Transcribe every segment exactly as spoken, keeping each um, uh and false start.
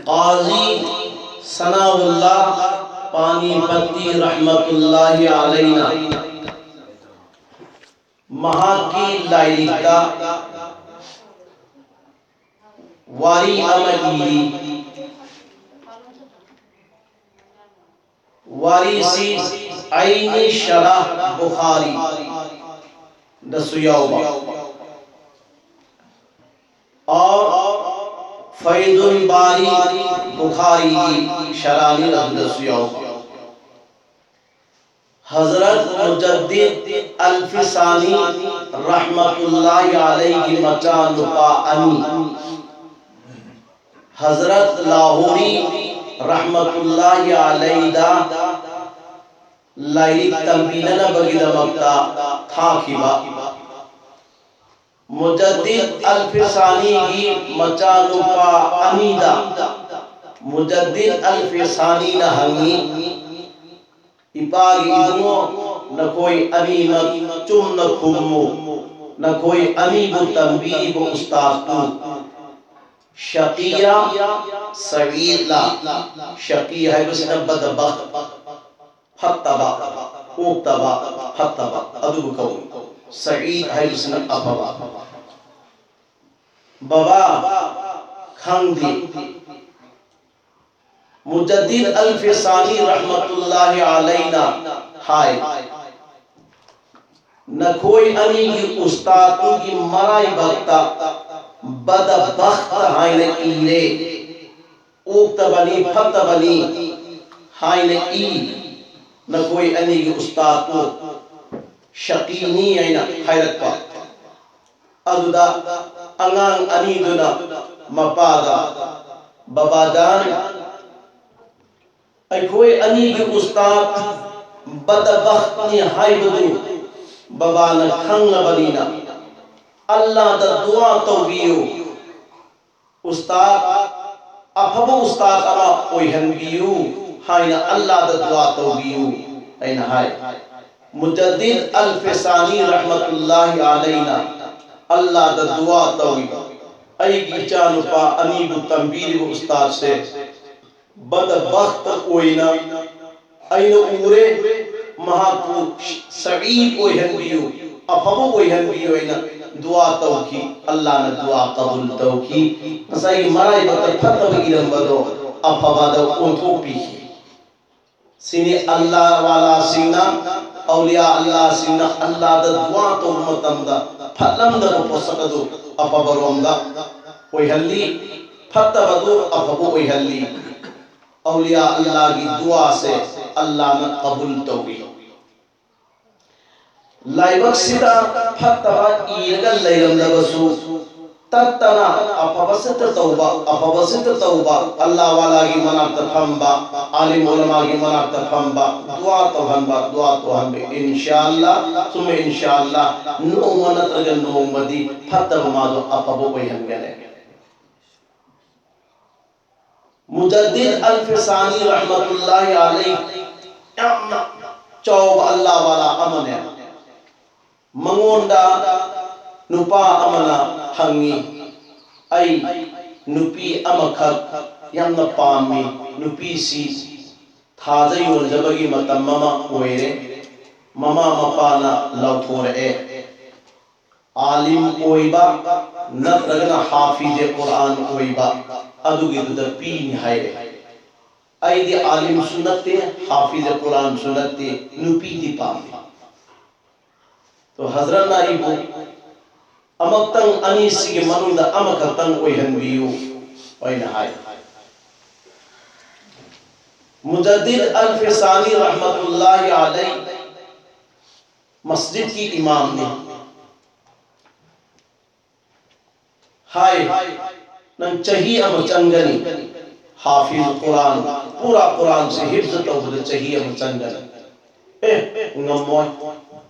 ꯀꯥꯖꯤ ꯁꯅꯥꯎꯜꯂꯥ ꯄꯥꯅꯤꯄꯇꯤ ꯔꯍꯃꯇꯨꯜꯂꯥꯍꯤ ꯑꯂꯩꯅ ꯃꯍꯥꯛꯀꯤ ꯂꯥꯏꯔꯤꯛꯇ ꯋꯥꯔꯤ ꯑꯃ ꯏꯔꯤ꯫ ꯋꯥꯔꯤꯁꯤ ꯑꯩꯅꯤ ꯁꯔꯥꯍ ꯕꯨꯈꯥꯔꯤ ꯗꯁꯨ ꯌꯥꯎꯕ, ꯑꯣꯔ ꯐꯩꯗꯨꯜ ꯕꯥꯔꯤ ꯕꯨꯈꯥꯔꯤꯒꯤ ꯁꯔꯥꯅꯤ ꯑꯗꯨꯗꯁꯨ ꯌꯥꯎꯕ꯫ ꯍꯖꯔꯠ ꯃꯨꯖꯗꯤꯗ ꯑꯜ ꯐꯤꯁꯥꯅꯤ ꯔꯍꯃꯇꯨꯜꯂꯥꯍꯤ ꯑꯂꯩꯒꯤ ꯃꯆꯥꯅꯨꯄꯥ ꯑꯅꯤ, ꯍꯖꯔꯠ ꯂꯥꯍꯣꯔꯤ ꯔꯍꯃꯇꯨꯜꯂꯥꯍꯤ ꯑꯂꯩꯗ ꯂꯥꯏꯔꯤꯛ ꯇꯝꯕꯤꯅꯅꯕꯒꯤꯗꯃꯛꯇ ꯊꯥꯈꯤꯕ꯫ ꯃꯨꯖꯗꯤꯗ ꯑꯜ ꯐꯤꯁꯥꯅꯤꯒꯤ ꯃꯆꯥꯅꯨꯄꯥ ꯑꯅꯤꯗ ꯃꯨꯖꯗꯤꯗ ꯑꯜ ꯐꯤꯁꯥꯅꯤꯅ ꯍꯪꯉꯤ, "ꯏꯄꯥꯒꯤ ꯏꯕꯨꯡꯉꯣ, ꯅꯈꯣꯏ ꯑꯅꯤꯃꯛ ꯆꯨꯝꯅ ꯈꯨꯝꯃꯨ꯫ ꯅꯈꯣꯏ ꯑꯅꯤꯕꯨ ꯇꯝꯕꯤꯔꯤꯕ ꯎꯁꯇꯥꯗꯇꯨ ꯁꯀꯤꯔꯥ, ꯁꯏꯗꯂꯥ?" ꯁꯀꯤ ꯍꯥꯏꯕꯁꯤꯅ ꯕꯗꯕꯈ, ꯐꯠꯇꯕ, ꯑꯣꯛꯇꯕ, ꯐꯠꯇꯕ ꯑꯗꯨꯕꯨ ꯀꯧꯏ꯫ ꯁꯏꯗ ꯍꯥꯏꯕꯁꯤꯅ ꯑꯐꯕ꯫ ꯕꯕꯥ, ꯈꯪꯗꯦ꯫ ꯃꯨꯖꯗꯤꯗ ꯑꯜ ꯐꯤꯁꯥꯅꯤ ꯔꯍꯃꯇꯨꯜꯂꯥꯍꯤ ꯑꯂꯩꯅ ꯍꯥꯏ, "ꯅꯈꯣꯏ ꯑꯅꯤꯒꯤ ꯎꯁꯇꯥꯗꯇꯨꯒꯤ ꯃꯔꯥꯏꯕꯛꯇ ꯕꯗꯕꯈ ꯍꯥꯏꯅ ꯏꯔꯦ꯫ ꯑꯣꯛꯇꯕꯅꯤ, ꯐꯠꯇꯕꯅꯤ ꯍꯥꯏꯅ ꯏ꯫ ꯅꯈꯣꯏ ꯑꯅꯤꯒꯤ ꯎꯁꯇꯥꯗꯇꯨ ꯁꯀꯤꯅꯤ" ꯍꯥꯏꯅ ꯍꯥꯏꯔꯛꯄ꯫ ꯑꯗꯨꯗ ꯑꯉꯥꯡ ꯑꯅꯤꯗꯨꯅ ꯃꯄꯥꯗ, "ꯕꯕꯥꯖꯥꯟ, ꯑꯩꯈꯣꯏ ꯑꯅꯤꯒꯤ ꯎꯁꯇꯥꯗ ꯕꯗꯕꯈꯅꯤ ꯍꯥꯏꯕꯗꯨ ꯕꯕꯥꯅ ꯈꯪꯂꯕꯅꯤꯅ, ꯑꯜꯂꯥꯗ ꯗꯨꯋꯥ ꯇꯧꯕꯤꯌꯨ, ꯎꯁꯇꯥꯗ, ꯑꯐꯕ ꯎꯁꯇꯥꯗ ꯑꯃ ꯑꯣꯏꯍꯟꯕꯤꯌꯨ ꯍꯥꯏꯅ ꯑꯜꯂꯥꯗ ꯗꯨꯋꯥ ꯇꯧꯕꯤꯌꯨ" ꯍꯥꯏꯅ ꯍꯥꯏ꯫ ꯃꯨꯖꯗꯤꯗ ꯑꯜ ꯐꯤꯁꯥꯅꯤ ꯔꯍꯃꯇꯨꯜꯂꯥꯍꯤ ꯑꯂꯩꯅ ꯑꯜꯂꯥꯗ ꯗꯨꯋꯥ ꯇꯧꯏ, ꯑꯩꯒꯤ ꯏꯆꯥꯅꯨꯄꯥ ꯑꯅꯤꯕꯨ ꯇꯝꯕꯤꯔꯤꯕ ꯎꯁꯇꯥꯗꯁꯦ ꯕꯗꯕꯈꯠ ꯑꯣꯏꯅ ꯑꯩꯅ ꯎꯔꯦ꯫ ꯃꯍꯥꯛꯄꯨ ꯁꯌꯤꯗ ꯑꯣꯏꯍꯟꯕꯤꯌꯨ, ꯑꯐꯕ ꯑꯣꯏꯍꯟꯕꯤꯌꯨ ꯍꯥꯏꯅ ꯗꯨꯋꯥ ꯇꯧꯈꯤ꯫ ꯑꯜꯂꯥꯅ ꯗꯨꯋꯥ ꯀꯕꯨꯜ ꯇꯧꯈꯤ꯫ ꯉꯁꯥꯏꯒꯤ ꯃꯔꯥꯏꯕꯛꯇ ꯐꯠꯇꯕ ꯏꯔꯝꯕꯗꯣ ꯑꯐꯕꯗ ꯑꯣꯟꯊꯣꯛꯄꯤꯈꯤ꯫ ꯁꯤꯅꯤ ꯑꯜꯂꯥ ꯋꯥꯂꯥꯁꯤꯡꯅ, ꯑꯧꯂꯤꯌꯥ ꯑꯜꯂꯥꯁꯤꯡꯅ ꯑꯜꯂꯥꯗ ꯗꯨꯋꯥ ꯇꯧꯕ ꯃꯇꯝꯗ ꯐꯠꯂꯝꯗꯕ ꯄꯣꯠꯁꯛ ꯑꯗꯨ ꯑꯐꯕꯔꯣꯝꯗ ꯑꯣꯏꯍꯜꯂꯤ, ꯐꯠꯇꯕꯗꯨ ꯑꯐꯕ ꯑꯣꯏꯍꯜꯂꯤ꯫ ꯑꯧꯂꯤꯌꯥ ꯑꯜꯂꯥꯒꯤ ꯗꯨꯋꯥꯁꯦ ꯑꯜꯂꯥꯅ ꯀꯕꯨꯜ ꯇꯧꯏ꯫ ꯂꯥꯏꯕꯛꯁꯤꯗ ꯐꯠꯇꯕ ꯏꯔꯒ ꯂꯩꯔꯝꯂꯕꯁꯨ, ꯇꯠꯇꯅ ꯑꯐꯕꯁꯤꯗ ꯇꯧꯕ, ꯑꯐꯕꯁꯤꯗ ꯇꯧꯕ, ꯑꯜꯂꯥ ꯋꯥꯂꯥꯒꯤ ꯃꯅꯥꯛꯇ ꯐꯝꯕ, ꯑꯥꯂꯤꯝ ꯎꯂꯃꯥꯒꯤ ꯃꯅꯥꯛꯇ ꯐꯝꯕ, ꯗꯨꯋꯥ ꯇꯧꯍꯟꯕ, ꯗꯨꯋꯥ ꯇꯧꯍꯟꯕ, ꯏꯟꯁꯥ ꯑꯜꯂꯥ, ꯁꯨꯝꯃ ꯏꯟꯁꯥ ꯑꯜꯂꯥ, ꯅꯣꯡꯃ ꯅꯠꯇ꯭ꯔꯒ ꯅꯣꯡꯃꯗꯤ ꯐꯠꯇꯕ ꯃꯥꯗꯣ ꯑꯐꯕ ꯑꯣꯏꯍꯟꯒꯅꯤ꯫ ꯃꯨꯖꯗꯤꯗ ꯑꯜ ꯐꯤꯁꯥꯅꯤ ꯔꯍꯃꯇꯨꯜꯂꯥꯍꯤ ꯑꯂꯩ ꯌꯥꯝꯅ ꯆꯥꯎꯕ ꯑꯜꯂꯥ ꯋꯥꯂꯥ ꯑꯃꯅꯦ꯫ ꯃꯉꯣꯟꯗ ꯅꯨꯄꯥ ꯑꯃꯅ ꯍꯪꯉꯤ, "ꯑꯩ ꯅꯨꯄꯤ ꯑꯃꯈꯛ ꯌꯥꯝꯅ ꯄꯥꯝꯃꯤ, ꯅꯨꯄꯤꯁꯤ ꯊꯥꯖ ꯌꯣꯟꯖꯕꯒꯤ ꯃꯇꯝ ꯑꯃ ꯑꯣꯏꯔꯦ, ꯃꯃꯥ ꯃꯄꯥꯅ ꯂꯥꯎꯊꯣꯔꯛꯑꯦ, ꯑꯥꯂꯤꯝ ꯑꯣꯏꯕ ꯅꯠꯇ꯭ꯔꯒꯅ ꯍꯥꯐꯤꯖꯦ ꯀꯨꯔꯥꯟ ꯑꯣꯏꯕ ꯑꯗꯨꯒꯤꯗꯨꯗ ꯄꯤꯅꯤ ꯍꯥꯏꯔꯦ꯫ ꯑꯩꯗꯤ ꯑꯥꯂꯤꯝꯁꯨ ꯅꯠꯇꯦ, ꯍꯥꯐꯤꯖꯦ ꯀꯨꯔꯥꯟꯁꯨ ꯅꯠꯇꯦ, ꯅꯨꯄꯤꯗꯤ ꯄꯥꯝꯃꯤ"꯫ ꯇꯣ ꯍꯖꯔꯠꯅ ꯑꯩꯕꯨ ꯑꯃꯛꯇꯪ ꯑꯅꯤꯁꯤꯒꯤ ꯃꯅꯨꯡꯗ ꯑꯃꯈꯛꯇꯪ ꯑꯣꯏꯍꯟꯕꯤꯌꯨ ꯍꯥꯏꯅ ꯍꯥꯏ꯫ ꯃꯨꯖꯗꯤꯗ ꯑꯜ ꯐꯤꯁꯥꯅꯤ ꯔꯍꯃꯇꯨꯜꯂꯥꯍꯤ ꯑꯂꯩ ꯃꯁꯖꯤꯗꯀꯤ ꯏꯃꯥꯝꯅꯤ꯫ ꯍꯥꯏ, "ꯅꯪ ꯆꯍꯤ ꯑꯃ ꯆꯪꯒꯅꯤ, ꯍꯥꯐꯤꯖ ꯀꯨꯔꯥꯟ, ꯄꯨꯔꯥ ꯀꯨꯔꯥꯟꯁꯦ ꯍꯤꯐꯖ ꯇꯧꯕꯗ ꯆꯍꯤ ꯑꯃ ꯆꯪꯒꯅꯤ"꯫ ꯑꯦ, ꯉꯝꯃꯣꯏ꯫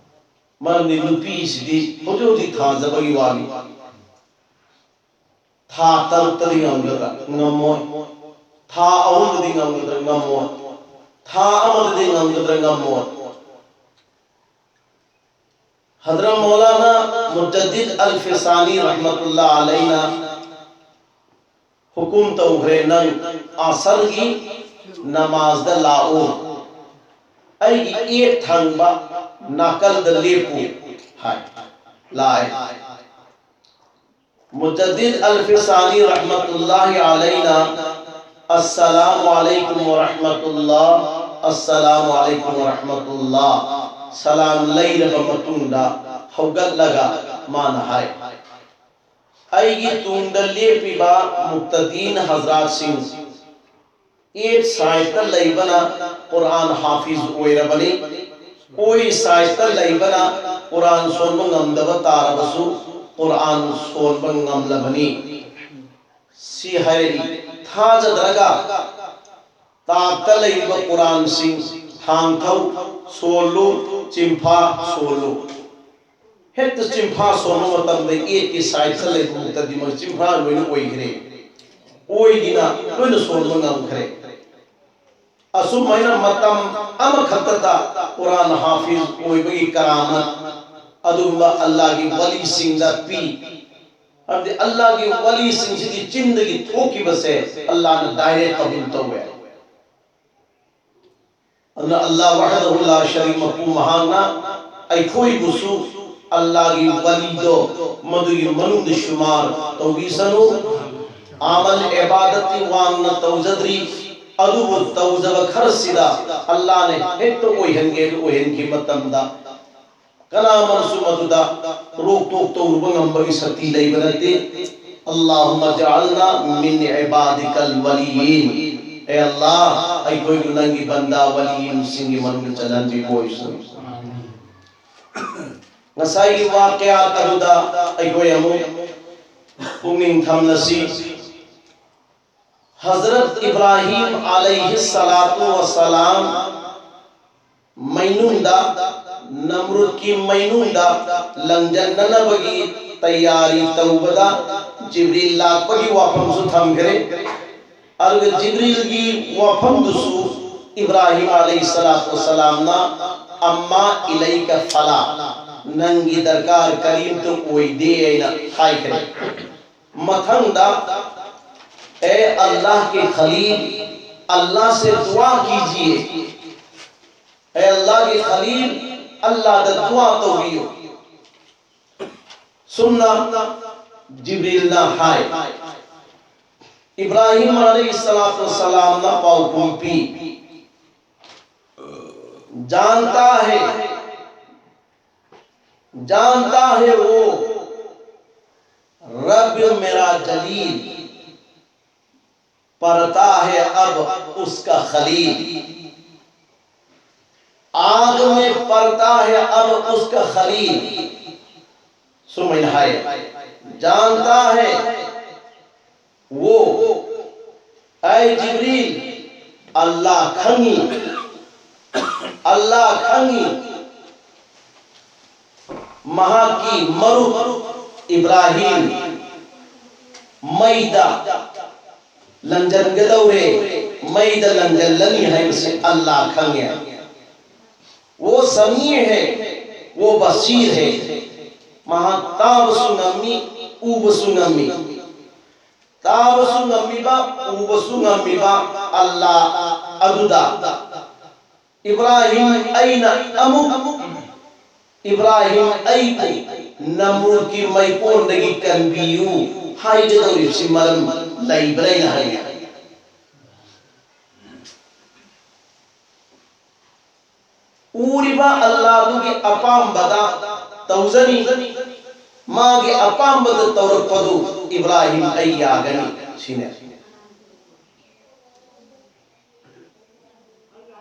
ꯃꯔꯝꯗꯤ ꯅꯨꯄꯤꯁꯤꯗꯤ ꯍꯧꯖꯤꯛ ꯍꯧꯖꯤꯛ ꯊꯥꯖꯕꯒꯤ ꯋꯥꯅꯤ꯫ ꯊꯥ ꯇꯔꯨꯛꯇꯗꯤ ꯉꯝꯒꯗ꯭ꯔꯥ? ꯉꯝꯃꯣꯏ꯫ ꯊꯥ ꯑꯍꯨꯝꯗꯗꯤ ꯉꯝꯒꯗ꯭ꯔꯥ? ꯉꯝꯃꯣꯏ꯫ ꯊꯥ ꯑꯃꯗꯗꯤ ꯉꯝꯒꯗ꯭ꯔꯥ? ꯉꯝꯃꯣꯏ꯫ ꯍꯖꯔꯠ ꯃꯧꯂꯥꯅꯥ ꯃꯨꯖꯗꯤꯗ ꯑꯜ ꯐꯤꯁꯥꯅꯤ ꯔꯍꯃꯇꯨꯜꯂꯥ ꯑꯂꯩꯅ ꯍꯨꯀꯨꯝ ꯇꯧꯈ꯭ꯔꯦ, "ꯅꯪ ꯑꯁꯔꯒꯤ ꯅꯃꯥꯖꯗ ꯂꯥꯛꯎ, ꯑꯩꯒꯤ ꯌꯦꯠ ꯊꯪꯕ ꯅꯥꯀꯜꯗ ꯂꯦꯞꯄꯨ" ꯍꯥꯏ꯫ ꯂꯥꯛꯑꯦ꯫ ꯃꯨꯖꯗꯤꯗ ꯑꯜ ꯐꯤꯁꯥꯅꯤ ꯔꯍꯃꯇꯨꯜꯂꯥꯍꯤ ꯑꯂꯩꯅ, "ꯑꯁꯁꯂꯥꯃꯨ ꯑꯂꯩꯀꯨꯝ ꯋꯔꯍꯃꯇꯨꯜꯂꯥꯍ, ꯑꯁꯁꯂꯥꯃꯨ ꯑꯂꯩꯀꯨꯝ ꯋꯔꯍꯃꯇꯨꯜꯂꯥꯍ", ꯁꯂꯥꯝ ꯂꯩꯔꯕ ꯃꯇꯨꯡꯗ ꯍꯧꯒꯠꯂꯒ ꯃꯥꯅ ꯍꯥꯏ, "ꯑꯩꯒꯤ ꯇꯨꯡꯗ ꯂꯦꯞꯄꯤꯕ ꯃꯨꯛꯇꯗꯤꯟ ꯍꯖꯔꯥꯠꯁꯤꯡ, ꯌꯦꯠ ꯁꯥꯏꯠꯇ ꯂꯩꯕꯅ ꯀꯨꯔꯥꯟ ꯍꯥꯐꯤꯖ ꯑꯣꯏꯔꯕꯅꯤ, ꯑꯣꯏ ꯁꯥꯏꯠꯇ ꯂꯩꯕꯅ ꯀꯨꯔꯥꯟ ꯁꯣꯟꯕ ꯉꯝꯗꯕ ꯇꯥꯔꯕꯁꯨ ꯀꯨꯔꯥꯟ ꯁꯣꯟꯕ ꯉꯝꯂꯕꯅꯤ" ꯁꯤ ꯍꯥꯏꯔꯛꯏ꯫ ꯊꯥꯖꯗ꯭ꯔꯒ ꯇꯥꯞꯇ ꯂꯩꯔꯤꯕ ꯀꯨꯔꯥꯟꯁꯤꯡ, ꯊꯥꯡꯊꯧ ꯁꯣꯜꯂꯨ, ꯆꯤꯟꯐꯥ ꯁꯣꯜꯂꯨ꯫ ꯍꯦꯛꯇ ꯆꯤꯟꯐꯥ ꯁꯣꯟꯕ ꯃꯇꯝꯗ ꯌꯦꯠꯀꯤ ꯁꯥꯏꯠꯇ ꯂꯩꯕ ꯃꯨꯛꯇꯗꯤꯃꯛ ꯆꯤꯟꯐꯥ ꯂꯣꯏꯅ ꯑꯣꯏꯈ꯭ꯔꯦ, ꯑꯣꯏꯒꯤꯅ ꯂꯣꯏꯅ ꯁꯣꯟꯕ ꯉꯝꯈ꯭ꯔꯦ꯫ ꯑꯁꯨꯃꯥꯏꯅ ꯃꯇꯝ ꯑꯃꯈꯛꯇꯗ ꯀꯨꯔꯥꯟ ꯍꯥꯐꯤꯖ ꯑꯣꯏꯕꯒꯤ ꯀꯔꯥꯃꯠ ꯑꯗꯨꯒꯨꯝꯕ ꯑꯜꯂꯥꯍꯒꯤ ꯋꯥꯂꯤꯁꯤꯡꯗ ꯄꯤ꯫ ꯍꯥꯏꯕꯗꯤ ꯑꯜꯂꯥꯍꯒꯤ ꯋꯥꯂꯤꯁꯤꯡꯁꯤꯒꯤ ꯆꯤꯟꯗꯒꯤ ꯊꯣꯛꯈꯤꯕꯁꯦ ꯑꯜꯂꯥꯍꯅ ꯗꯥꯏꯔꯦꯛ ꯀꯕꯨꯜ ꯇꯧꯋꯦ꯫ ꯑꯗꯨꯅ ꯑꯜꯂꯥꯍ ꯋꯥꯍꯗꯍꯨ ꯂꯥ ꯁꯔꯤꯛ ꯃꯄꯨ ꯃꯍꯥꯛꯅ ꯑꯩꯈꯣꯏꯕꯨꯁꯨ ꯑꯜꯂꯥꯍꯒꯤ ꯋꯥꯂꯤꯗꯣ ꯃꯗꯨꯒꯤ ꯃꯅꯨꯡꯗ ꯁꯨꯃꯥꯔ ꯇꯧꯕꯤꯁꯅꯨ꯫ ꯑꯃꯜ ꯏꯕꯥꯗꯠꯇꯤ ꯋꯥꯡꯅ ꯇꯧꯖꯗ꯭ꯔꯤ, ꯑꯗꯨꯕꯨ ꯇꯧꯖꯕ ꯈꯔꯁꯤꯗ ꯑꯜꯂꯥꯍꯅ ꯍꯦꯛꯇ ꯑꯣꯏꯍꯟꯒꯦ, ꯑꯗꯨ ꯑꯣꯏꯍꯟꯈꯤꯕ ꯃꯇꯝꯗ ꯀꯅꯥꯃꯅꯁꯨ ꯃꯗꯨꯗ ꯔꯣꯛꯇꯣꯛ ꯇꯧꯔꯨꯕ ꯉꯝꯕꯒꯤ ꯁꯛꯇꯤ ꯂꯩꯕ ꯅꯠꯇꯦ꯫ اللهم اجعلنا من عبادك الوليين. ꯑꯦ ꯑꯜꯂꯥꯍ, ꯑꯩꯈꯣꯏꯕꯨ ꯅꯪꯒꯤ ꯕꯟꯗꯥ ꯋꯥꯂꯤꯁꯤꯡꯒꯤ ꯃꯅꯨꯡꯗ ꯆꯜꯍꯟꯕꯤꯕ ꯑꯣꯏꯁꯅꯨ꯫ ꯉꯁꯥꯏꯒꯤ ꯋꯥꯀꯌꯥꯠ ꯑꯗꯨꯗ ꯑꯩꯈꯣꯏ ꯑꯃꯨꯛ ꯄꯨꯛꯅꯤꯡ ꯊꯝꯂꯁꯤ꯫ ꯍꯖꯔꯠ ꯏꯕ꯭ꯔꯥꯍꯤꯝ ꯑꯂꯩꯍꯤ ꯁꯂꯥꯇꯨ ꯋꯁꯂꯥꯝ ꯃꯩꯅꯨꯡꯗ, ꯅꯝꯔꯨꯗꯀꯤ ꯃꯩꯅꯨꯡꯗ ꯂꯪꯖꯟꯅꯅꯕꯒꯤ ꯇꯌꯥꯔꯤ ꯇꯧꯕꯗ ꯖꯤꯕ꯭ꯔꯤꯜ ꯂꯥꯛꯄꯒꯤ ꯋꯥꯐꯝꯁꯨ ꯊꯝꯈ꯭ꯔꯦ꯫ ꯑꯗꯨꯒ ꯖꯤꯕ꯭ꯔꯤꯜꯒꯤ ꯋꯥꯐꯝꯗꯨꯁꯨ ꯏꯕ꯭ꯔꯥꯍꯤꯝ ꯑꯂꯩꯍꯤ ꯁꯂꯥꯇꯨ ꯋꯁꯂꯥꯝꯅ "ꯑꯝꯃꯥ ꯏꯂꯩꯀ ꯐꯂꯥ", ꯅꯪꯒꯤ ꯗꯔꯀꯥꯔ ꯀꯔꯤꯝꯇ ꯑꯣꯏꯗꯦ ꯍꯥꯏꯅ ꯍꯥꯏꯈ꯭ꯔꯦ꯫ ꯃꯊꯪꯗ اے اللہ کے خلیل، اللہ سے دعا کیجیے۔ اے اللہ کے خلیل، اللہ دا دعا تو بھی ہو۔ سننا جبریل نہ ہائے۔ ابراہیم علیہ الصلوۃ والسلام نہ پاؤ کمپی۔ جانتا ہے، جانتا ہے وہ رب میرا جلیل، پڑتا ہے اب اس کا خلیل۔ آگ میں پڑتا ہے اب اس کا خلیل۔ سمجھ ہے، جانتا ہے وہ۔ اے جبریل، اللہ کھنگی، اللہ کھنگی، مہا کی مرو ابراہیم، میدہ لنجن گدورے، میدہ لنجن لنی ہے اسے اللہ کھنگے۔ وہ سمیع ہے، وہ بصیر ہے۔ مہا تاب سنمی، اوب سنمی۔ تاب سنمی با، اوب سنمی با، اللہ اددا۔ ابراہیم این امک، ابراہیم ایکو نمرود کی میکون دگی کنبیو، ہائی جدوری سی مرم لئی برین ہائی۔ اوری با اللہ دوگی اپام بدا توزنی، ماگی اپام بدا تورک پدو ابراہیم ای آگنی سینے۔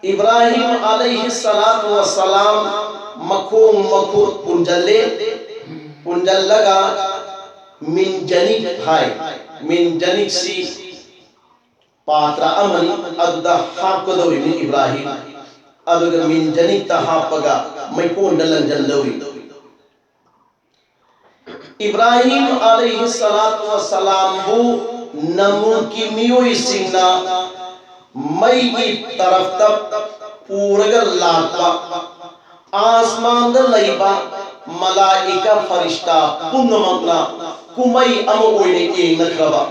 ابراہیم علیہ الصلوۃ والسلام مکھوں مکھر پنجلے، پنجلگا من جنک ہائے، من جنک سی پاترا امن اددا ہاپ کدوری من ابراہیم، ادگا من جنک تا ہاپگا میکون ڈلن جلدوری۔ ابراہیم علیہ الصلوۃ والسلام بو نمرود کی میوئی سنگنا مئی کی طرف تب پورگر لاتبا آسمان دا لئیبا ملائکہ فرشتہ پن مکنا کمئی امو اوینے اے نکربا۔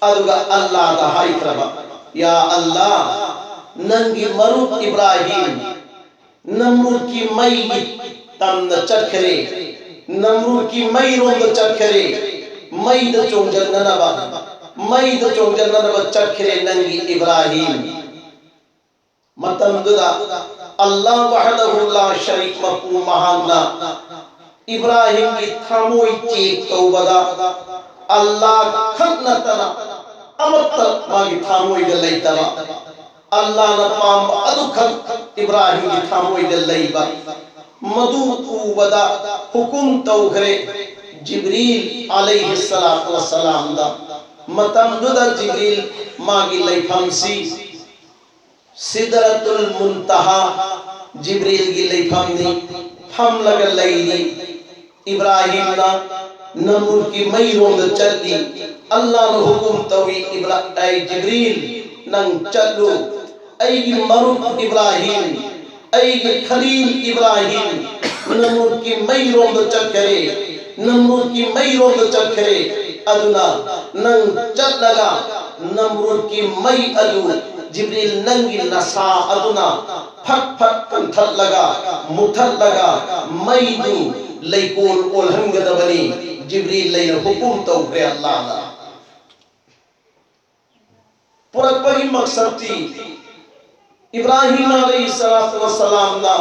ꯑꯗꯨꯒ ꯑꯜꯂꯥꯗ ꯍꯥꯏꯈ꯭ꯔꯕ, "ꯌꯥ ꯑꯜꯂꯥ, ꯅꯪꯒꯤ ꯃꯔꯨꯞ ꯏꯕ꯭ꯔꯥꯍꯤꯝ ꯅꯝꯔꯨꯗꯀꯤ ꯃꯩꯒꯤ ꯇꯝꯅ ꯆꯠꯈ꯭ꯔꯦ, ꯅꯝꯔꯨꯗꯀꯤ ꯃꯩꯔꯣꯝꯗ ꯆꯠꯈ꯭ꯔꯦ, ꯃꯩꯗ ꯆꯣꯡꯖꯟꯅꯅꯕ, ꯃꯩꯗ ꯆꯣꯡꯖꯟꯅꯅꯕ ꯆꯠꯈ꯭ꯔꯦ ꯅꯪꯒꯤ ꯏꯕ꯭ꯔꯥꯍꯤꯝ"꯫ ꯃꯇꯝꯗꯨꯗ ꯑꯜꯂꯥ ꯋꯥꯍꯗꯍꯨ ꯂꯥ ꯁꯔꯤꯛ ꯃꯄꯨ ꯃꯍꯥꯛꯅ ꯏꯕ꯭ꯔꯥꯍꯤꯝꯒꯤ ꯊꯃꯣꯏ ꯆꯦꯛ ꯇꯧꯕꯗ ꯑꯜꯂꯥ ꯈꯛ ꯅꯠꯇꯅ ꯑꯃꯠꯇ ꯃꯥꯒꯤ ꯊꯃꯣꯏꯗ ꯂꯩꯇꯕ, ꯑꯜꯂꯥꯅ ꯄꯥꯝꯕ ꯑꯗꯨꯈꯛ ꯏꯕ꯭ꯔꯥꯍꯤꯝꯒꯤ ꯊꯃꯣꯏꯗ ꯂꯩꯕ, ꯃꯗꯨ ꯎꯕꯗ ꯍꯨꯀꯨꯝ ꯇꯧꯈ꯭ꯔꯦ ꯖꯤꯕ꯭ꯔꯤꯜ ꯑꯂꯩꯍꯤ ꯁꯂꯥꯇꯨ ꯋꯁꯁꯂꯥꯝꯗ꯫ ꯃꯇꯝꯗꯨꯗ ꯖꯤꯕ꯭ꯔꯤꯜ ꯃꯥꯒꯤ ꯂꯩꯐꯝꯁꯤ ꯁꯤꯗꯔꯥꯇꯨꯜ ꯃꯨꯟꯇꯍꯥ, ꯖꯤꯕ꯭ꯔꯤꯜꯒꯤ ꯂꯩꯐꯝꯅꯤ, ꯐꯝꯂꯒ ꯂꯩꯔꯤ꯫ ꯏꯕ꯭ꯔꯥꯍꯤꯝꯅ ꯅꯝꯔꯨꯗꯀꯤ ꯃꯩꯔꯣꯝꯗ ꯆꯠꯂꯤ꯫ ꯑꯜꯂꯥꯅ ꯍꯨꯀꯨꯝ ꯇꯧꯏ, "ꯏꯕ꯭ꯔꯥ-, ꯑꯩ ꯖꯤꯕ꯭ꯔꯤꯜ, ꯅꯪ ꯆꯠꯂꯨ꯫ ꯑꯩꯒꯤ ꯃꯔꯨꯞ ꯏꯕ꯭ꯔꯥꯍꯤꯝ, ꯑꯩꯒꯤ ꯈꯂꯤꯜ ꯏꯕ꯭ꯔꯥꯍꯤꯝ ꯅꯝꯔꯨꯗꯀꯤ ꯃꯩꯔꯣꯝꯗ ꯆꯠꯈ꯭ꯔꯦ, ꯅꯝꯔꯨꯗꯀꯤ ꯃꯩꯔꯣꯝꯗ ꯆꯠꯈ꯭ꯔꯦ꯫ ꯑꯗꯨꯅ ꯅꯪ ꯆꯠꯂꯒ ꯅꯝꯔꯨꯗꯀꯤ ꯃꯩ ꯑꯗꯨ, ꯖꯤꯕ꯭ꯔꯤꯜ, ꯅꯪꯒꯤ ꯅꯁꯥ ꯑꯗꯨꯅ ꯐꯠ ꯐꯠ ꯀꯟꯊꯠꯂꯒ, ꯃꯨꯊꯠꯂꯒ, ꯃꯩꯗꯨ ꯂꯩꯀꯣꯜ ꯑꯣꯜꯍꯟꯒꯗꯕꯅꯤ"꯫ ꯖꯤꯕ꯭ꯔꯤꯜ ꯂꯩꯅ ꯍꯨꯀꯨꯝ ꯇꯧꯈ꯭ꯔꯦ ꯑꯜꯂꯥꯅ꯫ ꯄꯨꯔꯛꯄꯒꯤ ꯃꯛꯁꯗꯇꯤ ꯏꯕ꯭ꯔꯥꯍꯤꯝ ꯑꯂꯩꯍꯤ ꯁꯂꯥꯇꯨ ꯋꯁꯁꯂꯥꯝꯅ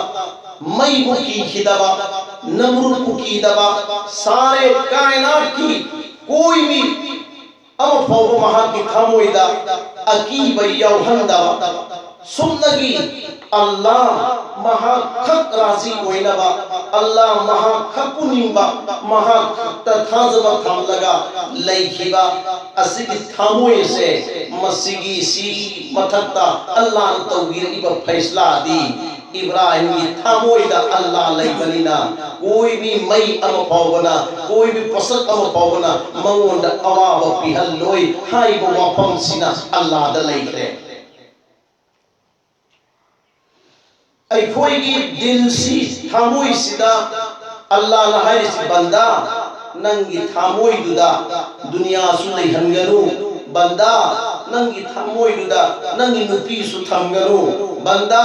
ꯃꯩꯕꯨ ꯀꯤꯈꯤꯗꯕ, ꯅꯝꯔꯨꯗꯄꯨ ꯀꯤꯗꯕ, ꯁꯥꯔꯦ ꯀꯥꯏꯅꯥꯠꯀꯤ ꯀꯣꯏꯃꯤ ꯑꯃ ꯐꯥꯎꯕ ꯃꯍꯥꯛꯀꯤ ꯊꯃꯣꯏꯗ ꯑꯀꯤꯕ ꯌꯥꯎꯍꯟꯗꯕ, ꯁꯨꯞꯅꯒꯤ ꯑꯜꯂꯥ ꯃꯍꯥꯛ ꯈꯛ ꯔꯥꯖꯤ ꯑꯣꯏꯅꯕ, ꯑꯜꯂꯥ ꯃꯍꯥꯛ ꯈꯛꯄꯨ ꯅꯤꯡꯕ, ꯃꯍꯥꯛ ꯈꯛꯇ ꯊꯥꯖꯕ ꯊꯝꯂꯒ ꯂꯩꯈꯤꯕ ꯑꯁꯤꯒꯤ ꯊꯃꯣꯏ ꯑꯁꯦ, ꯃꯁꯤꯒꯤ ꯁꯤ ꯃꯊꯛꯇ ꯑꯜꯂꯥꯅ ꯇꯧꯕꯤꯔꯛꯏꯕ ꯐꯩꯁꯂꯥꯗꯤ ꯏꯕ꯭ꯔꯥꯍꯤꯝꯒꯤ ꯊꯃꯣꯏꯗ ꯑꯜꯂꯥ ꯂꯩꯕꯅꯤꯅ, ꯀꯣꯏꯕꯤ ꯃꯩ ꯑꯃ ꯐꯥꯎꯕꯅ, ꯀꯣꯏꯕꯤ ꯄꯣꯠꯁꯛ ꯑꯃ ꯐꯥꯎꯕꯅ ꯃꯉꯣꯟꯗ ꯑꯋꯥꯕ ꯄꯤꯍꯜꯂꯣꯏ ꯍꯥꯏꯕ ꯋꯥꯐꯝꯁꯤꯅ ꯑꯜꯂꯥꯗ ꯂꯩꯈ꯭ꯔꯦ꯫ ꯑꯩꯈꯣꯏꯒꯤ ꯗꯤꯜꯁꯤ, ꯊꯃꯣꯏꯁꯤꯗ ꯑꯜꯂꯥꯅ ꯍꯥꯏꯔꯤꯁꯤ, "ꯕꯟꯗꯥ, ꯅꯪꯒꯤ ꯊꯃꯣꯏꯗꯨꯗ ꯗꯨꯅꯤꯌꯥꯁꯨ ꯂꯩꯍꯟꯒꯅꯨ, ꯕꯟꯗꯥ, ꯅꯪꯒꯤ ꯊꯃꯣꯏꯗꯨꯗ ꯅꯪꯒꯤ ꯅꯨꯄꯤꯁꯨ ꯊꯝꯒꯅꯨ꯫ ꯕꯟꯗꯥ,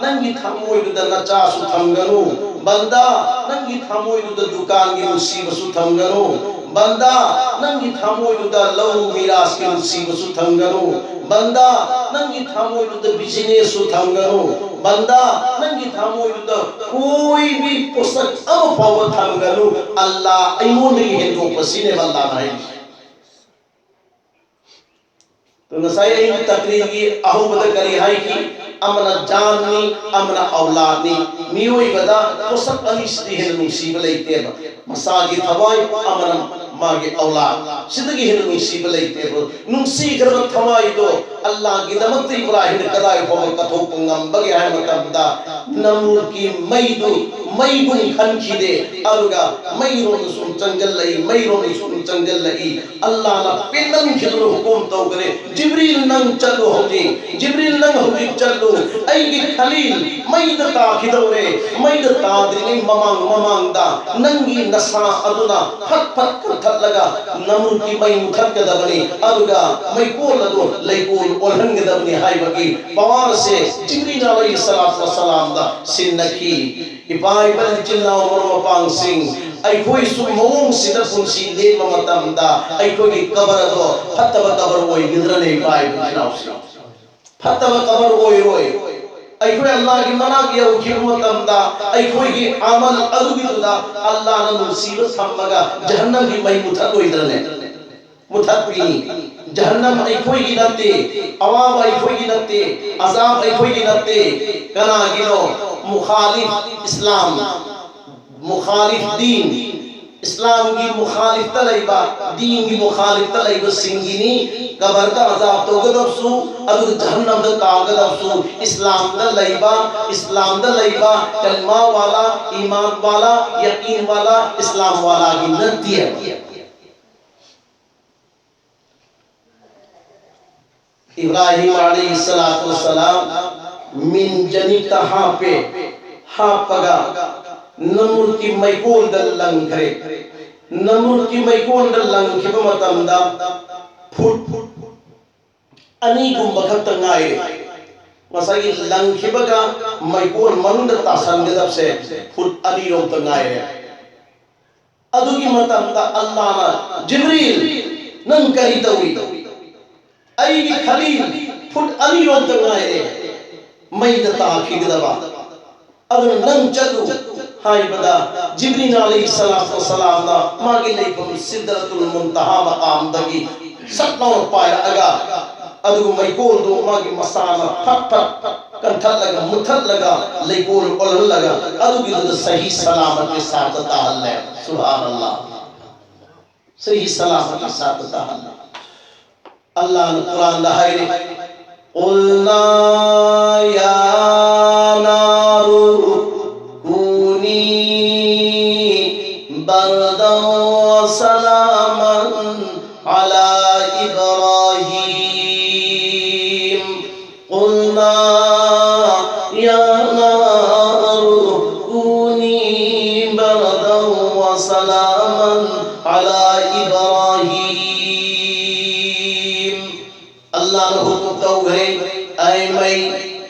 ꯅꯪꯒꯤ ꯊꯃꯣꯏꯗꯨꯗ ꯅꯆꯥꯁꯨ ꯊꯝꯒꯅꯨ꯫ ꯕꯟꯗꯥ, ꯅꯪꯒꯤ ꯊꯃꯣꯏꯗꯨꯗ ꯗꯨꯀꯥꯟꯒꯤ ꯅꯨꯡꯁꯤꯕꯁꯨ ꯊꯝꯒꯅꯨ꯫ ꯕꯟꯗꯥ, ꯅꯪꯒꯤ ꯊꯃꯣꯏꯗꯨꯗ ꯂꯧ ꯃꯤꯔꯥꯁꯀꯤ ꯅꯨꯡꯁꯤꯕꯁꯨ ꯊꯝꯒꯅꯨ꯫ ꯕꯟꯗꯥ, ꯅꯪꯒꯤ ꯊꯃꯣꯏꯗꯨꯗ ꯕꯤꯖꯤꯅꯦꯁꯁꯨ ꯊꯝꯒꯅꯨ꯫ ꯕꯟꯗꯥ, ꯅꯪꯒꯤ ꯊꯃꯣꯏꯗꯨꯗ ꯀꯣꯏꯕꯤ ꯄꯣꯠꯁꯛ ꯑꯃ ꯐꯥꯎꯕ ꯊꯝꯒꯅꯨ꯫ ꯑꯜꯂꯥ ꯑꯩꯉꯣꯟꯗꯒꯤ ꯍꯦꯟꯗꯣꯛꯄ ꯁꯤꯅꯦꯕ ꯑꯜꯂꯥꯅ ꯍꯥꯏꯔꯤꯁꯦ꯫ ꯑꯗꯣ ꯉꯁꯥꯏ ꯑꯩꯅ ꯇꯛꯔꯤꯔꯒꯤ ꯑꯍꯧꯕꯗ ꯀꯔꯤ ꯍꯥꯏꯈꯤ? ꯑꯃꯅ ꯖꯥꯟꯅꯤ, ꯑꯃꯅ ꯑꯧꯂꯥꯗꯅꯤ꯫ ꯃꯤꯑꯣꯏꯕꯗ ꯄꯣꯠꯁꯛ ꯑꯅꯤꯁꯤꯗꯤ ꯍꯦꯟꯅ ꯅꯨꯡꯁꯤꯕ ꯂꯩꯇꯦꯕ꯫ ꯃꯁꯥꯒꯤ ꯊꯋꯥꯏ, ꯑꯃꯅ ꯃꯥꯒꯤ ꯑꯧꯂꯥꯗ꯫ ꯁꯤꯗꯒꯤ ꯍꯦꯟꯅ ꯅꯨꯡꯁꯤꯕ ꯂꯩꯇꯦꯕ꯫ ꯅꯨꯡꯁꯤꯈ꯭ꯔꯕ ꯊꯋꯥꯏꯗꯣ ꯑꯜꯂꯥꯍꯒꯤꯗꯃꯛꯇ ꯏꯕ꯭ꯔꯥꯍꯤꯝꯅ ꯀꯗꯥꯏ ꯐꯥꯎꯕ ꯀꯠꯊꯣꯛꯄ ꯉꯝꯕꯒꯦ ꯍꯥꯏꯕ ꯃꯇꯝꯗ, ꯅꯃ꯭ꯔꯨꯗꯀꯤ ꯃꯩꯗꯨ ꯃꯩꯒꯨꯝ ꯈꯟꯈꯤꯗꯦ, ꯑꯗꯨꯒ ꯃꯩꯔꯣꯝꯗ ꯁꯨꯝ ꯆꯪꯁꯤꯜꯂꯛꯏ, ꯃꯩꯔꯣꯝꯗ ꯁꯨꯝ ꯆꯪꯁꯤꯜꯂꯛꯏ꯫ ꯑꯜꯂꯥꯍꯅ ꯄꯦꯟꯃꯟꯈꯤꯗꯨꯅ ꯍꯨꯀꯨꯝ ꯇꯧꯈ꯭ꯔꯦ, "ꯖꯤꯕ꯭ꯔꯤꯜ, ꯅꯪ ꯆꯠꯂꯨ ꯍꯧꯖꯤꯛ꯫ ꯖꯤꯕ꯭ꯔꯤꯜ, ꯅꯪ ꯍꯧꯖꯤꯛ ꯆꯠꯂꯨ꯫ ꯑꯩꯒꯤ ꯈꯂꯤꯜ ꯃꯩꯗ ꯇꯥꯈꯤꯗꯧꯔꯦ꯫ ꯃꯩꯗ ꯇꯥꯗ꯭ꯔꯤꯉꯩ ꯃꯃꯥꯡ ꯃꯃꯥꯡꯗ ꯅꯪꯒꯤ ꯅꯁꯥ ꯑꯗꯨꯅ ꯐꯠ ꯐꯠ ꯀꯟꯊꯠꯂꯒ ꯅꯃ꯭ꯔꯨꯗꯀꯤ ꯃꯩ ꯃꯨꯊꯠꯀꯗꯕꯅꯤ, ꯑꯗꯨꯒ ꯃꯩꯀꯣꯜ ꯑꯗꯨ ꯂꯩꯀꯣꯜ ꯑꯣꯜꯍꯟꯒꯗꯕꯅꯤ" ꯍꯥꯏꯕꯒꯤ ꯄꯋꯥꯔꯁꯦ ꯖꯤꯕ꯭ꯔꯤꯜ ꯑꯂꯩꯍꯤ ꯁꯂꯥꯇꯨ ꯋꯁꯁꯂꯥꯝꯗ ꯁꯤꯟꯅꯈꯤ꯫ ꯏꯄꯥ ꯏꯄꯥ ꯏꯆꯤꯜ ꯏꯅꯥꯎ ꯃꯔꯨꯞ ꯃꯄꯥꯡꯁꯤꯡ, ꯑꯩꯈꯣꯏꯁꯨ ꯃꯑꯣꯡꯁꯤꯗ ꯄꯨꯟꯁꯤ ꯂꯦꯟꯕ ꯃꯇꯝꯗ ꯑꯩꯈꯣꯏꯒꯤ ꯀꯕꯔ ꯑꯗꯣ ꯐꯠꯇꯕ ꯀꯕꯔ ꯑꯣꯏꯒꯗ꯭ꯔꯅꯦ ꯏꯄꯥ ꯏꯄꯥ ꯏꯆꯤꯜ ꯏꯅꯥꯎꯁꯤꯡ? ꯐꯠꯇꯕ ꯀꯕꯔ ꯑꯣꯏꯔꯣꯏ꯫ ꯑꯩꯈꯣꯏ ꯑꯜꯂꯥꯍꯒꯤ ꯃꯅꯥꯛ ꯌꯧꯈꯤꯕ ꯃꯇꯝꯗ ꯑꯩꯈꯣꯏꯒꯤ ꯑꯃꯜ ꯑꯗꯨꯒꯤꯗꯨꯗ ꯑꯜꯂꯥꯍꯅ ꯅꯨꯡꯁꯤꯕ ꯊꯝꯃꯒ ꯖꯍꯟꯅꯝꯒꯤ ꯃꯩ ꯃꯨꯊꯠꯂꯣꯏꯗ꯭ꯔꯅꯦ? ꯃꯨꯊꯠꯄꯤꯅꯤ꯫ ꯖꯍꯟꯅꯝ ꯑꯩꯈꯣꯏꯒꯤ ꯅꯠꯇꯦ, ꯑꯋꯥꯕ ꯑꯩꯈꯣꯏꯒꯤ ꯅꯠꯇꯦ, ꯑꯖꯥꯕ ꯑꯩꯈꯣꯏꯒꯤ ꯅꯠꯇꯦ꯫ ꯀꯅꯥꯒꯤꯅꯣ? ꯃꯨꯈꯥꯂꯤꯐ ꯏꯁꯂꯥꯝ, ꯃꯨꯈꯥꯂꯤꯐ ꯗꯤꯟ, ꯏꯁꯂꯥꯝꯒꯤ ꯃꯨꯈꯥꯂꯤꯐꯇ ꯂꯩꯕ, ꯗꯤꯟꯒꯤ ꯃꯨꯈꯥꯂꯤꯐꯇ ꯂꯩꯕꯁꯤꯡꯒꯤꯅꯤ꯫ ꯀꯕꯔꯗ ꯑꯖꯥꯕ ꯇꯧꯒꯗꯕꯁꯨ, ꯑꯗꯨꯒ ꯖꯍꯟꯅꯝꯗ ꯇꯥꯒꯗꯕꯁꯨ ꯏꯁꯂꯥꯝꯗ ꯂꯩꯕ, ꯏꯁꯂꯥꯝꯗ ꯂꯩꯕ ꯀꯜꯃꯥ ꯋꯥꯂꯥ, ꯏꯃꯥꯟ ꯋꯥꯂꯥ, ꯌꯀꯤꯟ ꯋꯥꯂꯥ, ꯏꯁꯂꯥꯝ ꯋꯥꯂꯥꯒꯤ ꯅꯠꯇꯦ꯫ ꯏꯕ꯭ꯔꯥꯍꯤꯝ ꯑꯂꯩꯍꯤ ꯁꯂꯥꯇꯨ ꯋꯁꯁꯂꯥꯝ ꯃꯤꯟ ꯖꯅꯤꯛꯇ ꯍꯥꯞꯄꯦ, ꯍꯥꯞꯄꯒ ꯅꯃ꯭ꯔꯨꯗꯀꯤ ꯃꯩꯀꯣꯜꯗ ꯂꯪꯈ꯭ꯔꯦ꯫ ꯅꯃ꯭ꯔꯨꯗꯀꯤ ꯃꯩꯀꯣꯜꯗ ꯂꯪꯈꯤꯕ ꯃꯇꯝꯗ ꯐꯨꯠ ꯑꯅꯤꯒꯨꯝꯕ ꯈꯛꯇ ꯉꯥꯏꯔꯦ꯫ ꯉꯁꯥꯏꯒꯤ ꯂꯪꯈꯤꯕꯒ ꯃꯩꯀꯣꯜ ꯃꯅꯨꯡꯗ ꯇꯥꯁꯟꯒꯗꯕꯁꯦ ꯐꯨꯠ ꯑꯅꯤꯔꯣꯝꯇ ꯉꯥꯏꯔꯦ꯫ ꯑꯗꯨꯒꯤ ꯃꯇꯝꯗ ꯑꯜꯂꯥꯍꯅ, "ꯖꯤꯕ꯭ꯔꯤꯜ, ꯅꯪ ꯀꯔꯤ ꯇꯧꯏ? ꯑꯩꯒꯤ ꯈꯂꯤꯜ ꯐꯨꯠ ꯑꯅꯤꯔꯣꯝꯇ ꯉꯥꯏꯔꯦ ꯃꯩꯗ ꯇꯥꯈꯤꯒꯗꯕ꯫ ꯑꯗꯨꯅ ꯅꯪ ꯆꯠꯂꯨ" ꯍꯥꯏꯕꯗ, ꯖꯤꯕ꯭ꯔꯤꯜ ꯑꯂꯩꯍꯤ ꯁꯂꯥꯇꯨ ꯋꯁꯁꯂꯥꯝꯅ ꯃꯥꯒꯤ ꯂꯩꯐꯝ ꯁꯤꯗ꯭ꯔꯇꯨꯜ ꯃꯨꯟꯇꯍꯥ ꯃꯀꯥꯝꯗꯒꯤ ꯁꯠ ꯂꯥꯎꯅ ꯄꯥꯏꯔꯛꯑꯒ, ꯑꯗꯨꯒ ꯃꯩꯀꯣꯜꯗꯨ ꯃꯥꯒꯤ ꯃꯁꯥꯅ ꯐꯠ ꯐꯠ ꯀꯟꯊꯠꯂꯒ, ꯃꯨꯊꯠꯂꯒ, ꯂꯩꯀꯣꯜ ꯑꯣꯜꯍꯜꯂꯒ, ꯑꯗꯨꯒꯤꯗꯨꯗ ꯁꯍꯤ ꯁꯂꯥꯃꯠꯀꯤ ꯁꯥꯠꯇ ꯇꯥꯍꯜꯂꯦ꯫ ꯁꯨꯕꯍꯥꯅꯜꯂꯥꯍ꯫ ꯁꯍꯤ ꯁꯂꯥꯃꯠꯀꯤ ꯁꯥꯠꯇ ꯇꯥꯍꯜꯂꯦ꯫ ꯑꯜꯂꯥꯍꯅ ꯀꯨꯔꯥꯟꯗ ꯍꯥꯏꯔꯤ, "قلنا يا نار كوني بردا وسلاما على إبراهيم". قلنا يا نار كوني بردا وسلاما على إبراهيم. ꯑꯜꯂꯥꯍꯅ ꯍꯨꯀꯨꯝ ꯇꯧꯈ꯭ꯔꯦ, ꯑꯩ ꯃꯩ,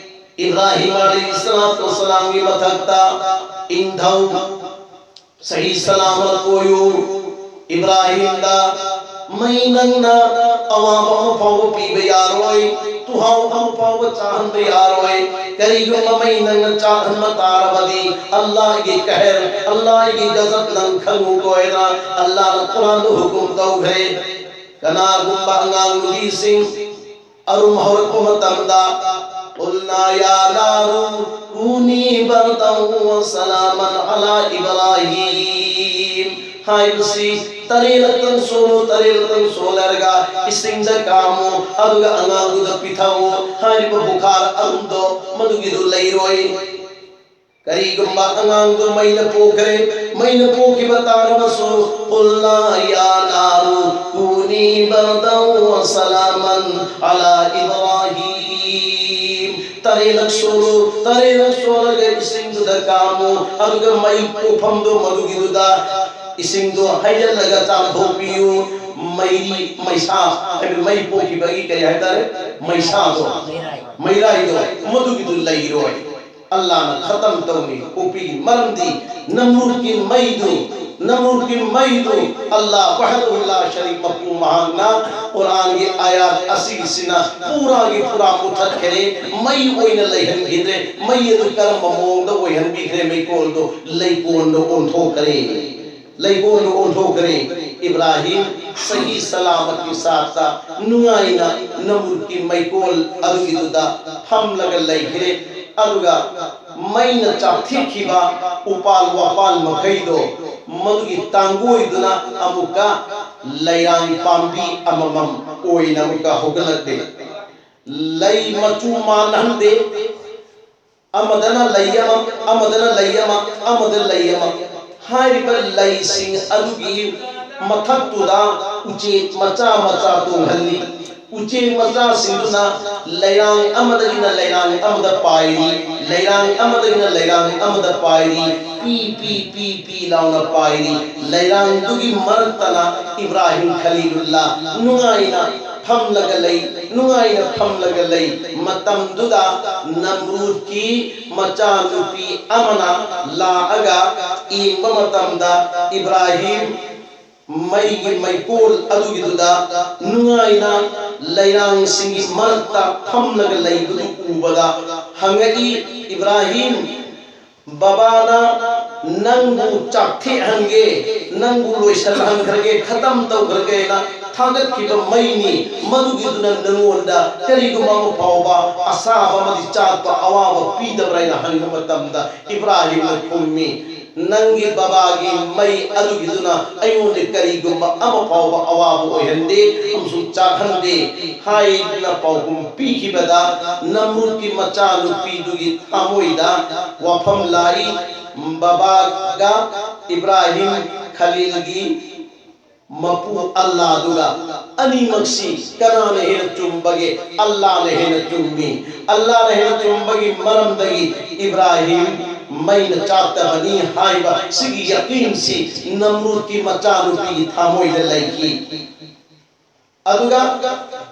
ꯏꯕ꯭ꯔꯥꯍꯤꯝ ꯑꯂꯩꯍꯤ ꯁꯂꯥꯇꯨ ꯋꯁꯁꯂꯥꯝꯒꯤ ꯃꯊꯛꯇ ꯏꯪꯊꯧ, ꯁꯍꯤ ꯁꯂꯥꯃꯠ ꯑꯣꯏꯌꯨ꯫ ꯏꯕ꯭ꯔꯥꯍꯤꯝꯗ ꯃꯩ ꯅꯪꯅ ꯑꯋꯥꯕ ꯑꯃ ꯐꯥꯎꯕ ꯄꯤꯕ ꯌꯥꯔꯣꯏ, ꯇꯨꯍꯥꯎ ꯑꯃ ꯐꯥꯎꯕ ꯆꯥꯍꯟꯕ ꯌꯥꯔꯣꯏ꯫ ꯀꯔꯤꯒꯨꯝꯕ ꯃꯩ ꯅꯪꯅ ꯆꯥꯍꯟꯕ ꯇꯥꯔꯕꯗꯤ, ꯑꯜꯂꯥꯍꯒꯤ ꯀꯍꯔ, ꯑꯜꯂꯥꯍꯒꯤ ꯒꯖꯕ ꯅꯪ ꯈꯪꯉꯨꯀꯣ ꯍꯥꯏꯅ ꯑꯜꯂꯥꯍꯅ ꯀꯨꯔꯥꯟꯗ ꯍꯨꯀꯨꯝ ꯇꯧꯈ꯭ꯔꯦ꯫ ꯀꯅꯥꯒꯨꯝꯕ ꯑꯉꯥꯡ ꯅꯨꯄꯤꯁꯤꯡ ꯑꯔꯨꯝ ꯍꯧꯔꯛꯄ ꯃꯇꯝꯗ, "قلنا يا نار كوني بردا وسلاما على إبراهيم" ꯍꯥꯏꯕꯁꯤ ꯇꯔꯦꯠꯂꯛꯇꯪ ꯁꯣꯜꯂꯨ, ꯇꯔꯦꯠꯂꯛꯇꯪ ꯁꯣꯜꯂꯔꯒ ꯏꯁꯤꯡꯗ ꯀꯥꯝꯃꯨ, ꯑꯗꯨꯒ ꯑꯉꯥꯡꯗꯨꯗ ꯄꯤꯊꯛꯎ꯫ ꯍꯥꯏꯔꯤꯕ ꯕꯨꯈꯥꯔ ꯑꯔꯨꯝꯗꯣ ꯃꯗꯨꯒꯤꯗꯨ ꯂꯩꯔꯣꯏ꯫ ꯀꯔꯤꯒꯨꯝꯕ ꯑꯉꯥꯡꯗꯨ ꯃꯩꯅ ꯄꯣꯛꯈ꯭ꯔꯦ, ꯃꯩꯅ ꯄꯣꯛꯈꯤꯕ ꯇꯥꯔꯕꯁꯨ, "قلنا يا نار كوني بردا وسلاما على إبراهيم" ꯇꯔꯦꯠꯂꯛ ꯁꯣꯜꯂꯨ, ꯇꯔꯦꯠꯂꯛ ꯁꯣꯜꯂꯒ ꯏꯁꯤꯡꯗꯨꯗ ꯀꯥꯝꯃꯨ, ꯑꯗꯨꯒ ꯃꯩ ꯄꯣꯛꯐꯝꯗꯣ ꯃꯗꯨꯒꯤꯗꯨꯗ ꯏꯁꯤꯡꯗꯣ ꯍꯩꯖꯤꯜꯂꯒ ꯆꯥꯝꯊꯣꯛꯄꯤꯌꯨ꯫ ꯃꯩꯔꯤ ꯃꯩꯁꯥ ꯍꯥꯏꯕꯗꯤ ꯃꯩ ꯄꯣꯛꯈꯤꯕꯒꯤ ꯀꯔꯤ ꯍꯥꯏꯇꯥꯔꯦ, ꯃꯩꯁꯥꯗꯣ, ꯃꯩꯔꯥꯏꯗꯣ, ꯃꯗꯨꯒꯤꯗꯨ ꯂꯩꯔꯣꯏ꯫ ꯑꯜꯂꯥꯅ ꯈꯇꯝ ꯇꯧꯅꯤ ꯄꯣꯛꯄꯤꯒꯤ ꯃꯔꯝꯗꯤ ꯅꯝꯔꯨꯗꯀꯤ ꯃꯩꯗꯨ, ꯅꯝꯔꯨꯗꯀꯤ ꯃꯩꯗꯨ ꯑꯜꯂꯥ ꯋꯥꯍꯗꯍꯨ ꯂꯥ ꯁꯔꯤꯛ ꯃꯄꯨ ꯃꯍꯥꯛꯅ ꯀꯨꯔꯥꯟꯒꯤ ꯑꯥꯌꯥꯠ ꯑꯁꯤꯒꯤꯁꯤꯅ ꯄꯨꯔꯥꯒꯤ ꯄꯨꯔꯥ ꯃꯨꯊꯠꯈ꯭ꯔꯦ꯫ ꯃꯩ ꯑꯣꯏꯅ ꯂꯩꯍꯟꯈꯤꯗ꯭ꯔꯦ꯫ ꯃꯩ ꯑꯗꯨ ꯀꯔꯝꯕ ꯃꯑꯣꯡꯗ ꯑꯣꯏꯍꯟꯕꯤꯈ꯭ꯔꯦ? ꯃꯩꯀꯣꯜꯗꯣ ꯂꯩꯀꯣꯜꯗ ꯑꯣꯟꯊꯣꯛꯈ꯭ꯔꯦ꯫ ꯂꯩꯀꯣꯜꯗ ꯑꯣꯟꯊꯣꯛꯈ꯭ꯔꯦ꯫ ꯏꯕ꯭ꯔꯥꯍꯤꯝ ꯁꯍꯤ ꯁꯂꯥꯃꯠꯀꯤ ꯁꯥꯠꯇ ꯅꯨꯡꯉꯥꯏꯅ ꯅꯝꯔꯨꯗꯀꯤ ꯃꯩꯀꯣꯜ ꯑꯗꯨꯒꯤꯗꯨꯗ ꯐꯝꯂꯒ ꯂꯩꯈ꯭ꯔꯦ꯫ ꯑꯗꯨꯒ ꯃꯩꯅ ꯆꯥꯛꯊꯤꯛꯈꯤꯕ ꯎꯄꯥꯜ ꯋꯥꯄꯥꯜ ꯃꯈꯩꯗꯣ ꯃꯗꯨꯒꯤ ꯇꯥꯡꯒꯣꯏꯗꯨꯅ ꯑꯃꯨꯛꯀ ꯂꯩꯔꯥꯡ ꯄꯥꯝꯕꯤ ꯑꯃꯃꯝ ꯑꯣꯏꯅ ꯑꯃꯨꯛꯀ ꯍꯧꯒꯠꯂꯛꯂꯦ꯫ ꯂꯩ ꯃꯆꯨ ꯃꯥꯟꯅꯍꯟꯗꯦ꯫ ꯑꯃꯗꯅ ꯂꯩ ꯑꯃ, ꯑꯃꯗꯅ ꯂꯩ ꯑꯃ, ꯑꯃꯗ ꯂꯩ ꯑꯃ꯫ ꯍꯥꯏꯔꯤꯕ ꯂꯩꯁꯤꯡ ꯑꯗꯨꯒꯤ ꯃꯊꯛꯇꯨꯗ ꯎꯆꯦꯛ ꯃꯆꯥ ꯃꯆꯥ ꯇꯣꯡꯍꯜꯂꯤ꯫ ꯎꯆꯦꯛ ꯃꯆꯥꯁꯤꯡꯗꯨꯅ ꯂꯩꯔꯥꯡ ꯑꯃꯗꯒꯤꯅ ꯂꯩꯔꯥꯡ ꯑꯃꯗ ꯄꯥꯏꯔꯤ, ꯂꯩꯔꯥꯡ ꯑꯃꯗꯒꯤꯅ ꯂꯩꯔꯥꯡ ꯑꯃꯗ ꯄꯥꯏꯔꯤ, ꯄꯤ ꯄꯤ ꯄꯤ ꯄꯤ ꯂꯥꯎꯅ ꯄꯥꯏꯔꯤ꯫ ꯂꯩꯔꯥꯡꯗꯨꯒꯤ ꯃꯔꯛꯇꯅ ꯏꯕ꯭ꯔꯥꯍꯤꯝ ꯈꯂꯤꯂꯨꯜꯂꯥ ꯅꯨꯡꯉꯥꯏꯅ ꯐꯝꯂꯒ ꯂꯩ, ꯅꯨꯡꯉꯥꯏꯅ ꯐꯝꯂꯒ ꯂꯩ꯫ ꯃꯇꯝꯗꯨꯗ ꯅꯝꯔꯨꯗꯀꯤ ꯃꯆꯥꯅꯨꯄꯤ ꯑꯃꯅ ꯂꯥꯛꯑꯒ ꯌꯦꯡꯕ ꯃꯇꯝꯗ ꯏꯕ꯭ꯔꯥꯍꯤꯝ ꯃꯩꯒꯤ ꯃꯩꯀꯣꯜ ꯑꯗꯨꯒꯤꯗꯨꯗ ꯅꯨꯡꯉꯥꯏꯅ ꯂꯩꯔꯥꯡꯁꯤꯡꯒꯤ ꯃꯔꯛꯇ ꯐꯝꯂꯒ ꯂꯩꯕꯗꯨ ꯎꯕꯗ ꯍꯪꯉꯛꯏ, "ꯏꯕ꯭ꯔꯥꯍꯤꯝ, ꯕꯕꯥꯅ ꯅꯪꯕꯨ ꯆꯥꯛꯊꯦꯛꯍꯟꯒꯦ, ꯅꯪꯕꯨ ꯂꯣꯏꯁꯤꯜꯍꯟꯈ꯭ꯔꯒꯦ, ꯈꯇꯝ ꯇꯧꯈ꯭ꯔꯒꯦꯅ ꯊꯥꯒꯠꯈꯤꯕ ꯃꯩꯅꯤ꯫ ꯃꯗꯨꯒꯤꯗꯨꯅ ꯅꯉꯣꯟꯗ ꯀꯔꯤꯒꯨꯝꯕ ꯑꯃ ꯐꯥꯎꯕ ꯑꯁꯥꯕ ꯑꯃꯗꯤ ꯆꯥꯛꯄ ꯑꯋꯥꯕ ꯄꯤꯗꯕ꯭ꯔꯥ?" ꯍꯥꯏꯅ ꯍꯪꯕ ꯃꯇꯝꯗ ꯏꯕ꯭ꯔꯥꯍꯤꯝꯅ ꯈꯨꯝꯃꯤ, "ꯅꯪꯒꯤ ꯕꯕꯥꯒꯤ ꯃꯩ ꯑꯗꯨꯒꯤꯗꯨꯅ ꯑꯩꯉꯣꯟꯗ ꯀꯔꯤꯒꯨꯝꯕ ꯑꯃ ꯐꯥꯎꯕ ꯑꯋꯥꯕ ꯑꯣꯏꯍꯟꯗꯦ ꯑꯃꯁꯨꯡ ꯆꯥꯛꯍꯟꯗꯦ" ꯍꯥꯏꯗꯨꯅ ꯄꯥꯎꯈꯨꯝ ꯄꯤꯈꯤꯕꯗ ꯅꯝꯔꯨꯗꯀꯤ ꯃꯆꯥꯅꯨꯄꯤꯗꯨꯒꯤ ꯊꯃꯣꯏꯗ ꯋꯥꯐꯝ ꯂꯥꯛꯏ, "ꯕꯕꯥꯒ ꯏꯕ꯭ꯔꯥꯍꯤꯝ ꯈꯂꯤꯜꯒꯤ ꯃꯄꯨ ꯑꯜꯂꯥꯗꯨꯒ ꯑꯅꯤꯃꯛꯁꯤ ꯀꯅꯥꯅ ꯍꯦꯟꯅ ꯆꯨꯝꯕꯒꯦ?" ꯑꯜꯂꯥꯅ ꯍꯦꯟꯅ ꯆꯨꯝꯃꯤ꯫ ꯑꯜꯂꯥꯅ ꯍꯦꯟꯅ ꯆꯨꯝꯕꯒꯤ ꯃꯔꯝꯗꯒꯤ ꯏꯕ꯭ꯔꯥꯍꯤꯝ ꯃꯩꯅ ꯆꯥꯛꯇꯕꯅꯤ ꯍꯥꯏꯕ ꯁꯤꯒꯤ ꯌꯥꯀꯤꯟꯁꯤ ꯅꯝꯔꯨꯗꯀꯤ ꯃꯆꯥꯅꯨꯄꯤꯒꯤ ꯊꯃꯣꯏꯗ ꯂꯩꯈꯤ꯫ ꯑꯗꯨꯒ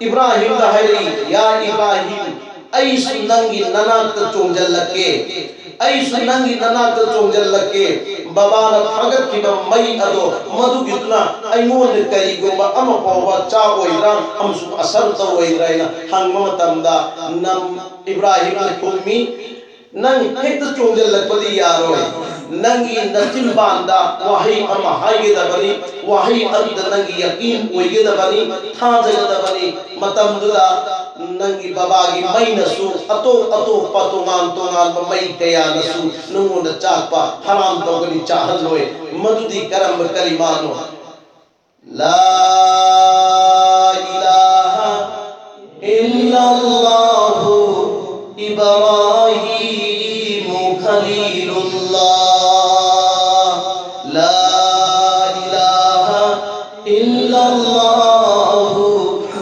ꯏꯕ꯭ꯔꯥꯍꯤꯝꯗ ꯍꯥꯏꯔꯛꯏ, "ꯌꯥ ꯏꯕ꯭ꯔꯥꯍꯤꯝ, ꯑꯩꯁꯨ ꯅꯪꯒꯤ ꯅꯅꯥꯛꯇ ꯆꯣꯡꯁꯤꯜꯂꯛꯀꯦ, ꯑꯩꯁꯨ ꯅꯪꯒꯤ ꯅꯅꯥꯛꯇ ꯆꯣꯡꯁꯤꯜꯂꯛꯀꯦ꯫ ꯕꯕꯥꯅ ꯊꯥꯒꯠꯈꯤꯕ ꯃꯩ ꯑꯗꯣ, ꯃꯗꯨꯒꯤꯗꯨꯅ ꯑꯩꯉꯣꯟꯗ ꯀꯔꯤꯒꯨꯝꯕ ꯑꯃ ꯐꯥꯎꯕ ꯆꯥꯛꯑꯣꯏꯗ꯭ꯔꯥ ꯑꯃꯁꯨꯡ ꯑꯁꯔ ꯇꯧꯔꯣꯏꯗ꯭ꯔꯥ?" ꯍꯥꯏꯅ ꯍꯪꯕ ꯃꯇꯝꯗ, ꯅꯝ ꯏꯕ꯭ꯔꯥꯍꯤꯝꯅ ꯈꯨꯝꯃꯤ, "ꯅꯪ ꯍꯦꯛꯇ ꯆꯣꯡꯁꯤꯜꯂꯛꯄꯗꯤ ꯌꯥꯔꯣꯏ꯫ ꯅꯪꯒꯤ ꯅꯆꯤꯟꯕꯥꯟꯗ ꯋꯥꯍꯩ ꯑꯃ ꯍꯥꯏꯒꯗꯕꯅꯤ, ꯋꯥꯍꯩ ꯑꯗꯨꯗ ꯅꯪꯒꯤ ꯌꯥꯀꯤꯟ ꯑꯣꯏꯒꯗꯕꯅꯤ, ꯊꯥꯖꯒꯗꯕꯅꯤ꯫ ꯃꯇꯝꯗꯨꯗ ꯅꯪꯒꯤ ꯕꯕꯥꯒꯤ ꯃꯩꯅꯁꯨ, ꯑꯇꯣꯞ ꯑꯇꯣꯞꯄ ꯇꯣꯉꯥꯟ ꯇꯣꯉꯥꯟꯕ ꯃꯩ ꯀꯌꯥꯅꯁꯨ ꯅꯉꯣꯟꯗ ꯆꯥꯛꯄ ꯍꯔꯥꯝ ꯇꯧꯒꯅꯤ, ꯆꯥꯍꯜꯂꯣꯏ꯫ ꯃꯗꯨꯗꯤ ꯀꯔꯝꯕ ꯀꯂꯤꯃꯥꯅꯣ?" لا إله إلا الله إبراهيم خليل الله. لا إله إلا الله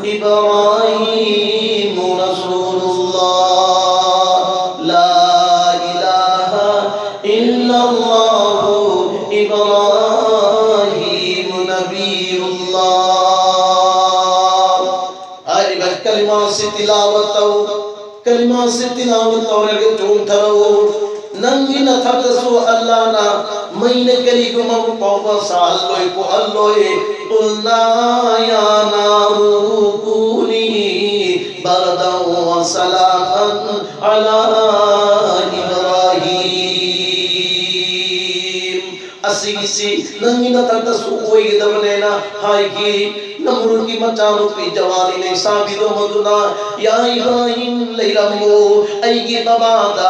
إبراهيم رسول الله. لا إله إلا الله إبراهيم نبي الله. ꯍꯥꯏꯔꯤꯕ ꯀꯂꯤꯃꯥꯁꯤ ꯇꯤꯂꯥꯋꯠ ꯇꯧ꯫ ꯀꯂꯤꯃꯥꯁꯤ ꯇꯤꯂꯥꯋꯠ ꯇꯧꯔꯒ ꯆꯣꯡꯊꯔꯛꯎ꯫ ꯅꯪꯒꯤ ꯅꯊꯛꯇꯁꯨ ꯑꯜꯂꯥꯅ ꯃꯩꯅ ꯀꯔꯤꯒꯨꯝꯕ ꯑꯃ ꯐꯥꯎꯕ ꯁꯥꯍꯜꯂꯣꯏ, ꯄꯣꯛꯍꯜꯂꯣꯏ꯫ قلنا يا نار كوني بردا وسلاما على إبراهيم. ꯑꯁꯤꯒꯤꯁꯤ ꯅꯪꯒꯤ ꯅꯊꯛꯇꯁꯨ ꯑꯣꯏꯒꯗꯕꯅꯦꯅ ꯍꯥꯏꯈꯤ꯫ ꯅꯃꯔꯨꯗꯀꯤ ꯃꯆꯥꯅꯨꯄꯤ ꯖꯋꯥꯅꯤ ꯂꯩꯁꯥꯕꯤꯗꯣ ꯃꯗꯨꯅ, "ꯌꯥ ꯏꯕ꯭ꯔꯥꯍꯤꯝ, ꯂꯩꯔꯝꯃꯨ, ꯑꯩꯒꯤ ꯕꯕꯥꯗ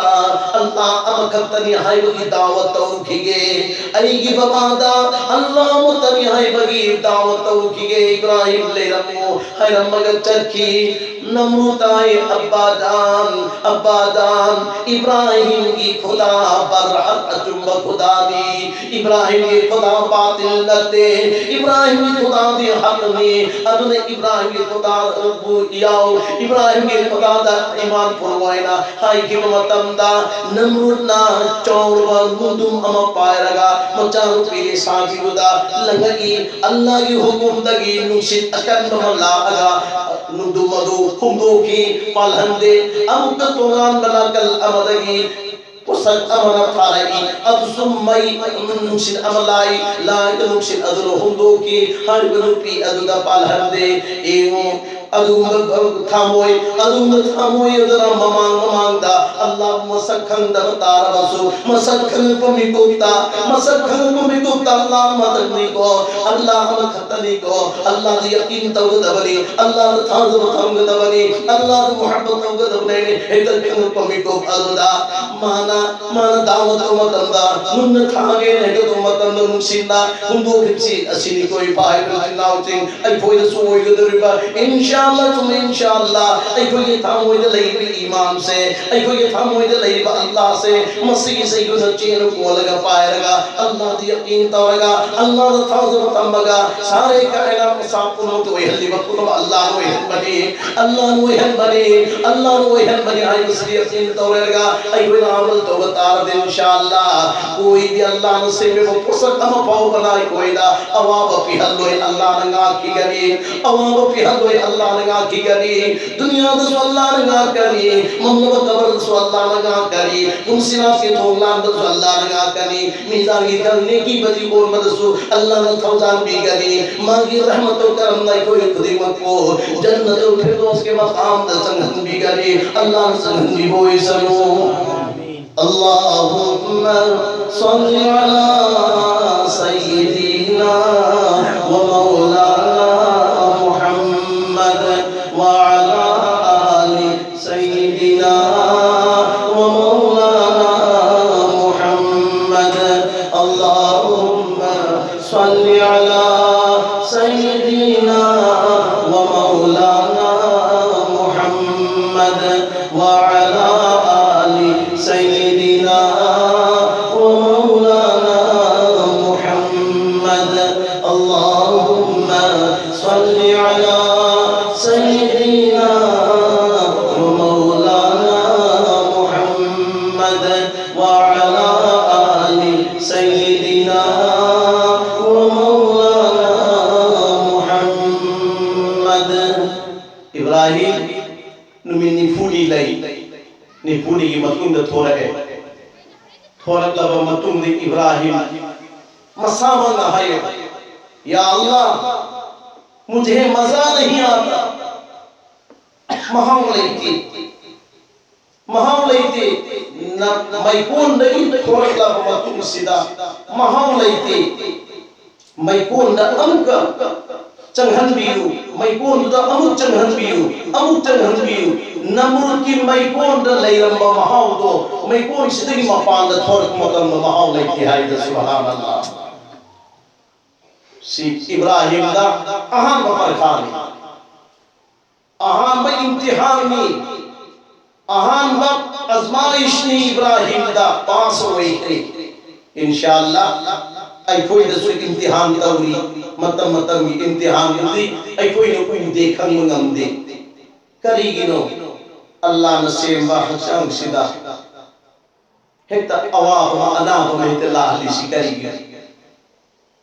ꯑꯜꯂꯥ ꯑꯃꯈꯛꯇꯅꯤ ꯍꯥꯏꯕꯒꯤ ꯗꯥꯋꯠ ꯇꯧꯈꯤꯒꯦ, ꯑꯩꯒꯤ ꯕꯕꯥꯗ ꯑꯜꯂꯥ ꯑꯃꯠꯇꯅꯤ ꯍꯥꯏꯕꯒꯤ ꯗꯥꯋꯠ ꯇꯧꯈꯤꯒꯦ꯫ ꯏꯕ꯭ꯔꯥꯍꯤꯝ, ꯂꯩꯔꯝꯃꯨ" ꯍꯥꯏꯔꯝꯃꯒ ꯆꯠꯈꯤ꯫ ꯅꯝꯔꯨꯗ ꯇꯥꯏ, "ꯑꯕꯥ ꯖꯥꯟ, ꯑꯕꯥ ꯖꯥꯟ, ꯏꯕ꯭ꯔꯥꯍꯤꯝꯒꯤ ꯈꯨꯗꯥ ꯕꯔꯍꯛ ꯑꯆꯨꯝꯕ ꯈꯨꯗꯥꯅꯤ, ꯏꯕ꯭ꯔꯥꯍꯤꯝꯒꯤ ꯈꯨꯗꯥ ꯕꯥꯇꯤꯜ ꯅꯠꯇꯦ, ꯏꯕ꯭ꯔꯥꯍꯤꯝꯒꯤ ꯈꯨꯗꯥꯗꯤ ꯍꯛꯅꯤ, ꯑꯗꯨꯅ ꯏꯕ꯭ꯔꯥꯍꯤꯝꯒꯤ ꯈꯨꯗꯥꯕꯨ ꯌꯥꯎ, ꯏꯕ꯭ꯔꯥꯍꯤꯝꯒꯤ ꯈꯨꯗꯥꯗ ꯏꯃꯥꯟ ꯄꯨꯔꯛꯑꯣ" ꯍꯥꯏꯅ ꯍꯥꯏꯈꯤꯕ ꯃꯇꯝꯗ, ꯅꯝꯔꯨꯗꯅ ꯆꯥꯎꯔꯕ ꯅꯨꯡꯗꯨꯝ ꯑꯃ ꯄꯥꯏꯔꯒ ꯃꯆꯥꯅꯨꯄꯤ ꯂꯩꯁꯥꯕꯤꯗꯨꯗ ꯂꯪꯉꯛꯏ꯫ ꯑꯜꯂꯥꯍꯒꯤ ꯍꯨꯀꯨꯝꯗꯒꯤ ꯅꯨꯡꯁꯤꯠ ꯑꯀꯟꯕ ꯑꯃ ꯂꯥꯛꯑꯒ ꯅꯨꯡꯗꯨꯝ ꯑꯗꯨ ꯍꯨꯝꯗꯣꯛꯈꯤ, ꯄꯥꯜꯍꯟꯗꯦ꯫ ꯑꯃꯨꯛꯀ ꯇꯣꯉꯥꯟꯕ ꯅꯥꯀꯜ ꯑꯃꯗꯒꯤ ꯄꯣꯠꯁꯛ ꯑꯃꯅ ꯊꯥꯔꯛꯏ, ꯑꯗꯨꯁꯨ ꯃꯩ, ꯅꯨꯡꯁꯤꯠ ꯑꯃ ꯂꯥꯛꯏ, ꯂꯥꯛꯏꯕ ꯅꯨꯡꯁꯤꯠ ꯑꯗꯨꯅ ꯍꯨꯝꯗꯣꯛꯈꯤ, ꯍꯥꯏꯔꯤꯕ ꯅꯨꯄꯤ ꯑꯗꯨꯗ ꯄꯥꯜꯍꯟꯗꯦ꯫ ꯌꯦꯡꯉꯨ, ꯑꯗꯨꯒꯨꯝꯕ ꯊꯥꯃꯣꯏ, ꯑꯗꯨꯒꯨꯝꯕ ꯊꯥꯃꯣꯏ ꯑꯗꯨꯅ ꯃꯃꯥꯡ ꯃꯃꯥꯡꯗ ꯑꯜꯂꯥꯍꯕꯨ ꯃꯁꯛ ꯈꯪꯗꯕ ꯇꯥꯔꯕꯁꯨ, ꯃꯁꯛ ꯈꯪꯉꯛꯄ ꯃꯤꯀꯨꯞꯇ, ꯃꯁꯛ ꯈꯪꯉꯛꯄ ꯃꯤꯀꯨꯞꯇ ꯑꯜꯂꯥꯍ ꯑꯃꯇꯪꯅꯤꯀꯣ, ꯑꯜꯂꯥꯍ ꯑꯃꯈꯛꯇꯅꯤꯀꯣ, ꯑꯜꯂꯥꯍꯗ ꯌꯀꯤꯟ ꯇꯧꯒꯗꯕꯅꯤ, ꯑꯜꯂꯥꯍꯗ ꯊꯥꯖꯕ ꯊꯝꯒꯗꯕꯅꯤ, ꯑꯜꯂꯥꯍꯗ ꯃꯨꯍꯕꯠ ꯇꯧꯒꯗꯕꯅꯤ꯫ ꯍꯦꯛꯇ ꯈꯪꯉꯛꯄ ꯃꯤꯀꯨꯞ ꯑꯗꯨꯗ ꯃꯥꯅ, ꯃꯥꯅ ꯗꯥꯋꯠ ꯇꯧꯕ ꯃꯇꯝꯗ, ꯅꯨꯡꯅ ꯊꯥꯒꯦꯅ ꯍꯦꯛꯇ ꯇꯧꯕ ꯃꯇꯝꯗ ꯅꯨꯡꯁꯤꯠꯅ ꯍꯨꯝꯗꯣꯛꯈꯤꯕꯁꯤ ꯑꯁꯤꯅꯤꯀꯣ, ꯏꯄꯥ ꯏꯄꯨ ꯏꯆꯤꯟ ꯏꯅꯥꯎꯁꯤꯡ, ꯑꯩꯈꯣꯏꯗꯁꯨ ꯑꯣꯏꯒꯗꯧꯔꯤꯕ, ꯏꯟꯁꯥ ꯑꯜꯂꯥꯍ, ꯁꯨꯝ ꯏꯟꯁꯥ ꯑꯜꯂꯥꯍ, ꯑꯩꯈꯣꯏꯒꯤ ꯊꯃꯣꯏꯗ ꯂꯩꯔꯤꯕ ꯏꯃꯥꯟꯁꯦ, ꯑꯩꯈꯣꯏꯒꯤ ꯊꯃꯣꯏꯗ ꯂꯩꯔꯤꯕ ꯑꯜꯂꯥꯍꯁꯦ, ꯃꯁꯤꯒꯤꯁꯦ ꯑꯩꯈꯣꯏꯅ ꯆꯦꯅ ꯀꯣꯜꯂꯒ ꯄꯥꯏꯔꯒ, ꯑꯜꯂꯥꯍꯗ ꯌꯀꯤꯟ ꯇꯧꯔꯒ, ꯑꯜꯂꯥꯍꯗ ꯊꯥꯖꯕ ꯊꯝꯃꯒ, ꯁꯥꯔꯦ ꯀꯥꯏꯅ ꯃꯁꯥ ꯄꯨꯝꯅꯃꯛꯇ ꯑꯣꯏꯍꯜꯂꯤꯕ ꯄꯨꯝꯅꯃꯛ ꯑꯜꯂꯥꯍꯅ ꯑꯣꯏꯍꯟꯕꯅꯤ, ꯑꯜꯂꯥꯍꯅ ꯑꯣꯏꯍꯟꯕꯅꯤ, ꯑꯜꯂꯥꯍꯅ ꯑꯣꯏꯍꯟꯕꯅꯤ ꯍꯥꯏꯕꯁꯤꯗꯤ ꯌꯀꯤꯟ ꯇꯧꯔꯒ ꯑꯩꯈꯣꯏꯅ ꯑꯃꯜ ꯇꯧꯕ ꯇꯥꯔꯗꯤ, ꯏꯟꯁꯥ ꯑꯜꯂꯥꯍ, ꯀꯣꯏꯗꯤ ꯑꯜꯂꯥꯍꯅ ꯁꯦꯝꯕꯤꯕ ꯄꯣꯠꯁꯛ ꯑꯃ ꯐꯥꯎꯕꯅ ꯑꯩꯈꯣꯏꯗ ꯑꯋꯥꯕ ꯄꯤꯍꯜꯂꯣꯏ, ꯑꯜꯂꯥꯍꯅ ꯉꯥꯛꯈꯤꯒꯅꯤ꯫ ꯑꯋꯥꯕ ꯄꯤꯍꯜꯂꯣꯏ, ꯑꯜꯂꯥꯍꯅ ꯉꯥꯛꯈꯤꯒꯅꯤ꯫ ꯗꯨꯅꯤꯌꯥꯗꯁꯨ ꯑꯜꯂꯥꯍꯅ ꯉꯥꯛꯀꯅꯤ, ꯃꯪꯂꯕ ꯀꯕꯔꯗꯁꯨ ꯑꯜꯂꯥꯍꯅ ꯉꯥꯛꯀꯅꯤ, ꯄꯨꯟꯁꯤꯔꯥꯠꯀꯤ ꯊꯣꯡ ꯂꯥꯟꯕꯗꯁꯨ ꯑꯜꯂꯥꯍꯅ ꯉꯥꯛꯀꯅꯤ, ꯃꯤꯖꯥꯟꯒꯤ ꯈꯜ ꯅꯦꯀꯤ ꯕꯗꯤ ꯑꯣꯟꯕꯗꯁꯨ ꯑꯜꯂꯥꯍꯅ ꯊꯧꯖꯥꯟꯕꯤꯒꯅꯤ꯫ ꯃꯥꯒꯤ ꯔꯍꯃꯇꯨꯜ ꯀꯔꯝꯅ ꯑꯩꯈꯣꯏ ꯈꯨꯗꯤꯡꯃꯛꯄꯨ ꯖꯟꯅꯇꯨꯜ ꯐꯤꯔꯗꯧꯁꯀꯤ ꯃꯀꯥꯝꯗ ꯆꯪꯍꯟꯕꯤꯒꯅꯤ꯫ ꯑꯜꯂꯥꯍꯅ ꯆꯪꯍꯟꯕꯤꯕ ꯑꯣꯏꯁꯅꯨ꯫ اللهم صل على سيدنا ومولانا محمد وعلى آل سيدنا ومولانا محمد. اللهم صل على سيدنا ومولانا محمد وعلى آل سيدنا ومولانا محمد. اللهم صل على سيدنا ومولانا محمد وعلى آل سيدنا ومولانا محمد. Ibrahim, ꯅꯨꯃꯤꯠ ꯅꯤꯐꯨꯅꯤ ꯂꯩ꯫ ꯅꯤꯐꯨꯅꯤꯒꯤ ꯃꯇꯨꯡꯗ ꯊꯣꯔꯛꯑꯦ꯫ ꯊꯣꯔꯛꯂꯕ ꯃꯇꯨꯡꯗ ꯏꯕ꯭ꯔꯥꯍꯤꯝ ꯃꯁꯥꯃꯛꯅ ꯍꯥꯏꯌꯦ, "ꯌꯥ ꯑꯜꯂꯥꯍ, ꯃꯨꯖꯦ ꯃꯖꯥ ꯅꯍꯤ ꯑꯥꯇꯥ꯫ ꯃꯍꯥꯎ ꯂꯩꯇꯦ, ꯃꯍꯥꯎ ꯂꯩꯇꯦ꯫ ꯅ-, ꯃꯩꯀꯣꯟꯗꯒꯤ ꯊꯣꯔꯛꯂꯕ ꯃꯇꯨꯡꯁꯤꯗ ꯃꯍꯥꯎ ꯂꯩꯇꯦ꯫ ꯃꯩꯀꯣꯟꯗ ꯑꯃꯨꯛꯀ ꯆꯪꯍꯟꯕꯤꯌꯨ, ꯃꯩꯀꯣꯟꯗꯨꯗ ꯑꯃꯨꯛ ꯆꯪꯍꯟꯕꯤꯌꯨ, ꯑꯃꯨꯛ ꯆꯪꯍꯟꯕꯤꯌꯨ꯫ ꯅꯃ꯭ꯔꯨꯗꯀꯤ ꯃꯩꯀꯣꯟꯗ ꯂꯩꯔꯝꯕ ꯃꯍꯥꯎꯗꯣ ꯃꯩꯀꯣꯟꯁꯤꯗꯒꯤ ꯃꯄꯥꯟꯗ ꯊꯣꯔꯛꯄ ꯃꯇꯝꯗ ꯃꯍꯥꯎ ꯂꯩꯇꯦ" ꯍꯥꯏꯗ꯫ ꯁꯨꯕꯍꯥꯅꯜꯂꯥꯍ꯫ ꯁꯤ ꯏꯕ꯭ꯔꯥꯍꯤꯝꯗ ꯑꯍꯥꯟꯕ ꯄꯔꯤꯈꯥꯅꯤ꯫ ꯑꯍꯥꯟꯕ ꯏꯝꯇꯤꯍꯥꯟꯅꯤ, ꯑꯍꯥꯟꯕ ꯑꯖꯃꯥꯏꯁꯅꯤ꯫ ꯏꯕ꯭ꯔꯥꯍꯤꯝꯗ ꯄꯥꯁ ꯑꯣꯏꯈ꯭ꯔꯦ꯫ ꯏꯟꯁꯥ ꯑꯜꯂꯥ, ꯑꯩꯈꯣꯏꯗꯁꯨ ꯏꯝꯇꯤꯍꯥꯟ ꯇꯧꯔꯤ꯫ ꯃꯇꯝ ꯃꯇꯝꯒꯤ ꯏꯝꯇꯤꯍꯥꯟꯗꯨꯗꯤ ꯑꯩꯈꯣꯏꯅ ꯎꯗꯦ, ꯈꯪꯕ ꯉꯝꯗꯦ꯫ ꯀꯔꯤꯒꯤꯅꯣ? ꯑꯜꯂꯥꯅ ꯁꯦꯝꯕ ꯍꯛꯆꯥꯡꯁꯤꯗ ꯍꯦꯛꯇ ꯑꯋꯥꯕ ꯑꯃ, ꯑꯅꯥꯕ ꯑꯃ ꯍꯦꯛꯇ ꯂꯥꯛꯍꯜꯂꯤꯁꯤ ꯀꯔꯤꯒꯤꯅꯣ?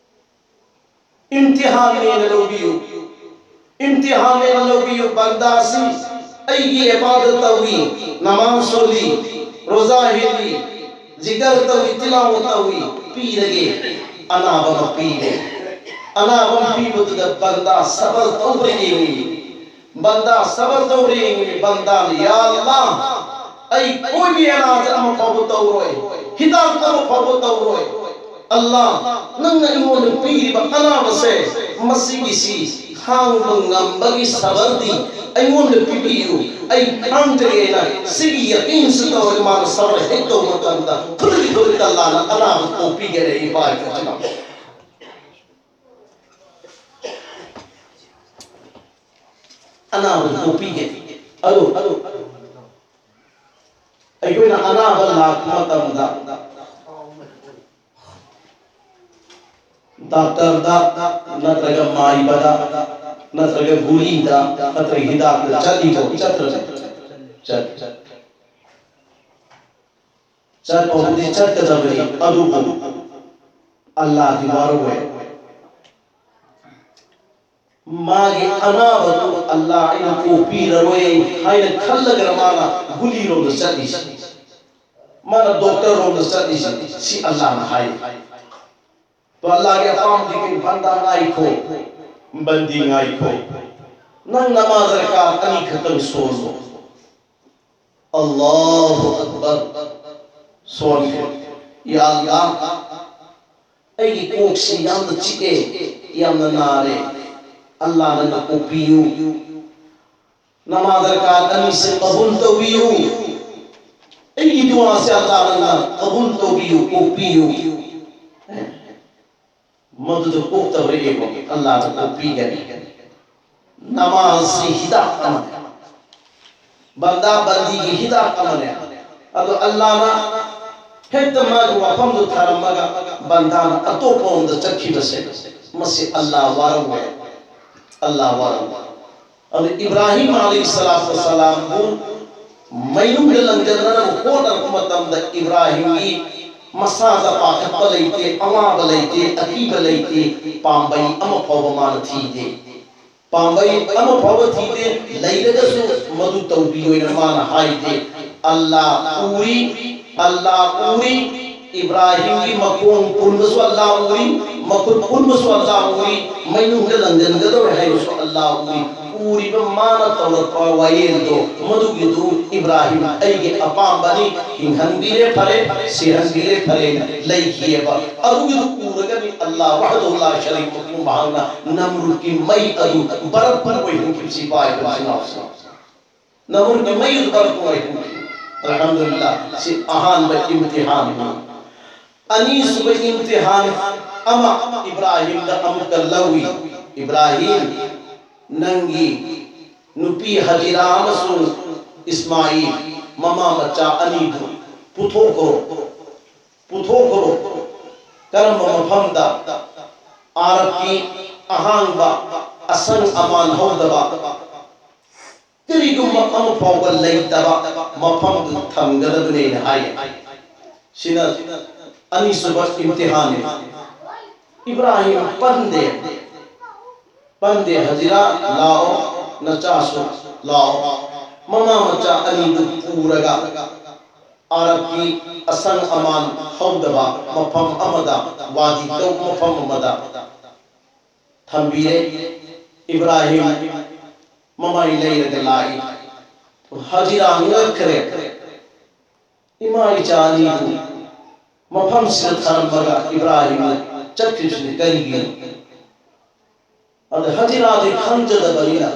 ꯏꯝꯇꯤꯍꯥꯟꯅꯦꯅ ꯂꯧꯕꯤꯌꯨ, ꯏꯝꯇꯤꯍꯥꯟꯅꯦꯅ ꯂꯧꯕꯤꯌꯨ꯫ ꯕꯟꯗꯥꯁꯤ ꯑꯩꯒꯤ ꯏꯕꯥꯗꯠ ꯇꯧꯏ, ꯅꯃꯥꯖ ꯁꯣꯜꯂꯤ, ꯔꯣꯖꯥ ꯍꯦꯜꯂꯤ, ꯖꯤꯀꯔ ꯇꯧꯏ, ꯇꯤꯂꯥꯋꯠ ꯇꯧꯏ, ꯄꯤꯔꯒꯦ꯫ ꯑꯅꯥꯕ ꯑꯃ ꯄꯤꯔꯦ꯫ ꯑꯅꯥꯕ ꯑꯃ ꯄꯤꯕꯗꯨꯗ ꯕꯟꯗꯥ ꯁꯕꯔ ꯇꯧꯕ꯭ꯔꯥ ꯌꯦꯡꯉꯤ꯫ ꯕꯟꯗꯥ ꯁꯕꯔ ꯇꯧꯔꯦ꯫ ꯕꯟꯗꯥꯅ, "ꯌꯥ ꯑꯜꯂꯥ, ꯑꯩ ꯀꯣꯏꯕꯤ ꯑꯅꯥꯖ ꯑꯃ ꯐꯥꯎꯕ ꯇꯧꯔꯣꯏ, ꯍꯤꯗꯥꯛ ꯑꯃ ꯐꯥꯎꯕ ꯇꯧꯔꯣꯏ꯫ ꯑꯜꯂꯥ, ꯅꯪꯅ ꯑꯩꯉꯣꯟꯗ ꯄꯤꯔꯤꯕ ꯑꯅꯥꯕꯁꯦ, ꯃꯁꯤꯒꯤꯁꯤ ꯈꯥꯡꯕ ꯉꯝꯕꯒꯤ ꯁꯕꯔꯗꯤ ꯑꯩꯉꯣꯟꯗ ꯄꯤꯕꯤꯌꯨ, ꯑꯩ ꯈꯥꯡꯖꯒꯦꯅ" ꯁꯤꯒꯤ ꯌꯥꯀꯤꯟꯁꯤ ꯇꯧꯔꯒ ꯃꯥꯅ ꯁꯕꯔ ꯍꯦꯛ ꯇꯧꯕ ꯃꯇꯝꯗ ꯈꯨꯗꯛꯀꯤ ꯈꯨꯗꯛꯇ ꯑꯜꯂꯥꯅ ꯑꯅꯥꯕ ꯀꯣꯛꯄꯤꯒꯅꯤ꯫ ꯏꯄꯥ ꯏꯄꯨꯁꯤꯅ ꯑꯅꯥꯕꯗꯨ ꯀꯣꯛꯄꯤꯒꯦ꯫ ꯑꯗꯨ ꯑꯩꯈꯣꯏꯅ ꯑꯅꯥꯕ ꯂꯥꯛꯄ ꯃꯇꯝꯗ ꯗꯥꯛꯇꯔꯗ ꯅꯠꯇ꯭ꯔꯒ ꯃꯥꯏꯕꯗ ꯅꯠꯇ꯭ꯔꯒ ꯒꯨꯂꯤꯗ ꯅꯠꯇ꯭ꯔꯒ ꯍꯤꯗꯥꯛꯇ ꯆꯠꯂꯤꯕꯣ? ꯆꯠꯇ꯭ꯔꯕ? ꯆꯠ ꯆꯠꯄꯕꯨꯗꯤ ꯆꯠꯀꯗꯕꯅꯤ, ꯑꯗꯨꯕꯨ ꯑꯜꯂꯥꯗꯤ ꯋꯥꯔꯧꯋꯦ꯫ ꯃꯥꯒꯤ ꯑꯅꯥꯕꯗꯨ ꯑꯜꯂꯥ ꯑꯩꯅ ꯀꯣꯛꯄꯤꯔꯔꯣꯏ ꯍꯥꯏꯅ ꯈꯜꯂꯒ ꯃꯥꯅ ꯒꯨꯂꯤꯔꯣꯝꯗ ꯆꯠꯂꯤꯁꯤ, ꯃꯥꯅ ꯗꯣꯛꯇꯔꯔꯣꯝꯗ ꯆꯠꯂꯤꯁꯤ꯫ ꯁꯤ ꯑꯜꯂꯥꯅ ꯍꯥꯏ꯫ ꯇꯣ ꯑꯜꯂꯥꯒꯤ ꯑꯄꯥꯝꯕꯗꯤ ꯀꯩꯅꯣ? ꯕꯟꯗꯥ ꯉꯥꯏꯈꯣ, ꯕꯟꯗꯤ ꯉꯥꯏꯈꯣ, ꯅꯪ ꯅꯃꯥꯖ ꯔꯀꯥꯠ ꯑꯅꯤꯈꯛꯇꯪ ꯁꯣꯜꯂꯣ꯫ ꯑꯜꯂꯥꯍꯨ ꯑꯛꯕꯔ꯫ ꯁꯣꯟꯈ꯭ꯔꯦ꯫ ꯌꯥ ꯑꯜꯂꯥ, ꯑꯩꯒꯤ ꯀꯣꯛꯁꯤ ꯌꯥꯝꯅ ꯆꯤꯛꯑꯦ, ꯌꯥꯝꯅ ꯅꯥꯔꯦ꯫ ꯑꯜꯂꯥ ꯅꯪꯅ ꯀꯣꯛꯄꯤꯌꯨ꯫ ꯅꯃꯥꯖ ꯔꯀꯥꯠ ꯑꯅꯤꯁꯦ ꯀꯕꯨꯜ ꯇꯧꯕꯤꯌꯨ꯫ ꯑꯩꯒꯤ ꯗꯨꯋꯥꯁꯦ ꯑꯜꯂꯥ ꯅꯪꯅ ꯀꯕꯨꯜ ꯇꯧꯕꯤꯌꯨ, ꯀꯣꯛꯄꯤꯌꯨ꯫ ꯃꯗꯨꯗ ꯀꯣꯛꯇꯕ꯭ꯔꯥ ꯌꯦꯡꯉꯣ, ꯑꯜꯂꯥꯅ ꯀꯣꯛꯄꯤꯒꯅꯤ꯫ ꯅꯃꯥꯖꯁꯤ ꯍꯤꯗꯥꯛ ꯑꯃꯅꯤ꯫ ꯕꯟꯗꯥ ꯕꯟꯗꯤꯒꯤ ꯍꯤꯗꯥꯛ ꯑꯃꯅꯤ꯫ ꯑꯗꯣ ꯑꯜꯂꯥꯅ ꯍꯦꯛꯇ ꯃꯥꯒꯤ ꯋꯥꯐꯝꯗꯨ ꯊꯥꯔꯝꯃꯒ ꯕꯟꯗꯥꯅ ꯑꯇꯣꯞꯄ ꯔꯣꯝꯗ ꯆꯠꯈꯤꯕꯁꯦ, ꯃꯁꯤ ꯑꯜꯂꯥ ꯋꯥꯔꯧꯋꯦ꯫ ꯑꯜꯂꯥ ꯋꯥꯔꯧꯋꯦ꯫ ꯑꯗꯨ ꯏꯕ꯭ꯔꯥꯍꯤꯝ ꯑꯂꯩꯍꯤ ꯁꯂꯥꯇꯨ ꯋꯁꯁꯂꯥꯝꯕꯨ ꯃꯩꯅꯨꯡꯗ ꯂꯪꯖꯟꯅꯅꯕ ꯍꯣꯠꯅꯔꯛꯄ ꯃꯇꯝꯗ ꯏꯕ꯭ꯔꯥꯍꯤꯝꯒꯤ ꯃꯁꯥꯗ ꯄꯥꯈꯠꯄ ꯂꯩꯇꯦ, ꯑꯋꯥꯕ ꯂꯩꯇꯦ, ꯑꯀꯤꯕ ꯂꯩꯇꯦ, ꯄꯥꯝꯕꯩ ꯑꯃ ꯐꯥꯎꯕ ꯃꯥꯅ ꯊꯤꯗꯦ꯫ ꯄꯥꯝꯕꯩ ꯑꯃ ꯐꯥꯎꯕ ꯊꯤꯗꯦ, ꯂꯩꯔꯒꯁꯨ ꯃꯗꯨ ꯇꯧꯕꯤꯌꯣꯅ ꯃꯥꯅ ꯍꯥꯏꯗꯦ꯫ ꯑꯜꯂꯥ ꯎꯔꯤ, ꯑꯜꯂꯥ ꯎꯔꯤ, ꯏꯕ꯭ꯔꯥꯍꯤꯝꯒꯤ ꯃꯈꯣꯡ ꯄꯨꯟꯕꯁꯨ ꯑꯜꯂꯥ ꯎꯔꯤ, ꯃꯈꯨꯠ ꯄꯨꯟꯕꯁꯨ ꯑꯜꯂꯥ ꯎꯔꯤ, ꯃꯩꯅꯨꯡꯗ ꯂꯪꯖꯟꯒꯗꯧꯔꯦ ꯍꯥꯏꯕꯁꯨ ꯑꯜꯂꯥ ꯎꯔꯤ꯫ ꯎꯔꯤꯕ ꯃꯥꯅ ꯇꯧꯔꯛꯄ ꯋꯥꯌꯦꯜꯗꯣ, ꯃꯗꯨꯒꯤꯗꯨ ꯏꯕ꯭ꯔꯥꯍꯤꯝ ꯑꯩꯒꯤ ꯑꯄꯥꯝꯕꯅꯤ, ꯍꯤꯡꯍꯟꯕꯤꯔꯦ ꯐꯔꯦ, ꯁꯤꯍꯟꯕꯤꯔꯦ ꯐꯔꯦꯅ ꯂꯩꯈꯤꯑꯕ꯫ ꯑꯗꯨꯒꯤꯗꯨ ꯎꯔꯒꯅꯤ ꯑꯜꯂꯥ ꯋꯥꯍꯗꯍꯨ ꯂꯥ ꯁꯔꯤꯀ ꯂꯍꯨ ꯃꯍꯥꯛꯅ ꯅꯝꯔꯨꯗꯀꯤ ꯃꯩ ꯑꯗꯨ ꯕꯔꯞ ꯑꯣꯏꯍꯟꯈꯤꯕꯁꯤ ꯄꯥꯏꯕ ꯏꯆꯤꯟ ꯏꯅꯥꯎꯁꯤꯡ꯫ ꯅꯃꯔꯨꯗꯀꯤ ꯃꯩ ꯑꯗꯨ ꯕꯔꯞ ꯑꯣꯏꯍꯟꯈꯤ꯫ ꯑꯜꯍꯝꯗꯨꯂꯤꯜꯂꯥ, ꯁꯤ ꯑꯍꯥꯟꯕ ꯏꯝꯇꯤꯍꯥꯟꯅꯤ꯫ ꯑꯅꯤꯁꯨꯕ ꯏꯝꯇꯤꯍꯥꯟ ꯑꯃ ꯏꯕ꯭ꯔꯥꯍꯤꯝꯗ ꯑꯃꯨꯛꯀ ꯂꯧꯏ꯫ ꯏꯕ꯭ꯔꯥꯍꯤꯝ, ꯅꯪꯒꯤ ꯅꯨꯄꯤ ꯍꯖꯤꯔꯥ ꯑꯃꯁꯨꯡ ꯏꯁꯃꯥꯏꯜ, ꯃꯃꯥ ꯃꯆꯥ ꯑꯅꯤꯗꯨ ꯄꯨꯊꯣꯛꯈ꯭ꯔꯣ, ꯄꯨꯊꯣꯛꯈ꯭ꯔꯣ꯫ ꯀꯔꯝꯕ ꯃꯐꯝꯗ? ꯑꯥꯔꯕꯀꯤ ꯑꯍꯥꯡꯕ, ꯑꯁꯪ ꯑꯃꯥꯟ ꯍꯧꯗꯕ, ꯀꯔꯤꯒꯨꯝꯕ ꯑꯃ ꯐꯥꯎꯕ ꯂꯩꯇꯕ ꯃꯐꯝꯗꯨ ꯊꯝꯒꯗꯕꯅꯦꯅ ꯍꯥꯏꯌꯦ꯫ ꯁꯤꯅ ꯑꯅꯤꯁꯨꯕ ꯏꯝꯇꯤꯍꯥꯟꯅꯤ꯫ ꯏꯕ꯭ꯔꯥꯍꯤꯝ ꯄꯟꯗꯦ, ꯄꯟꯗꯦ꯫ "ꯍꯖꯤꯔꯥ, ꯂꯥꯛꯑꯣ, ꯅꯆꯥꯁꯨ ꯂꯥꯛꯑꯣ"꯫ ꯃꯃꯥ ꯃꯆꯥ ꯑꯅꯤꯗꯨ ꯄꯨꯔꯒ ꯑꯥꯔꯕꯀꯤ ꯑꯁꯪ ꯑꯃꯥꯟ ꯍꯧꯗꯕ ꯃꯐꯝ ꯑꯃꯗ, ꯋꯥꯗꯤ ꯀꯧꯕ ꯃꯐꯝ ꯑꯃꯗ ꯊꯝꯕꯤꯔꯦ꯫ ꯏꯕ꯭ꯔꯥꯍꯤꯝ ꯃꯃꯥꯏ ꯂꯩꯔꯒ ꯂꯥꯛꯏ꯫ ꯍꯖꯤꯔꯥ ꯉꯛꯈ꯭ꯔꯦ꯫ ꯏꯃꯥ ꯏꯆꯥ ꯑꯅꯤꯕꯨ ꯃꯐꯝꯁꯤꯗ ꯊꯝꯂꯝꯃꯒ ꯏꯕ꯭ꯔꯥꯍꯤꯝꯅ ꯆꯠꯈ꯭ꯔꯤꯕꯁꯤꯅ ꯀꯔꯤꯒꯤꯅꯣ? ꯑꯗ ꯍꯖꯤꯔꯥꯗꯤ ꯈꯪꯖꯗꯕꯅꯤꯅ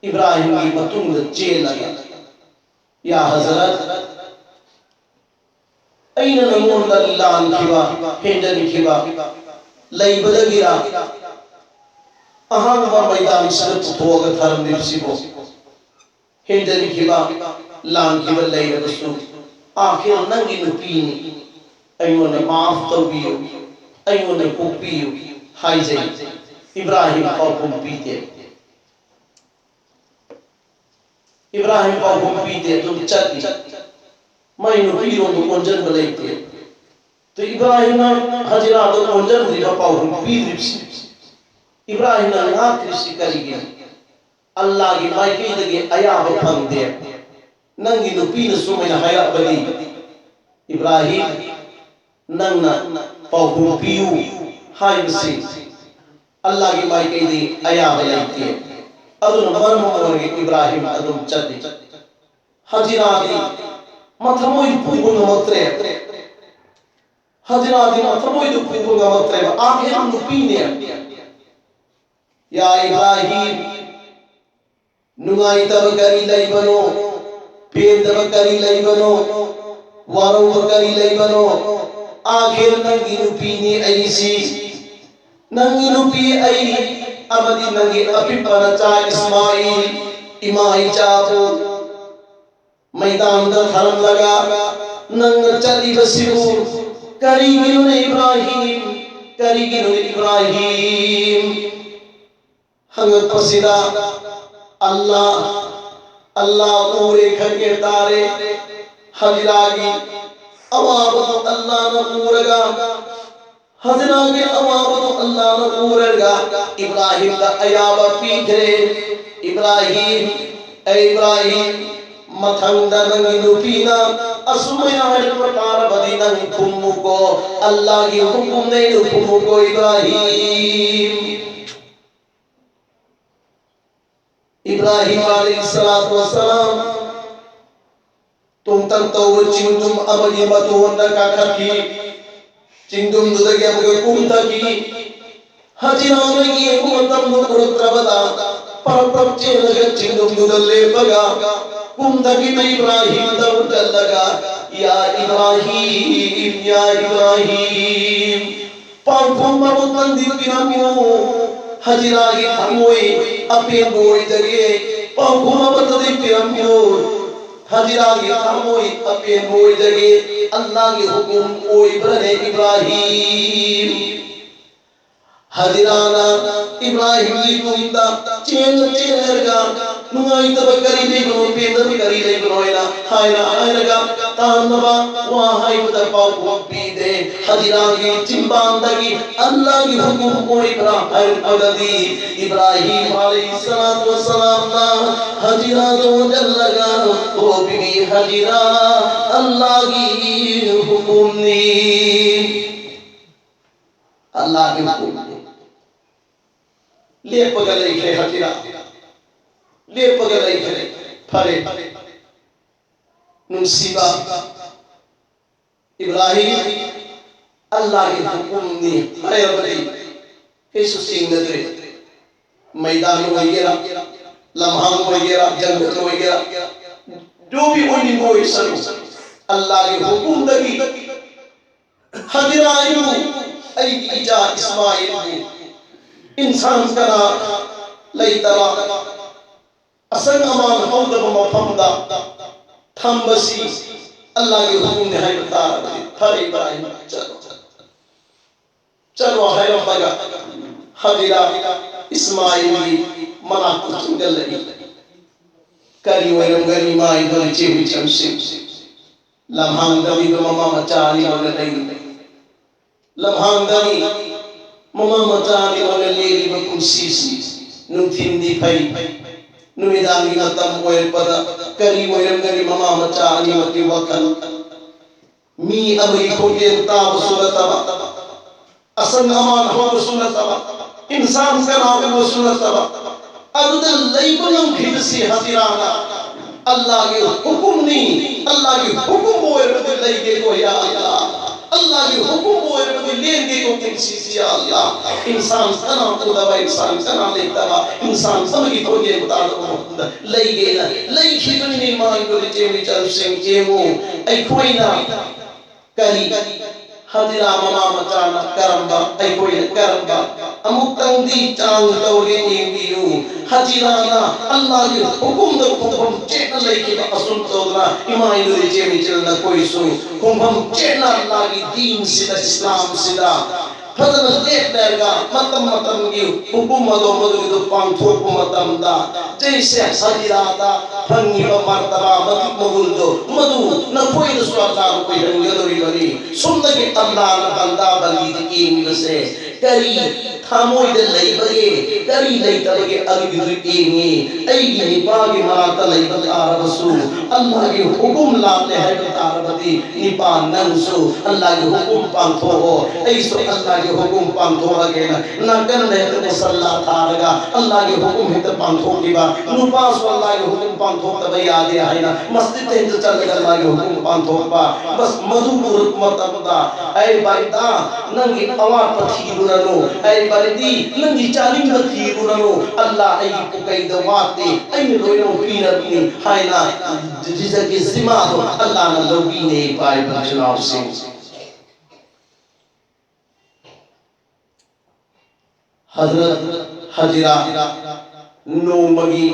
ꯏꯕ꯭ꯔꯥꯍꯤꯝꯒꯤ ꯃꯇꯨꯡꯗ ꯆꯦꯜꯂꯒ, "ꯌꯥ ꯍꯖꯔꯠ, ꯑꯩꯅ ꯅꯉꯣꯟꯗ ꯂꯥꯟꯈꯤꯕ, ꯍꯦꯟꯖꯟꯈꯤꯕ ꯂꯩꯕꯗꯒꯤꯔ ꯑꯍꯥꯡꯕ ꯃꯩꯗꯥꯟꯁꯤꯗ ꯄꯨꯊꯣꯛꯑꯒ ꯊꯝꯂꯤꯕꯁꯤꯕꯨ? ꯍꯦꯟꯖꯟꯈꯤꯕ, ꯂꯥꯟꯈꯤꯕ ꯂꯩꯔꯕꯁꯨ, ꯑꯥꯈꯤꯔ ꯅꯪꯒꯤ ꯅꯨꯄꯤꯅꯤ, ꯑꯩꯉꯣꯟꯗ ꯃꯥꯐ ꯇꯧꯕꯤꯌꯨ, ꯑꯩꯉꯣꯟꯗ ꯀꯣꯛꯄꯤꯌꯨ" ꯍꯥꯏꯖꯩ꯫ ꯏꯕ꯭ꯔꯥꯍꯤꯝ ꯄꯥꯎꯈꯨꯝ ꯄꯤꯗꯦ꯫ ꯏꯕ꯭ꯔꯥꯍꯤꯝ ꯄꯥꯎꯈꯨꯝ ꯄꯤꯗꯦ, ꯑꯗꯨꯝ ꯆꯠꯂꯤ꯫ ꯃꯥꯏ ꯅꯨꯄꯤꯔꯣꯝꯗ ꯑꯣꯟꯁꯤꯟꯕ ꯂꯩꯇꯦ꯫ ꯑꯗꯨ ꯏꯕ꯭ꯔꯥꯍꯤꯝꯅ ꯍꯖꯤꯔꯥꯗ ꯑꯣꯟꯁꯤꯟꯗ꯭ꯔꯤꯕ, ꯄꯥꯎꯈꯨꯝ ꯄꯤꯗ꯭ꯔꯤꯕꯁꯤ, ꯏꯕ꯭ꯔꯥꯍꯤꯝꯅ ꯉꯥꯛꯇ꯭ꯔꯤꯕꯁꯤ ꯀꯔꯤꯒꯤꯅꯣ? ꯑꯜꯂꯥꯒꯤ ꯃꯥꯏꯀꯩꯗꯒꯤ ꯑꯌꯥꯕ ꯐꯪꯗꯦ꯫ ꯅꯪꯒꯤ ꯅꯨꯄꯤꯅ ꯁꯨꯃꯥꯏꯅ ꯍꯥꯏꯔꯛꯄꯗꯤ, ꯏꯕ꯭ꯔꯥꯍꯤꯝ, ꯅꯪꯅ ꯄꯥꯎꯈꯨꯝ ꯄꯤꯌꯨ ꯍꯥꯏꯕꯁꯤ ꯑꯜꯂꯥꯒꯤ ꯃꯥꯏꯀꯩꯗꯒꯤ ꯑꯌꯥꯕ ꯂꯩꯇꯦ꯫ ꯑꯗꯨꯅ ꯃꯔꯝ ꯑꯣꯏꯔꯒ ꯏꯕ꯭ꯔꯥꯍꯤꯝ ꯑꯗꯨꯝ ꯆꯠꯂꯤ꯫ ꯍꯖꯤꯔꯥꯗꯤ ꯃꯊꯃꯣꯏ ꯄꯨꯕ ꯉꯝꯃꯛꯇ꯭ꯔꯦ꯫ ꯍꯖꯤꯔꯥꯗꯤ ꯃꯊꯃꯣꯏꯗꯨ ꯄꯨꯕ ꯉꯝꯃꯛꯇ꯭ꯔꯦꯕ꯫ ꯑꯥꯈꯤꯔ ꯅꯨꯄꯤꯅꯦ꯫ "ꯌꯥ ꯏꯕ꯭ꯔꯥꯍꯤꯝ, ꯅꯨꯡꯉꯥꯏꯇꯕ ꯀꯔꯤ ꯂꯩꯕꯅꯣ? ꯄꯦꯟꯗꯕ ꯀꯔꯤ ꯂꯩꯕꯅꯣ? ꯋꯥꯔꯧꯕ ꯀꯔꯤ ꯂꯩꯕꯅꯣ? ꯑꯥꯈꯤꯔ ꯅꯪꯒꯤ ꯅꯨꯄꯤꯅꯤ ꯑꯩꯁꯤ꯫ ꯅꯪꯒꯤ ꯅꯨꯄꯤ ꯑꯩ ꯑꯃꯗꯤ ꯅꯪꯒꯤ ꯑꯄꯤꯛꯄ ꯅꯆꯥ ꯏꯁꯃꯥꯏꯜ, ꯏꯃꯥ ꯏꯆꯥꯕꯨ ꯃꯩꯗꯥꯟꯗ ꯊꯥꯔꯝꯂꯒ ꯅꯪꯅ ꯆꯠꯂꯤꯕꯁꯤꯕꯨ ꯀꯔꯤꯒꯤꯅꯣꯅꯦ ꯏꯕ꯭ꯔꯥꯍꯤꯝ? ꯀꯔꯤꯒꯤꯅꯣꯅꯦ ꯏꯕ꯭ꯔꯥꯍꯤꯝ? ꯍꯪꯉꯛꯄꯁꯤꯗ ꯑꯜꯂꯥ, ꯑꯜꯂꯥ ꯎꯔꯦ ꯈꯪꯉꯦ ꯇꯥꯔꯦ꯫ ꯍꯖꯤꯔꯥꯒꯤ ꯑꯋꯥꯕꯗꯨ ꯑꯜꯂꯥꯅ ꯎꯔꯒ ꯍꯖꯤꯔꯥꯒꯤ ꯑꯋꯥꯕꯗꯨ ꯑꯜꯂꯥꯅ ꯎꯔꯒ ꯏꯕ꯭ꯔꯥꯍꯤꯝꯗ ꯑꯌꯥꯕ ꯄꯤꯈ꯭ꯔꯦ꯫ ꯏꯕ꯭ꯔꯥꯍꯤꯝ, ꯑꯦ ꯏꯕ꯭ꯔꯥꯍꯤꯝ, ꯃꯊꯪꯗ ꯅꯪꯒꯤ ꯅꯨꯄꯤꯅ ꯑꯁꯨꯃꯥꯏꯅ ꯍꯥꯏꯔꯛꯄ ꯇꯥꯔꯕꯗꯤ ꯅꯪ ꯈꯨꯝꯃꯨꯀꯣ, ꯑꯜꯂꯥꯒꯤ ꯍꯨꯀꯨꯝꯅꯦ, ꯅꯪ ꯈꯨꯝꯃꯨꯀꯣ ꯏꯕ꯭ꯔꯥꯍꯤꯝ꯫ ꯏꯕ꯭ꯔꯥꯍꯤꯝ ꯑꯂꯩꯍꯤ ꯁꯂꯥꯇꯨ ꯋꯁꯁꯂꯥꯝ ꯇꯣꯡꯇꯛ ꯇꯧꯕ ꯆꯤꯡꯗꯨꯝ ꯑꯃꯒꯤ ꯃꯇꯣꯟꯗ ꯀꯥꯈꯠꯈꯤ꯫ ꯆꯤꯡꯗꯨꯝꯗꯨꯗꯒꯤ ꯑꯃꯨꯛꯀ ꯀꯨꯝꯊꯈꯤ꯫ ꯍꯖꯤꯔꯥꯅ ꯌꯦꯡꯕ ꯃꯇꯝꯗ ꯎꯔꯛꯇ꯭ꯔꯕꯗ ꯄꯔꯞ ꯄꯔꯞ ꯆꯦꯜꯂꯒ ꯆꯤꯡꯗꯨꯝꯗꯨꯗ ꯂꯦꯞꯄꯒ ꯀꯨꯝꯊꯈꯤꯕ ꯏꯕ꯭ꯔꯥꯍꯤꯝꯗ ꯍꯨꯟꯖꯜꯂꯒ, "ꯌꯥ ꯏꯕ꯭ꯔꯥꯍꯤꯝ, ꯌꯥ ꯏꯕ꯭ꯔꯥꯍꯤꯝ, ꯄꯥꯎꯈꯨꯝ ꯑꯃꯇꯪꯗꯤ ꯄꯤꯔꯝꯃꯨ꯫ ꯍꯖꯤꯔꯥꯒꯤ ꯊꯃꯣꯏ ꯑꯄꯦꯟꯕ ꯑꯣꯏꯖꯒꯦ꯫ ꯄꯥꯎꯈꯨꯝ ꯑꯃꯇꯗꯤ ꯄꯤꯔꯝꯃꯨ꯫ ꯍꯖꯤꯔꯥꯒꯤ ꯊꯃꯣꯏ ꯑꯄꯦꯟꯕ ꯑꯣꯏꯖꯒꯦ꯫ ꯑꯜꯂꯥꯒꯤ ꯍꯨꯀꯨꯝ ꯑꯣꯏꯕ꯭ꯔꯅꯦ ꯏꯕ꯭ꯔꯥꯍꯤꯝ?" ꯍꯖꯤꯔꯥꯅ ꯏꯕ꯭ꯔꯥꯍꯤꯝꯒꯤ ꯇꯨꯡꯗ ꯆꯦꯟ ꯆꯦꯜꯂꯒ, "ꯅꯨꯡꯉꯥꯏꯇꯕ ꯀꯔꯤ ꯂꯩꯕꯅꯣ, ꯄꯦꯟꯗꯕ ꯀꯔꯤ ꯂꯩꯕꯅꯣ?" ꯍꯥꯏꯅ ꯍꯥꯏꯔꯒ ꯇꯥꯟꯅꯕ ꯋꯥ ꯍꯥꯏꯕꯗ ꯄꯥꯎꯈꯨꯝ ꯄꯤꯗꯦ꯫ ꯍꯖꯤꯔꯥꯒꯤ ꯆꯤꯟꯕꯥꯟꯗꯒꯤ ꯑꯜꯂꯥꯒꯤ ꯍꯨꯀꯨꯝ ꯑꯣꯏꯕ꯭ꯔꯥ ꯍꯥꯏꯔꯛꯄꯗꯗꯤ ꯏꯕ꯭ꯔꯥꯍꯤꯝ ꯑꯂꯩꯍꯤ ꯁꯂꯥꯇꯨ ꯋꯁꯁꯂꯥꯝꯅ ꯍꯖꯤꯔꯥꯗ ꯑꯣꯟꯁꯤꯜꯂꯒ, "ꯑꯣ ꯕꯤꯕꯤ ꯍꯖꯤꯔꯥ, ꯑꯜꯂꯥꯒꯤ ꯍꯨꯀꯨꯝꯅꯤ, ꯑꯜꯂꯥꯒꯤ ꯍꯨꯀꯨꯝꯅꯤ꯫ ꯂꯦꯞꯄꯒ ꯂꯩꯈ꯭ꯔꯦ ꯍꯖꯤꯔꯥ, ꯂꯦꯞꯄꯒ ꯂꯩꯈ꯭ꯔꯦ꯫ ꯐꯔꯦ, ꯅꯨꯡꯁꯤꯕ ꯏꯕ꯭ꯔꯥꯍꯤꯝ, ꯑꯜꯂꯥꯒꯤ ꯍꯨꯀꯨꯝꯅꯤ ꯍꯥꯏꯔꯕꯗꯤ ꯀꯩꯁꯨ ꯆꯤꯡꯅꯗ꯭ꯔꯦ꯫ ꯃꯩꯗꯥꯟ ꯑꯣꯏꯒꯦꯔꯥ, ꯂꯝꯍꯥꯡ ꯑꯣꯏꯒꯦꯔꯥ, ꯖꯪꯒꯜ ꯑꯣꯏꯒꯦꯔꯥ, ꯖꯣꯕꯤ ꯑꯣꯏꯅꯤꯡꯕ ꯑꯣꯏꯁꯅꯨ, ꯑꯜꯂꯥꯒꯤ ꯍꯨꯀꯨꯝꯗꯒꯤ ꯍꯖꯤꯔꯥ ꯑꯩꯕꯨ, ꯑꯩꯒꯤ ꯏꯆꯥ ꯏꯁꯃꯥꯏꯜꯕꯨ, ꯏꯟꯁꯥꯟ ꯀꯅꯥ ꯂꯩꯇꯕ, ꯑꯁꯪ ꯑꯃꯥꯟ ꯍꯧꯗꯕ ꯃꯐꯝꯗ ꯊꯝꯕꯁꯤ ꯑꯜꯂꯥꯍꯒꯤ ꯍꯨꯀꯨꯝꯅꯤ ꯍꯥꯏꯕ ꯇꯥꯔꯕꯗꯤ, "ꯐꯔꯦ ꯏꯕ꯭ꯔꯥꯍꯤꯝ, ꯆꯠꯂꯣ, ꯆꯠꯂꯣ" ꯍꯥꯏꯔꯝꯃꯒ ꯍꯥꯖꯤꯔꯥ ꯏꯁꯃꯥꯏꯜꯒꯤ ꯃꯅꯥꯛꯇ ꯆꯪꯁꯤꯜꯂꯛꯏ꯫ ꯀꯔꯤ ꯑꯣꯏꯔꯝꯒꯅꯤ ꯃꯥꯏꯗꯨ ꯏꯆꯦ ꯃꯤꯆꯝꯁꯤꯡ? ꯂꯝꯍꯥꯡꯗ ꯂꯩꯕ ꯃꯃꯥ ꯃꯆꯥ ꯑꯅꯤ ꯑꯣꯏꯅ ꯂꯩꯔꯤ꯫ ꯂꯝꯍꯥꯡꯗꯅꯤ ꯃꯃꯥ ꯃꯆꯥ ꯑꯅꯤ ꯑꯣꯏꯅ ꯂꯦꯜꯂꯤꯕ ꯄꯨꯟꯁꯤꯁꯤ꯫ ꯅꯨꯡꯊꯤꯟꯗꯤ ꯐꯩ, ꯅꯨꯃꯤꯗꯥꯡꯒꯤ ꯃꯇꯝ ꯑꯣꯏꯔꯛꯄꯗ ꯀꯔꯤ ꯑꯣꯏꯔꯝꯒꯅꯤ ꯃꯃꯥ ꯃꯆꯥ ꯑꯅꯤꯃꯛꯀꯤ ꯋꯥꯈꯜ? ꯃꯤ ꯑꯃꯒꯤ ꯈꯣꯟꯖꯦꯜ ꯇꯥꯕꯁꯨ ꯅꯠꯇꯕ, ꯑꯁꯪ ꯑꯃꯥꯟ ꯍꯧꯕꯁꯨ ꯅꯠꯇꯕ, ꯏꯟꯁꯥꯟ ꯀꯅꯥ ꯎꯕꯁꯨ ꯅꯠꯇꯕ, ꯑꯗꯨꯗ ꯂꯩꯕ ꯉꯝꯈꯤꯕꯁꯤ ꯍꯖꯤꯔꯥꯅ ꯑꯜꯂꯥꯍꯒꯤ ꯍꯨꯀꯨꯝꯅꯤ꯫ ꯑꯜꯂꯥꯍꯒꯤ ꯍꯨꯀꯨꯝ ꯑꯣꯏꯔꯕꯗꯤ ꯂꯩꯒꯦꯀꯣ, ꯌꯥ ꯑꯜꯂꯥꯍ꯫ ꯑꯜꯂꯥꯍꯒꯤ ꯍꯨꯀꯨꯝ ꯑꯣꯏꯔꯕꯗꯤ ꯂꯦꯟꯒꯦꯀꯣ ꯄꯨꯟꯁꯤꯁꯤ, ꯌꯥ ꯑꯜꯂꯥꯍ꯫ ꯏꯟꯁꯥꯟ ꯀꯅꯥ ꯎꯗꯕ, ꯏꯟꯁꯥꯟ ꯀꯅꯥ ꯂꯩꯇꯕ, ꯏꯟꯁꯥꯟ ꯑꯃꯒꯤ ꯈꯣꯟꯖꯦꯜ ꯇꯥꯗꯕ ꯃꯐꯝꯗ ꯂꯩꯒꯦꯅ ꯂꯩꯈꯤꯕꯅꯤ꯫ ꯃꯥꯡꯗꯣꯔꯤ ꯆꯦꯟꯕꯤ ꯆꯠꯂꯨꯁꯤꯡ ꯌꯦꯡꯉꯨ, ꯑꯩꯈꯣꯏꯅ ꯀꯔꯤ? ꯍꯖꯤꯔꯥ ꯃꯃꯥ ꯃꯆꯥꯅ ꯀꯔꯝꯕ, ꯑꯩꯈꯣꯏꯅ ꯀꯔꯝꯕ? ꯑꯃꯨꯛꯇꯪꯗꯤ ꯆꯥꯡ ꯇꯧꯒꯦ ꯌꯦꯡꯕꯤꯌꯨ꯫ ꯍꯖꯤꯔꯥꯅ ꯑꯜꯂꯥꯍꯒꯤ ꯍꯨꯀꯨꯝꯗ ꯈꯣꯡꯐꯝ ꯆꯦꯠꯅ ꯂꯩꯈꯤꯕ ꯑꯁꯨꯝ ꯇꯧꯗꯅ ꯏꯃꯥ ꯏꯂꯨ ꯏꯆꯦ ꯃꯤꯆꯤꯜ ꯅꯈꯣꯏꯁꯨ ꯈꯣꯡꯐꯝ ꯆꯦꯠꯅ ꯑꯜꯂꯥꯍꯒꯤ ꯗꯤꯟꯁꯤꯗ, ꯏꯁꯂꯥꯝꯁꯤꯗ ꯐꯖꯅ ꯂꯦꯞꯂꯒ ꯃꯇꯝ ꯃꯇꯝꯒꯤ ꯍꯨꯀꯨꯝ ꯑꯗꯣ ꯃꯗꯨꯒꯤꯗꯣ ꯄꯥꯡꯊꯣꯛꯄ ꯃꯇꯝꯗ ꯖꯩꯁꯦ ꯍꯖꯤꯔꯥꯗ ꯐꯪꯉꯤꯕ ꯃꯔꯇꯕꯥ ꯃꯇꯤꯛ ꯃꯒꯨꯟꯗꯣ ꯃꯗꯨ ꯅꯈꯣꯏꯗꯁꯨ ꯑꯜꯂꯥꯍꯅ ꯑꯣꯏꯍꯟꯒꯗꯧꯔꯤꯕꯅꯤ꯫ ꯁꯨꯝꯗꯒꯤ ꯑꯜꯂꯥꯍꯅ ꯕꯟꯗꯥ ꯕꯟꯗꯤꯗ ꯌꯦꯡꯉꯤꯕꯁꯦ ꯀꯔꯤ ꯊꯃꯣꯏꯗ ꯂꯩꯕꯒꯦ, ꯀꯔꯤ ꯂꯩꯇꯕꯒꯦ, ꯑꯗꯨꯒꯤꯗꯨ ꯌꯦꯡꯉꯤ꯫ ꯑꯩꯒꯤ ꯅꯤꯄꯥꯒꯤ ꯃꯅꯥꯛꯇ ꯂꯩꯕ ꯇꯥꯔꯕꯁꯨ ꯑꯜꯂꯥꯍꯒꯤ ꯍꯨꯀꯨꯝ ꯂꯥꯜꯂꯦ ꯍꯥꯏꯕ ꯇꯥꯔꯕꯗꯤ ꯅꯤꯄꯥ ꯅꯪꯁꯨ ꯑꯜꯂꯥꯍꯒꯤ ꯍꯨꯀꯨꯝ ꯄꯥꯡꯊꯣꯛꯑꯣ, ꯑꯩꯁꯨ ꯑꯜꯂꯥꯍꯒꯤ ꯍꯨꯀꯨꯝ ꯄꯥꯡꯊꯣꯛꯑꯒꯦꯅ ꯅꯥꯀꯟꯗ ꯍꯦꯛꯇ ꯃꯨꯁꯜꯂꯥ ꯊꯥꯔꯒ ꯑꯜꯂꯥꯍꯒꯤ ꯍꯨꯀꯨꯝ ꯍꯦꯛꯇ ꯄꯥꯡꯊꯣꯛꯈꯤꯕ, ꯅꯨꯄꯥꯁꯨ ꯑꯜꯂꯥꯍꯒꯤ ꯍꯨꯀꯨꯝ ꯄꯥꯡꯊꯣꯛꯇꯕ ꯌꯥꯗꯦ ꯍꯥꯏꯅ ꯃꯁꯖꯤꯗꯇ ꯍꯦꯛꯇ ꯆꯠꯂꯒ ꯑꯜꯂꯥꯍꯒꯤ ꯍꯨꯀꯨꯝ ꯄꯥꯡꯊꯣꯛꯄ꯫ ꯕꯁ ꯃꯗꯨ ꯎꯔꯛꯄ ꯃꯇꯝꯗ, "ꯑꯩ ꯕꯟꯗꯥ, ꯅꯪꯒꯤ ꯑꯋꯥꯠꯄ ꯊꯤꯔꯨꯔꯅꯨ, ꯑꯩ ꯕꯟꯗꯤ, ꯅꯪꯒꯤ ꯆꯥꯅꯤꯡꯕ ꯊꯤꯔꯨꯔꯅꯨ, ꯑꯜꯂꯥꯍ ꯑꯩꯒꯤ ꯄꯨꯀꯩꯗ ꯋꯥꯠꯇꯦ, ꯑꯩꯅ ꯂꯣꯏꯅꯃꯛ ꯄꯤꯔꯕꯅꯤ" ꯍꯥꯏꯅ ꯔꯤꯖꯛꯀꯤ ꯖꯤꯝꯃꯥꯗꯣ ꯑꯜꯂꯥꯍꯅ ꯂꯧꯕꯤꯅꯦ꯫ ꯏꯄꯥ ꯏꯄꯨ ꯏꯆꯤꯜ ꯏꯅꯥꯎꯁꯤꯡ, ꯍꯖꯔꯠ ꯍꯖꯤꯔꯥ ꯅꯣꯡꯃꯒꯤ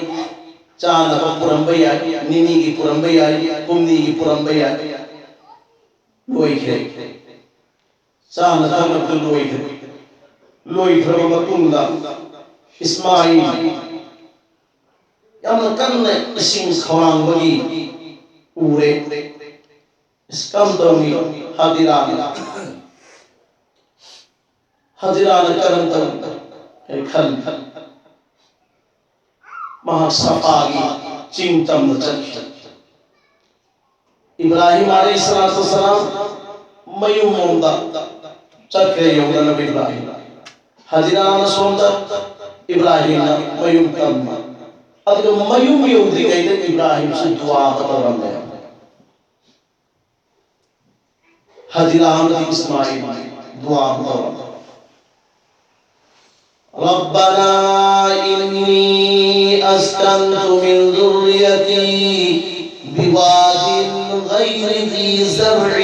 ꯆꯥꯅꯕ ꯄꯨꯔꯝꯕ ꯌꯥꯏ, ꯅꯤꯅꯤꯒꯤ ꯄꯨꯔꯝꯕ ꯌꯥꯏ, ꯍꯨꯝꯅꯤꯒꯤ ꯄꯨꯔꯝꯕ ꯌꯥꯏ꯫ ꯂꯣꯏꯈ꯭ꯔꯦ꯫ ꯆꯥꯅ ꯊꯛꯅꯕꯗꯨ ꯂꯣꯏꯈ꯭ꯔꯦ꯫ ꯂꯣꯏꯈ꯭ꯔꯕ ꯃꯇꯨꯡꯗ ꯏꯁꯃꯥꯏꯜ ꯌꯥꯝꯅ ꯀꯟꯅ ꯏꯁꯤꯡ ꯈꯧꯔꯥꯡꯕꯒꯤ ꯎꯔꯦ꯫ ꯏꯁ ꯀꯝ ꯇꯧꯅꯤ? ꯍꯖꯤꯔꯥꯅ ꯍꯖꯤꯔꯥꯅ ꯀꯔꯝ ꯇꯧꯅꯤ? ꯑꯩ ꯈꯜꯂꯤ꯫ ꯃꯍꯥꯛ ꯁꯐꯥꯒꯤ ꯆꯤꯡ ꯇꯝꯅ ꯆꯠꯈꯤ꯫ ꯏꯕ꯭ꯔꯥꯍꯤꯝ ꯑꯂꯩꯍꯤ ꯁꯂꯥꯇꯨ ꯋꯁꯁꯂꯥꯝ ꯃꯌꯨꯝ ꯂꯣꯝꯗ ꯆꯠꯈ꯭ꯔꯦ꯫ ꯌꯧꯗꯅꯕ ꯏꯕ꯭ꯔꯥꯍꯤꯝ꯫ ꯍꯖꯤꯔꯥꯅ ꯁꯣꯝꯗ, ꯏꯕ꯭ꯔꯥꯍꯤꯝꯅ ꯃꯌꯨꯝ ꯇꯝꯕ꯫ ꯑꯗꯨꯒ ꯃꯌꯨꯝ ꯌꯧꯗ꯭ꯔꯤꯉꯩꯗ ꯏꯕ꯭ꯔꯥꯍꯤꯝꯁꯨ ꯗꯨꯋꯥ ꯑꯃ ꯇꯧꯔꯝꯃꯦ꯫ ꯍꯖꯤꯔꯥ ꯑꯃꯗꯤ ꯏꯁꯃꯥꯏꯜ ꯗꯨꯋꯥ ꯑꯃ ꯇꯧꯔꯝꯃꯦ꯫ ربنا إني أسكنت من ذريتي بواد غير ذي زرع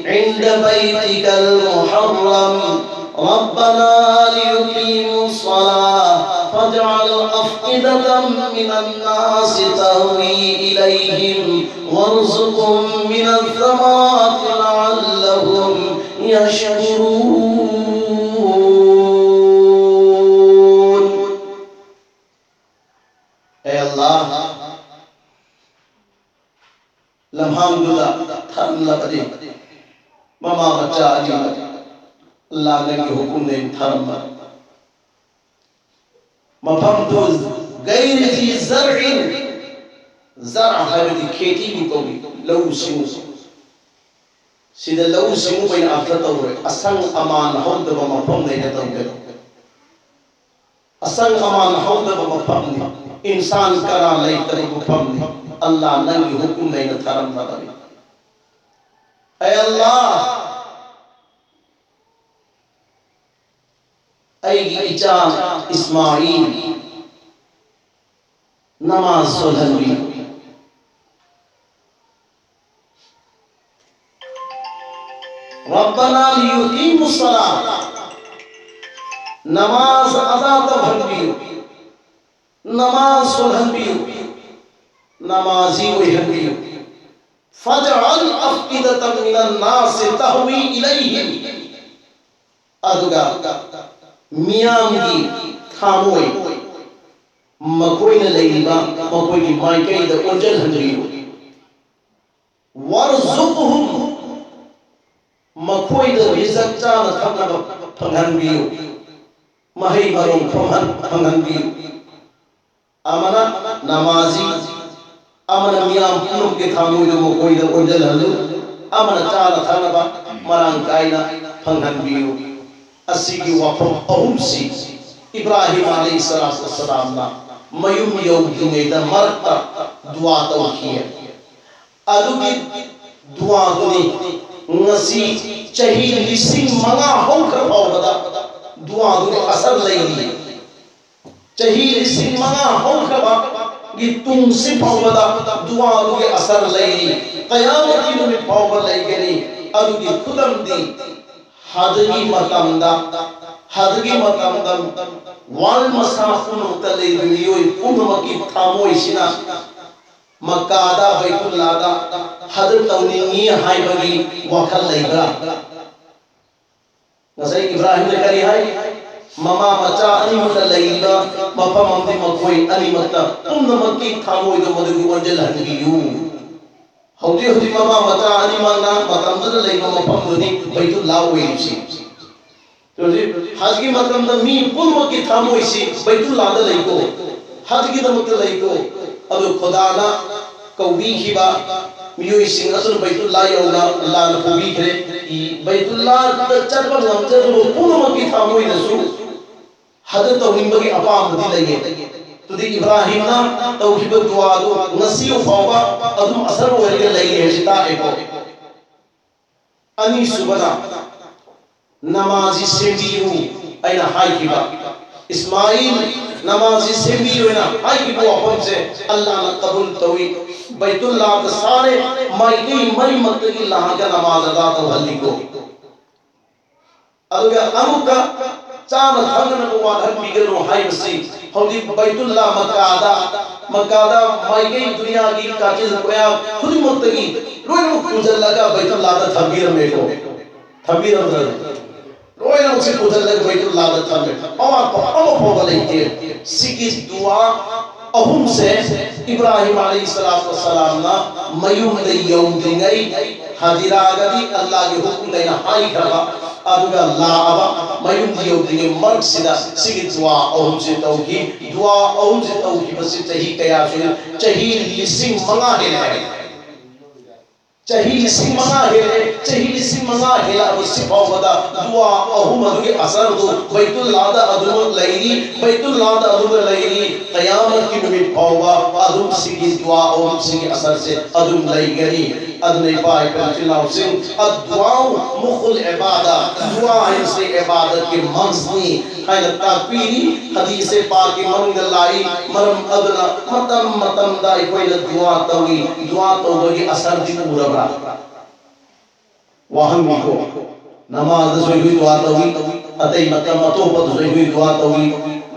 عند بيتك المحرم ربنا ليقيموا الصلاة فاجعل أفئدة من الناس تهوي إليهم وارزقهم من الثمرات لعلهم يشكرون. ꯑꯦ ꯑꯜꯂꯥꯍ, ꯂꯝꯍꯥꯡꯗꯨꯗ ꯊꯝꯂꯕꯗꯤ ꯃꯃꯥ ꯃꯆꯥ ꯑꯅꯤꯃꯛ ꯑꯜꯂꯥꯍ ꯅꯪꯒꯤ ꯍꯨꯀꯨꯝꯗ ꯑꯩꯅ ꯊꯝꯕ꯫ ꯃꯐꯝꯗꯨ ꯒꯩꯔ ꯖꯤ ꯖꯔꯏꯟ, ꯖꯔ ꯍꯥꯏꯕꯗꯤ ꯈꯦꯇꯤꯕꯨ ꯀꯧꯏ, ꯂꯧꯎ ꯁꯤꯡꯎ꯫ ꯁꯤꯗ ꯂꯧꯎ ꯁꯤꯡꯎꯕ ꯑꯣꯏꯅ ꯑꯔꯊ ꯇꯧꯔꯣꯏ, ꯑꯁꯪ ꯑꯃꯥꯟ ꯍꯧꯗꯕ ꯃꯐꯝꯗꯩꯅ ꯇꯧꯒꯦ꯫ ꯑꯁꯪ ꯑꯃꯥꯟ ꯍꯧꯗꯕ ꯃꯐꯝꯅꯤ, ꯏꯟꯁꯥꯟ ꯀꯅꯥ ꯂꯩꯇꯕ ꯃꯐꯝꯅꯤ꯫ ꯑꯜꯂꯥꯍ ꯅꯪꯒꯤ ꯍꯨꯀꯨꯝ ꯂꯩꯅ ꯊꯥꯔꯝꯂꯕꯅꯤ꯫ ꯑꯦ ꯑꯜꯂꯥꯍ, ꯑꯩꯒꯤ ꯏꯆꯥ ꯏꯁꯃꯥꯏꯜ ꯅꯃꯥꯖ ꯁꯣꯜꯍꯟꯕꯤꯌꯨ꯫ ربنا ليقيموا الصلاة. ꯅꯃꯥꯖ ꯑꯗꯥ ꯇꯧꯍꯟꯕꯤꯌꯨ, ꯅꯃꯥꯖ ꯁꯣꯜꯍꯟꯕꯤꯌꯨ, ꯅꯃꯥꯖꯤ ꯑꯣꯏꯍꯟꯕꯤꯌꯨ꯫ فاجعل أفئدة من الناس تهوي إليهم. ꯑꯗꯨꯒ ꯃꯤꯌꯥꯝꯒꯤ ꯊꯃꯣꯏ, ꯃꯈꯣꯏꯅ ꯂꯩꯔꯤꯕ ꯃꯈꯣꯏꯒꯤ ꯃꯥꯏꯀꯩꯗ ꯑꯣꯟꯁꯤꯜꯍꯟꯕꯤꯌꯨ꯫ وارزقهم, ꯃꯈꯣꯏꯗ ꯔꯤꯖꯛ ꯆꯥꯅ ꯊꯛꯅꯕ ꯐꯪꯍꯟꯕꯤꯌꯨ, ꯃꯍꯩ ꯃꯔꯣꯡ ꯐꯪꯍꯟ-, ꯐꯪꯍꯟꯕꯤꯌꯨ꯫ ꯑꯃꯅ ꯅꯃꯥꯖꯤ, ꯑꯃꯅ ꯃꯤꯌꯥꯝ ꯄꯨꯝꯅꯃꯛꯀꯤ ꯊꯃꯣꯏꯗꯨ ꯃꯈꯣꯏꯗ ꯑꯣꯟꯁꯤꯜꯍꯜꯂꯨ, ꯑꯃꯅ ꯆꯥꯅ ꯊꯛꯅꯕ ꯃꯔꯥꯡ ꯀꯥꯏꯅ ꯐꯪꯍꯟꯕꯤꯌꯨ꯫ ꯑꯁꯤꯒꯤ ꯋꯥꯐꯝ ꯑꯍꯨꯝꯁꯤ ꯏꯕ꯭ꯔꯥꯍꯤꯝ ꯑꯂꯩꯍꯤ ꯁꯂꯥꯇꯨ ꯋꯁꯁꯂꯥꯝꯅ ꯃꯌꯨꯝ ꯌꯧꯗ꯭ꯔꯤꯉꯩꯗ ꯃꯔꯛꯇ ꯗꯨꯋꯥ ꯇꯧꯈꯤ꯫ ꯑꯗꯨꯒꯤ ꯗꯨꯋꯥꯗꯨꯅꯤ ꯉꯁꯤ ꯆꯍꯤ ꯂꯤꯁꯤꯡ ꯃꯉꯥ ꯍꯧꯈ꯭ꯔ ꯐꯥꯎꯕꯗ ꯗꯨꯋꯥꯗꯨꯒꯤ ꯑꯁꯔ ꯂꯩꯔꯤ꯫ ꯆꯍꯤ ꯂꯤꯁꯤꯡ ꯃꯉꯥ ꯍꯧꯈ꯭ꯔꯕꯒꯤ ꯇꯨꯡꯁꯤ ꯐꯥꯎꯕꯗ ꯗꯨꯋꯥꯗꯨꯒꯤ ꯑꯁꯔ ꯂꯩꯔꯤ꯫ ꯀꯌꯥꯃꯠꯀꯤ ꯅꯨꯃꯤꯠ ꯐꯥꯎꯕ ꯂꯩꯒꯅꯤ꯫ ꯑꯗꯨꯒꯤ ꯈꯨꯗꯝꯗꯤ ꯍꯖꯒꯤ ꯃꯇꯝꯗ, ꯍꯖꯒꯤ ꯃꯇꯝꯗ ꯋꯥꯔꯜ ꯃꯁꯥ ꯄꯨꯝꯅꯃꯛꯇ ꯂꯩꯕ ꯃꯤꯑꯣꯏ ꯄꯨꯝꯅꯃꯛꯀꯤ ꯊꯃꯣꯏꯁꯤꯅ ꯃꯛꯀꯥꯗ, ꯕꯩꯇꯨꯜꯂꯥꯗ ꯍꯖ ꯇꯧꯅꯤꯡꯉꯤ ꯍꯥꯏꯕꯒꯤ ꯋꯥꯈꯜ ꯂꯩꯕ꯭ꯔꯥ? ꯉꯁꯥꯏ ꯏꯕ꯭ꯔꯥꯍꯤꯝꯅ ꯀꯔꯤ ꯍꯥꯏ? ꯃꯃꯥ ꯃꯆꯥ ꯑꯅꯤꯃꯛꯇ ꯂꯩꯔꯤꯕ ꯃꯐꯝ ꯑꯃꯗꯤ ꯃꯈꯣꯏ ꯑꯅꯤꯃꯛꯇ ꯄꯨꯝꯅꯃꯛꯀꯤ ꯊꯃꯣꯏꯗꯣ ꯃꯗꯨꯒꯤ ꯑꯣꯟꯁꯤꯜꯍꯟꯕꯤꯌꯨ꯫ ꯍꯧꯖꯤꯛ ꯍꯧꯖꯤꯛ ꯃꯃꯥ ꯃꯆꯥ ꯑꯅꯤꯃꯛꯅ ꯃꯇꯝꯗꯨꯗ ꯂꯩꯕ ꯃꯐꯝꯗꯨꯅꯤ ꯕꯩꯇꯨꯜꯂꯥ ꯑꯣꯏꯔꯤꯕꯁꯤ꯫ ꯍꯧꯖꯤꯛ ꯍꯖꯒꯤ ꯃꯇꯝꯗ ꯃꯤ ꯄꯨꯝꯅꯃꯛꯀꯤ ꯊꯃꯣꯏꯁꯤ ꯕꯩꯇꯨꯜꯂꯥꯗ ꯂꯩꯀꯣ, ꯍꯖꯒꯤꯗꯃꯛꯇ ꯂꯩꯀꯣ꯫ ꯑꯗꯨ ꯈꯨꯗꯥꯅ ꯀꯧꯕꯤꯈꯤꯕ ꯃꯤꯑꯣꯏꯁꯤꯡ ꯑꯗꯨꯅ ꯕꯩꯇꯨꯜꯂꯥ ꯌꯧꯅ ꯑꯜꯂꯥꯅ ꯄꯨꯕꯤꯈ꯭ꯔꯦ꯫ ꯕꯩꯇꯨꯜꯂꯥꯗ ꯆꯠꯄ ꯉꯝꯖꯗꯕ ꯄꯨꯝꯅꯃꯛꯀꯤ ꯊꯃꯣꯏꯗꯁꯨ ꯍꯖ ꯇꯧꯅꯤꯡꯕꯒꯤ ꯑꯄꯥꯝꯕꯗꯤ ꯂꯩꯌꯦ꯫ ꯑꯗꯨꯗꯤ ꯏꯕ꯭ꯔꯥꯍꯤꯝꯅ ꯇꯧꯈꯤꯕ ꯗꯨꯋꯥꯗꯨ ꯉꯁꯤ ꯐꯥꯎꯕ ꯑꯗꯨꯝ ꯑꯁꯔ ꯑꯣꯏꯔꯒ ꯂꯩꯔꯤ ꯍꯥꯏꯁꯤ ꯇꯥꯛꯑꯦꯀꯣ꯫ ꯑꯅꯤꯁꯨꯕꯗ, "ꯅꯃꯥꯖꯤ ꯁꯦꯝꯕꯤꯌꯨ" ꯑꯩꯅ ꯍꯥꯏꯈꯤꯕ, ꯏꯁꯃꯥꯏꯜ, "ꯅꯃꯥꯖꯤ ꯁꯦꯝꯕꯤꯌꯨ" ꯍꯥꯏꯅ ꯍꯥꯏꯈꯤꯕ ꯋꯥꯐꯝꯁꯦ ꯑꯜꯂꯥꯅ ꯀꯕꯨꯜ ꯇꯧꯏ꯫ ꯕꯩꯇꯨꯜꯂꯥꯗ ꯁꯥꯔꯦ, ꯃꯥꯏꯀꯩ ꯃꯔꯤꯃꯛꯇꯒꯤ ꯂꯥꯛꯑꯒ ꯅꯃꯥꯖ ꯑꯗꯥ ꯇꯧꯍꯜꯂꯤꯀꯣ꯫ ꯑꯗꯨꯒ ꯑꯃꯨꯛꯀ ꯆꯥꯅ ꯊꯛꯅꯅꯕ ꯋꯥꯠꯍꯟꯕꯤꯒꯅꯨ ꯍꯥꯏꯕꯁꯤ ꯍꯧꯖꯤꯛ ꯕꯩꯇꯨꯜꯂꯥ ꯃꯛꯀꯥꯗ, ꯃꯛꯀꯥꯗ ꯃꯥꯏꯀꯩ ꯗꯨꯅꯤꯌꯥꯒꯤ ꯀꯥꯆꯤꯟ ꯀꯣꯌꯥ ꯈꯨꯗꯤꯡꯃꯛꯇꯒꯤ ꯂꯣꯏꯅꯃꯛ ꯄꯨꯁꯤꯜꯂꯒ ꯕꯩꯇꯨꯜꯂꯥꯗ ꯊꯝꯕꯤꯔꯝꯃꯦꯀꯣ꯫ ꯊꯝꯕꯤꯔꯝꯗ꯭ꯔꯅꯦ? ꯂꯣꯏꯅꯃꯛꯁꯦ ꯄꯨꯁꯤꯜꯂꯒ ꯕꯩꯇꯨꯜꯂꯥꯗ ꯊꯝꯃꯦ꯫ ꯑꯋꯥꯠꯄ ꯑꯃꯐꯥꯎꯕ ꯂꯩꯇꯦ꯫ ꯁꯤꯒꯤ ꯗꯨꯋꯥ ꯑꯍꯨꯝꯁꯦ ꯏꯕ꯭ꯔꯥꯍꯤꯝ ꯑꯂꯩꯍꯤ ꯁꯂꯥꯇꯨ ꯋꯁꯁꯂꯥꯝꯅ ꯃꯌꯨꯝꯗ ꯌꯧꯗ꯭ꯔꯤꯉꯩ ꯍꯥꯖꯤꯔꯥꯒꯗꯤ ꯑꯜꯂꯥꯍꯒꯤ ꯍꯨꯀꯨꯝ ꯂꯩꯅ ꯍꯥꯏꯈ꯭ꯔꯕ, ꯑꯗꯨꯒ ꯂꯥꯛꯑꯕ, ꯃꯌꯨꯝꯗ ꯌꯧꯗ꯭ꯔꯤꯉꯩ ꯃꯔꯛꯁꯤꯗ ꯁꯤꯒꯤ ꯗꯨꯋꯥ ꯑꯍꯨꯝꯁꯦ ꯇꯧꯈꯤ꯫ ꯗꯨꯋꯥ ꯑꯍꯨꯝꯁꯦ ꯇꯧꯈꯤꯕꯁꯤ ꯆꯍꯤ ꯀꯌꯥ ꯁꯨꯔꯦ? ꯆꯍꯤ ꯂꯤꯁꯤꯡ ꯃꯉꯥ ꯍꯦꯜꯂꯦ ꯍꯥꯏ꯫ ꯆꯍꯤ ꯂꯤꯁꯤꯡ ꯃꯉꯥ ꯍꯦꯜꯂꯦ꯫ ꯆꯍꯤ ꯂꯤꯁꯤꯡ ꯃꯉꯥ ꯍꯦꯜꯂꯛꯑꯕꯁꯤ ꯐꯥꯎꯕꯗ ꯗꯨꯋꯥ ꯑꯍꯨꯝ ꯑꯗꯨꯒꯤ ꯑꯁꯔꯗꯨ ꯕꯩꯇꯨꯜꯂꯥꯗ ꯑꯗꯨꯃꯛ ꯂꯩꯔꯤ, ꯕꯩꯇꯨꯜꯂꯥꯗ ꯑꯗꯨꯃꯛ ꯂꯩꯔꯤ꯫ ꯀꯌꯥꯃꯠꯀꯤ ꯅꯨꯃꯤꯠ ꯐꯥꯎꯕ ꯑꯗꯨꯝ ꯁꯤꯒꯤ ꯗꯨꯋꯥ ꯑꯍꯨꯝꯁꯤꯒꯤ ꯑꯁꯔꯁꯦ ꯑꯗꯨꯝ ꯂꯩꯒꯅꯤ꯫ ꯑꯗꯨꯅ ꯏꯄꯥ ꯏꯄꯨ ꯏꯆꯤꯜ ꯏꯅꯥꯎꯁꯤꯡ, ꯑꯗꯨꯋꯥ ꯃꯨꯈꯨꯜ ꯏꯕꯥꯗ, ꯗꯨꯋꯥ ꯍꯥꯏꯕꯁꯤ ꯏꯕꯥꯗꯠꯀꯤ ꯃꯒꯖꯅꯤ ꯍꯥꯏꯅ ꯇꯥꯛꯄꯤꯔꯤ꯫ ꯍꯗꯤꯁꯦ ꯄꯥꯛꯀꯤ ꯃꯅꯨꯡꯗ ꯂꯥꯛꯏ꯫ ꯃꯔꯝ ꯑꯗꯨꯅ ꯃꯇꯝ ꯃꯇꯝꯗ ꯑꯩꯈꯣꯏꯅ ꯗꯨꯋꯥ ꯇꯧꯏ꯫ ꯗꯨꯋꯥ ꯇꯧꯕꯒꯤ ꯑꯁꯔꯗꯤ ꯎꯔꯕ꯭ꯔꯥ? ꯋꯥꯍꯪꯅꯤꯀꯣ꯫ ꯅꯃꯥꯖꯗꯁꯨ ꯑꯩꯈꯣꯏ ꯗꯨꯋꯥ ꯇꯧꯏ, ꯑꯇꯩ ꯃꯇꯝ ꯑꯇꯣꯞꯄꯗꯁꯨ ꯑꯩꯈꯣꯏ ꯗꯨꯋꯥ ꯇꯧꯏ꯫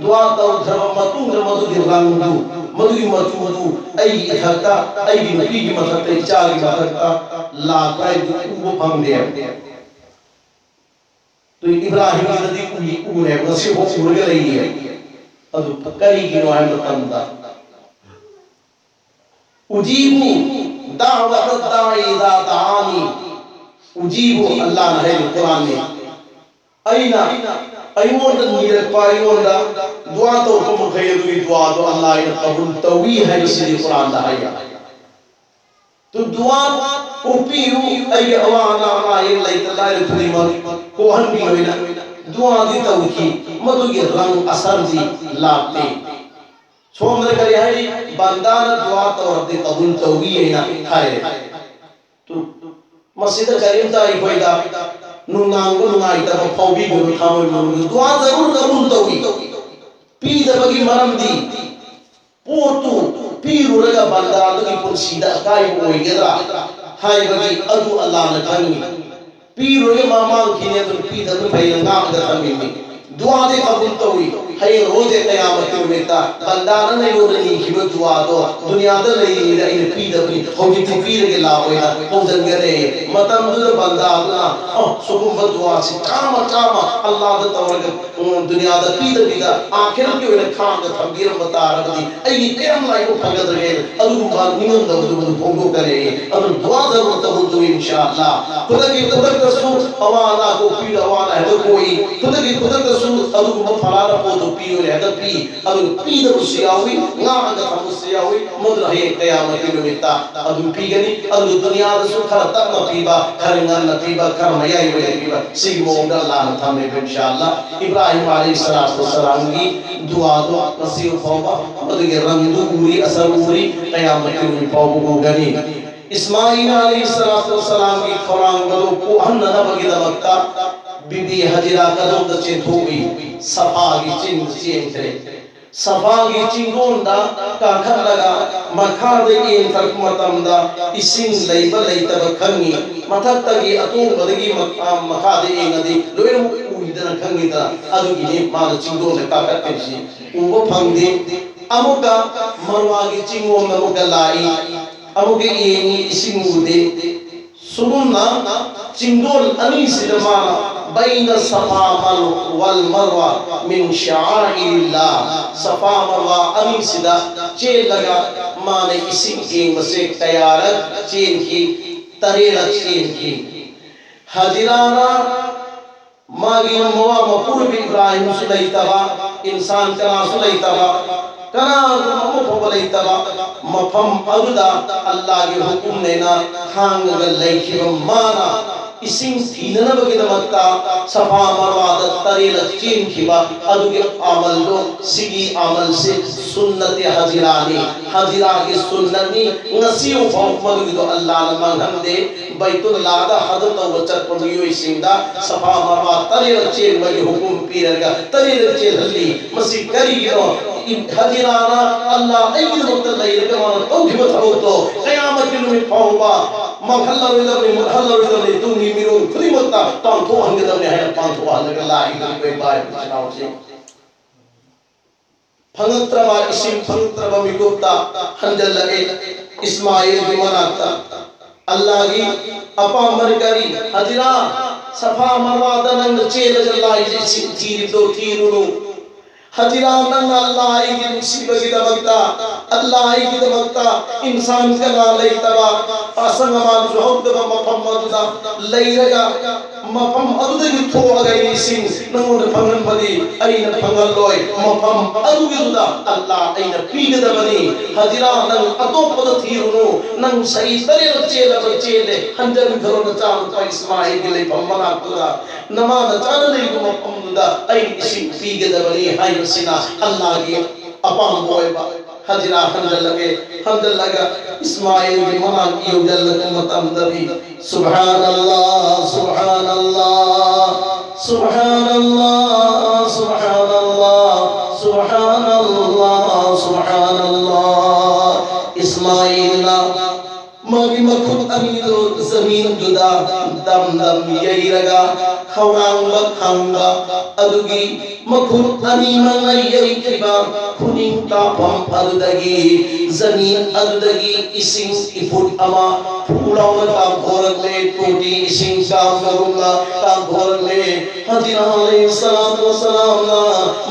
ꯗꯨꯋꯥ ꯇꯧꯈ꯭ꯔꯕ ꯃꯇꯨꯡꯗ ꯃꯗꯨꯒꯤ ꯔꯪꯗꯨ, ꯃꯗꯨꯒꯤ ꯃꯆꯨꯗꯨ ꯑꯩꯒꯤ ꯏꯊꯛꯇ, ꯑꯩꯒꯤ ꯅꯨꯄꯤꯒꯤ ꯃꯊꯛꯇ, ꯏꯆꯥꯒꯤ ꯃꯊꯛꯇ ꯂꯥꯛꯄ ꯍꯥꯏꯗꯨ ꯎꯕ ꯐꯪꯗꯦ꯫ ꯑꯗꯨ ꯏꯕ꯭ꯔꯥꯍꯤꯝꯒꯤꯗꯗꯤ ꯎꯏ-, ꯎꯔꯦ, ꯉꯁꯤꯐꯥꯎ ꯎꯔꯒ ꯂꯩꯔꯤꯌꯦ꯫ ꯑꯗꯨ ꯀꯔꯤꯒꯤꯅꯣ ꯍꯥꯏꯕ ꯃꯇꯝꯗ, "ꯎꯖꯤꯕꯨ ꯗꯥꯋꯥꯇ ꯗꯥꯏ ꯏꯖꯥ ꯗꯥꯅꯤ"꯫ "ꯎꯖꯤꯕꯨ" ꯑꯜꯂꯥꯍꯅ ꯍꯥꯏꯔꯤꯕ ꯀꯨꯔꯥꯟꯅꯤ꯫ ꯑꯩꯅ, ꯑꯩꯉꯣꯟꯗ ꯅꯤꯔꯛꯄ, ꯑꯩꯉꯣꯟꯗ ꯗꯨꯋꯥ ꯇꯧꯔꯛꯄ ꯃꯈꯩ ꯑꯗꯨꯒꯤ ꯗꯨꯋꯥꯗꯣ ꯑꯜꯂꯥꯍꯅ ꯀꯕꯨꯜ ꯇꯧꯏ ꯍꯥꯏꯕꯁꯤꯗꯤ ꯀꯨꯔꯥꯟꯗ ꯍꯥꯏꯌꯦ꯫ ꯑꯗꯨ ꯗꯨꯋꯥ ꯀꯣꯛꯄꯤꯌꯨ, ꯑꯩꯒꯤ ꯑꯋꯥ ꯑꯅꯥ ꯑꯅꯥ ꯑꯌꯦꯛ ꯂꯩꯇ ꯂꯥꯏꯔ ꯈꯨꯗꯤꯡꯃꯛ ꯀꯣꯛꯍꯟꯕꯤꯌꯨ ꯍꯥꯏꯅ ꯗꯨꯋꯥꯗꯤ ꯇꯧꯈꯤ, ꯃꯗꯨꯒꯤ ꯔꯪ ꯑꯁꯔꯗꯤ ꯂꯥꯛꯇꯦ꯫ ꯁꯣꯝꯗ ꯀꯔꯤ ꯍꯥꯏꯔꯤ? ꯕꯟꯗꯥꯅ ꯗꯨꯋꯥ ꯇꯧꯔꯗꯤ ꯀꯕꯨꯜ ꯇꯧꯏ ꯍꯥꯏꯅ ꯍꯥꯏꯔꯦ꯫ ꯇꯨ, ꯃꯁꯤꯗ ꯀꯔꯤꯝꯇ ꯑꯩꯈꯣꯏꯗ ꯅꯨꯡꯅꯥꯡꯕ ꯅꯨꯡꯉꯥꯏꯇꯕ ꯐꯥꯎꯕꯤꯒꯅꯨ, ꯊꯃꯣꯏ ꯃꯅꯨꯡꯗ ꯗꯨꯋꯥ ꯖꯔꯨꯔ ꯀꯕꯨꯜ ꯇꯧꯏ꯫ ꯄꯤꯗꯕꯒꯤ ꯃꯔꯝꯗꯤ ꯄꯣꯠꯇꯨ ꯄꯤꯔꯨꯔꯒ ꯕꯟꯗꯥꯗꯨꯒꯤ ꯄꯨꯟꯁꯤꯗ ꯑꯀꯥꯏꯕ ꯑꯣꯏꯒꯗ꯭ꯔꯥ ꯍꯥꯏꯕꯒꯤ ꯑꯗꯨ ꯑꯜꯂꯥꯍꯅ ꯈꯪꯏ꯫ ꯄꯤꯔꯨꯔꯒ ꯃꯥ ꯃꯥꯡꯈꯤꯅꯤ, ꯑꯗꯨꯅ ꯄꯤꯗꯕꯅ ꯐꯩꯅ ꯉꯥꯛꯂꯒ ꯊꯝꯃꯤꯅꯤ꯫ ꯗꯨꯋꯥꯗꯤ ꯀꯕꯨꯜ ꯇꯧꯏ꯫ ꯍꯌꯦꯡ ꯔꯣꯖꯦ ꯀꯌꯥꯃꯠꯀꯤ ꯅꯨꯃꯤꯠꯇ ꯕꯟꯗꯥꯅ ꯅꯉꯣꯟꯗ ꯅꯤꯈꯤꯕ ꯗꯨꯋꯥꯗꯣ ꯗꯨꯅꯤꯌꯥꯗ ꯂꯩꯔꯤꯉꯩꯗ ꯑꯩꯅ ꯄꯤꯗꯕꯅꯤ, ꯍꯧꯖꯤꯛꯇꯤ ꯄꯤꯔꯒꯦ ꯂꯥꯛꯑꯣꯅ ꯍꯧꯖꯤꯟꯒꯅꯤ꯫ ꯃꯇꯝꯗꯨꯗ ꯕꯟꯗꯥꯗꯨꯅ ꯑꯣ ꯁꯤꯒꯨꯝꯕ ꯗꯨꯋꯥꯁꯤ ꯆꯥꯝꯃ ꯆꯥꯝꯃ ꯑꯜꯂꯥꯗ ꯇꯧꯔꯒ ꯎꯝ, ꯗꯨꯅꯤꯌꯥꯗ ꯄꯤꯗꯕꯤꯗ ꯑꯥꯈꯤꯔꯠꯀꯤ ꯑꯣꯏꯅ ꯈꯥꯛꯑꯒ ꯊꯝꯕꯤꯔꯝꯕ ꯇꯥꯔꯒꯗꯤ ꯑꯩꯒꯤ ꯀꯌꯥꯝ ꯂꯥꯏꯕꯛ ꯐꯒꯗꯒꯦ꯫ ꯑꯗꯨꯒꯨꯝꯕ ꯅꯤꯡꯉꯝꯗꯕꯗꯨ ꯐꯣꯡꯗꯣꯛꯀꯅꯤ꯫ ꯑꯗꯨ ꯗꯨꯋꯥ ꯖꯔꯨꯔ ꯇꯧꯗꯣꯏ ꯏꯟꯁꯥ ꯑꯜꯂꯥ꯫ ꯈꯨꯗꯛꯀꯤ ꯈꯨꯗꯛꯇꯁꯨ ꯑꯋꯥ ꯑꯅꯥ ꯀꯣꯛꯄꯤꯗ ꯑꯋꯥ ꯑꯅꯥ ꯍꯦꯛꯇ ꯀꯣꯛꯏ꯫ ꯈꯨꯗꯛꯀꯤ ꯈꯨꯗꯛꯇꯁꯨ ꯑꯗꯨꯒꯨꯝꯕ ꯐꯂꯥꯅ ꯄꯣꯠꯇꯨ ꯄꯤꯌꯨꯅ ꯍꯦꯛꯇ ꯄꯤ꯫ ꯑꯗꯨ ꯄꯤꯗꯕꯁꯨ ꯌꯥꯎꯏ, ꯉꯥꯡꯉꯒ ꯊꯝꯕꯁꯨ ꯌꯥꯎꯏ꯫ ꯃꯗꯨꯅ ꯍꯌꯦꯡ ꯀꯌꯥꯃꯠꯀꯤ ꯅꯨꯃꯤꯠꯇ ꯑꯗꯨꯝ ꯄꯤꯒꯅꯤ꯫ ꯑꯗꯨꯒ ꯗꯨꯅꯤꯌꯥꯗꯁꯨ ꯈꯔ ꯇꯞꯅ ꯄꯤꯕ, ꯈꯔ ꯉꯟꯅ ꯄꯤꯕ, ꯈꯔ ꯃꯌꯥꯏ ꯑꯣꯏꯅ ꯄꯤꯕ, ꯁꯤꯒꯤ ꯃꯑꯣꯡꯗ ꯑꯜꯂꯥꯍꯅ ꯊꯝꯃꯦꯕ ꯏꯟꯁꯥ ꯑꯜꯂꯥ꯫ ꯏꯕ꯭ꯔꯥꯍꯤꯝ ꯑꯂꯩꯍꯤ ꯁꯂꯥꯇꯨ ꯋꯁꯁꯂꯥꯝꯒꯤ ꯗꯨꯋꯥꯗꯣ ꯉꯁꯤ ꯐꯥꯎꯕ ꯃꯗꯨꯒꯤ ꯔꯪꯗꯨ ꯎꯔꯤ, ꯑꯁꯔ ꯎꯔꯤ, ꯀꯌꯥꯃꯠꯀꯤ ꯅꯨꯃꯤꯠ ꯐꯥꯎꯕ ꯎꯒꯅꯤ꯫ ꯏꯁꯃꯥꯏꯜ ꯑꯂꯩꯍꯤ ꯁꯂꯥꯇꯨ ꯋꯁꯁꯂꯥꯝꯒꯤ ꯈꯧꯔꯥꯡꯕꯗꯨ ꯀꯣꯛꯍꯟꯅꯅꯕꯒꯤꯗꯃꯛꯇ ꯕꯤꯕꯤ ꯍꯖꯤꯔꯥ ꯀꯗꯣꯝꯗ ꯆꯦꯟꯊꯣꯛꯏ? ꯁꯐꯥꯒꯤ ꯆꯤꯡꯗ ꯆꯦꯟꯈ꯭ꯔꯦ꯫ ꯁꯐꯥꯒꯤ ꯆꯤꯡꯗꯣꯟꯗ ꯀꯥꯈꯠꯂꯒ ꯃꯈꯥꯗ ꯌꯦꯡꯊꯔꯛꯄ ꯃꯇꯝꯗ ꯏꯁꯤꯡ ꯂꯩꯕ ꯂꯩꯇꯕ ꯈꯪꯉꯤ꯫ ꯃꯊꯛꯇꯒꯤ ꯑꯇꯣꯡꯕꯗꯒꯤ ꯃ-, ꯑ, ꯃꯈꯥꯗ ꯌꯦꯡꯉꯗꯤ ꯂꯣꯏꯅꯃꯛ ꯎꯏꯗꯅ ꯈꯪꯉꯤꯗꯅ꯫ ꯑꯗꯨꯒꯤꯅꯤ ꯃꯥꯅ ꯆꯤꯡꯗꯣꯟꯗ ꯀꯥꯈꯠꯈ꯭ꯔꯤꯁꯤ꯫ ꯎꯕ ꯐꯪꯗꯦ꯫ ꯑꯃꯨꯛꯀ ꯃꯔꯋꯥꯒꯤ ꯆꯤꯡꯂꯣꯝꯗ ꯑꯃꯨꯛꯀ ꯂꯥꯛꯏ꯫ ꯑꯃꯨꯛꯀ ꯌꯦꯡꯉꯤ, ꯏꯁꯤꯡ ꯎꯗꯦ꯫ ꯁꯨꯒꯨꯝꯅ ꯆꯤꯡꯗꯣꯟ ꯑꯅꯤꯁꯤꯗ ꯃꯥꯅ ꯕꯩꯅ ꯁꯐꯥ ꯃꯜ-, ꯋꯜ ꯃꯔꯋꯥ ꯃꯤꯟ ꯁꯥꯏꯔꯤꯜꯂꯥ, ꯁꯐꯥ ꯃꯔꯋꯥ ꯑꯅꯤꯁꯤꯗ ꯆꯦꯜꯂꯒ ꯃꯥꯅ ꯏꯁꯤꯡ ꯌꯦꯡꯕꯁꯦ ꯀꯌꯥꯔꯛ ꯆꯦꯟꯈꯤ? ꯇꯔꯦꯠꯂꯛ ꯆꯦꯟꯈꯤ꯫ ꯍꯖꯤꯔꯥꯅ ꯃꯥꯒꯤ ꯃꯋꯥ ꯃꯄꯨꯔꯣꯏꯕ ꯏꯕ꯭ꯔꯥꯍꯤꯝꯁꯨ ꯂꯩꯇꯕ, ꯏꯟꯁꯥꯟ ꯀꯅꯥꯁꯨ ꯂꯩꯇꯕ, ꯀꯅꯥꯒꯨꯝꯕ ꯑꯃ ꯐꯥꯎꯕ ꯂꯩꯇꯕ ꯃꯐꯝ ꯑꯗꯨꯗ ꯑꯜꯂꯥꯍꯒꯤ ꯍꯨꯀꯨꯝꯅꯦꯅ ꯈꯥꯡꯉꯒ ꯂꯩꯈꯤꯕ ꯃꯥꯅ ꯏꯁꯤꯡ ꯊꯤꯅꯅꯕꯒꯤꯗꯃꯛꯇ ꯁꯐꯥ ꯃꯔꯋꯥꯗ ꯇꯔꯦꯠꯂꯛ ꯆꯦꯟꯈꯤꯕ ꯑꯗꯨꯒꯤ ꯑꯃꯜꯗꯣ, ꯁꯤꯒꯤ ꯑꯃꯜꯁꯦ ꯁꯨꯟꯅꯇꯦ ꯍꯖꯤꯔꯥꯅꯤ, ꯍꯖꯤꯔꯥꯒꯤ ꯁꯨꯟꯅꯠꯅꯤ꯫ ꯉꯁꯤ ꯐꯥꯎ ꯃꯗꯨꯒꯤꯗꯣ ꯑꯜꯂꯥꯍꯅ ꯃꯥꯡꯍꯟꯗꯦ꯫ ꯕꯩꯇꯨꯜꯂꯥꯗ ꯍꯖ ꯇꯧꯕ ꯆꯠꯄ ꯃꯤꯑꯣꯏꯁꯤꯡꯗ ꯁꯐꯥ ꯃꯔꯋꯥ ꯇꯔꯦꯠꯂꯛ ꯆꯦꯟꯕꯒꯤ ꯍꯨꯀꯨꯝ ꯄꯤꯔꯒ ꯇꯔꯦꯠꯂꯛ ꯆꯦꯜꯍꯜꯂꯤ꯫ ꯃꯁꯤ ꯀꯔꯤꯒꯤꯅꯣ? ꯏ-, ꯍꯖꯤꯔꯥꯅ ꯑꯜꯂꯥꯍ ꯑꯩꯒꯤꯗꯃꯛꯇ ꯂꯩꯔꯒ ꯃꯥꯅ ꯇꯧꯈꯤꯕ ꯊꯕꯛꯇꯣ ꯀꯌꯥꯃꯠꯀꯤ ꯅꯨꯃꯤꯠ ꯐꯥꯎꯕ ꯃꯥꯡꯍꯜꯂꯔꯣꯏꯗꯕꯅꯤ, ꯃꯨꯠꯍꯜꯂꯔꯣꯏꯗꯕꯅꯤ, ꯇꯨꯡꯒꯤ ꯃꯤꯔꯣꯜ ꯈꯨꯗꯤꯡꯃꯛꯇ ꯄꯥꯡꯊꯣꯛꯍꯟꯒꯗꯕꯅꯤ ꯍꯥꯏꯅ ꯄꯥꯡꯊꯣꯛꯍꯜꯂꯒ ꯂꯥꯛꯏꯕ ꯑꯩꯈꯣꯏ ꯏꯄꯥ ꯏꯄꯨ ꯏꯆꯤꯟ ꯏꯅꯥꯎꯁꯤꯡ꯫ ꯐꯪꯉꯛꯇ꯭ꯔꯕ, ꯏꯁꯤꯡ ꯐꯪꯉꯛꯇ꯭ꯔꯕ ꯃꯤꯀꯨꯞꯇ ꯍꯟꯖꯜꯂꯛꯑꯦ ꯏꯁꯃꯥꯏꯜꯒꯤ ꯃꯅꯥꯛꯇ꯫ ꯑꯜꯂꯥꯍꯒꯤ ꯑꯄꯥꯝꯕꯅꯤ ꯀꯔꯤ? ꯍꯖꯤꯔꯥ, ꯁꯐꯥ ꯃꯔꯋꯥꯗ ꯅꯪꯅ ꯆꯦꯜꯂꯒ ꯂꯥꯛꯏꯁꯦ ꯏꯁꯤꯡ ꯊꯤꯔꯤꯕꯗꯣ ꯊꯤꯔꯨꯅꯨ꯫ ꯍꯖꯤꯔꯥ, ꯅꯪꯅ ꯑꯜꯂꯥꯍꯒꯤ ꯅꯨꯡꯁꯤꯕꯒꯤꯗꯃꯛꯇ, ꯑꯜꯂꯥꯍꯒꯤꯗꯃꯛꯇ ꯏꯟꯁꯥꯟ ꯀꯅꯥ ꯂꯩꯇꯕ, ꯑꯁꯪ ꯑꯃꯥꯟꯁꯨ ꯍꯧꯗꯕ ꯃꯐꯝ ꯑꯗꯨꯗ ꯂꯩꯔꯒ, ꯃꯐꯝ ꯑꯗꯨꯗꯒꯤ ꯊꯣꯛꯑꯒ ꯑꯩ ꯏꯁꯤꯡ ꯅꯪꯉꯣꯟꯗ ꯐꯪꯍꯟꯕꯗꯤ ꯑꯩꯅ ꯐꯪꯍꯜꯂꯣꯏ꯫ ꯃꯐꯝ ꯑꯗꯨꯒꯤꯗꯨꯗ ꯑꯜꯂꯥ ꯑꯩꯅ ꯄꯤꯒꯗꯕꯅꯤ꯫ ꯍꯖꯤꯔꯥ, ꯅꯪ ꯑꯇꯣꯞꯄꯗ ꯊꯤꯔꯨꯅꯨ꯫ ꯅꯪ ꯁꯍꯤ ꯇꯔꯦꯠꯂꯛ ꯆꯦꯜꯂꯕ ꯆꯦꯜꯂꯦ, ꯍꯟꯖꯤꯟꯈ꯭ꯔꯣ ꯅꯆꯥꯅꯨꯄꯥ ꯏꯁꯃꯥꯏꯜꯒꯤ ꯂꯩꯐꯝ ꯃꯅꯥꯛꯇꯨꯗ꯫ ꯅꯃꯥ ꯅꯆꯥꯅ ꯂꯩꯕ ꯃꯐꯝꯗꯨꯗ ꯑꯩ ꯏꯁꯤꯡ ꯄꯤꯒꯗꯕꯅꯤ ꯍꯥꯏꯕꯁꯤꯅ ꯑꯜꯂꯥꯒꯤ ꯑꯄꯥꯝꯕ ꯑꯣꯏꯕ꯫ ꯍꯖꯤꯔꯥ ꯍꯟꯖꯜꯂꯒꯦ, ꯍꯟꯖꯜꯂꯒ ꯏꯁꯃꯥꯏꯜꯒꯤ ꯃꯅꯥꯛ ꯌꯧꯁꯤꯜꯂꯛꯄ ꯃꯇꯝꯗꯗꯤ, ꯁꯨꯕꯍꯥꯅꯜꯂꯥ, ꯁꯨꯕꯍꯥꯅꯜꯂꯥ, ꯁꯨꯕꯍꯥꯅꯜꯂꯥ, ꯁꯨꯕꯍꯥꯅꯜꯂꯥ, ꯁꯨꯕꯍꯥꯅꯜꯂꯥ, ꯁꯨꯕꯍꯥꯅꯜꯂꯥ꯫ ꯏꯁꯃꯥꯏꯜꯅ ꯃꯥꯒꯤ ꯃꯈꯨꯠ ꯑꯅꯤꯗꯨ ꯖꯃꯤꯟꯗꯨꯗ ꯗꯝ ꯗꯝ ꯌꯩꯔꯒ, ꯈꯧꯔꯥꯡꯕ ꯈꯪꯕ ꯑꯗꯨꯒꯤ ꯃꯈꯨꯠ ꯑꯅꯤꯃꯛꯅ ꯌꯩꯈꯤꯕ ꯈꯨꯅꯤꯡ ꯇꯥꯐꯝ ꯑꯗꯨꯗꯒꯤ, ꯖꯃꯤꯟ ꯑꯗꯨꯗꯒꯤ ꯏꯁꯤꯡ ꯏꯐꯨꯠ ꯑꯃ ꯐꯨ ꯂꯥꯎꯅ ꯀꯥꯝꯊꯣꯔꯛꯂꯦ, ꯇꯣꯇꯤ ꯏꯁꯤꯡ ꯀꯥꯝꯕꯒꯨꯝꯅ ꯀꯥꯝꯊꯣꯔꯛꯂꯦ꯫ ꯍꯖꯤꯔꯥ ꯑꯂꯩꯍꯤ ꯁꯂꯥꯇꯨ ꯋꯁꯁꯂꯥꯝꯅ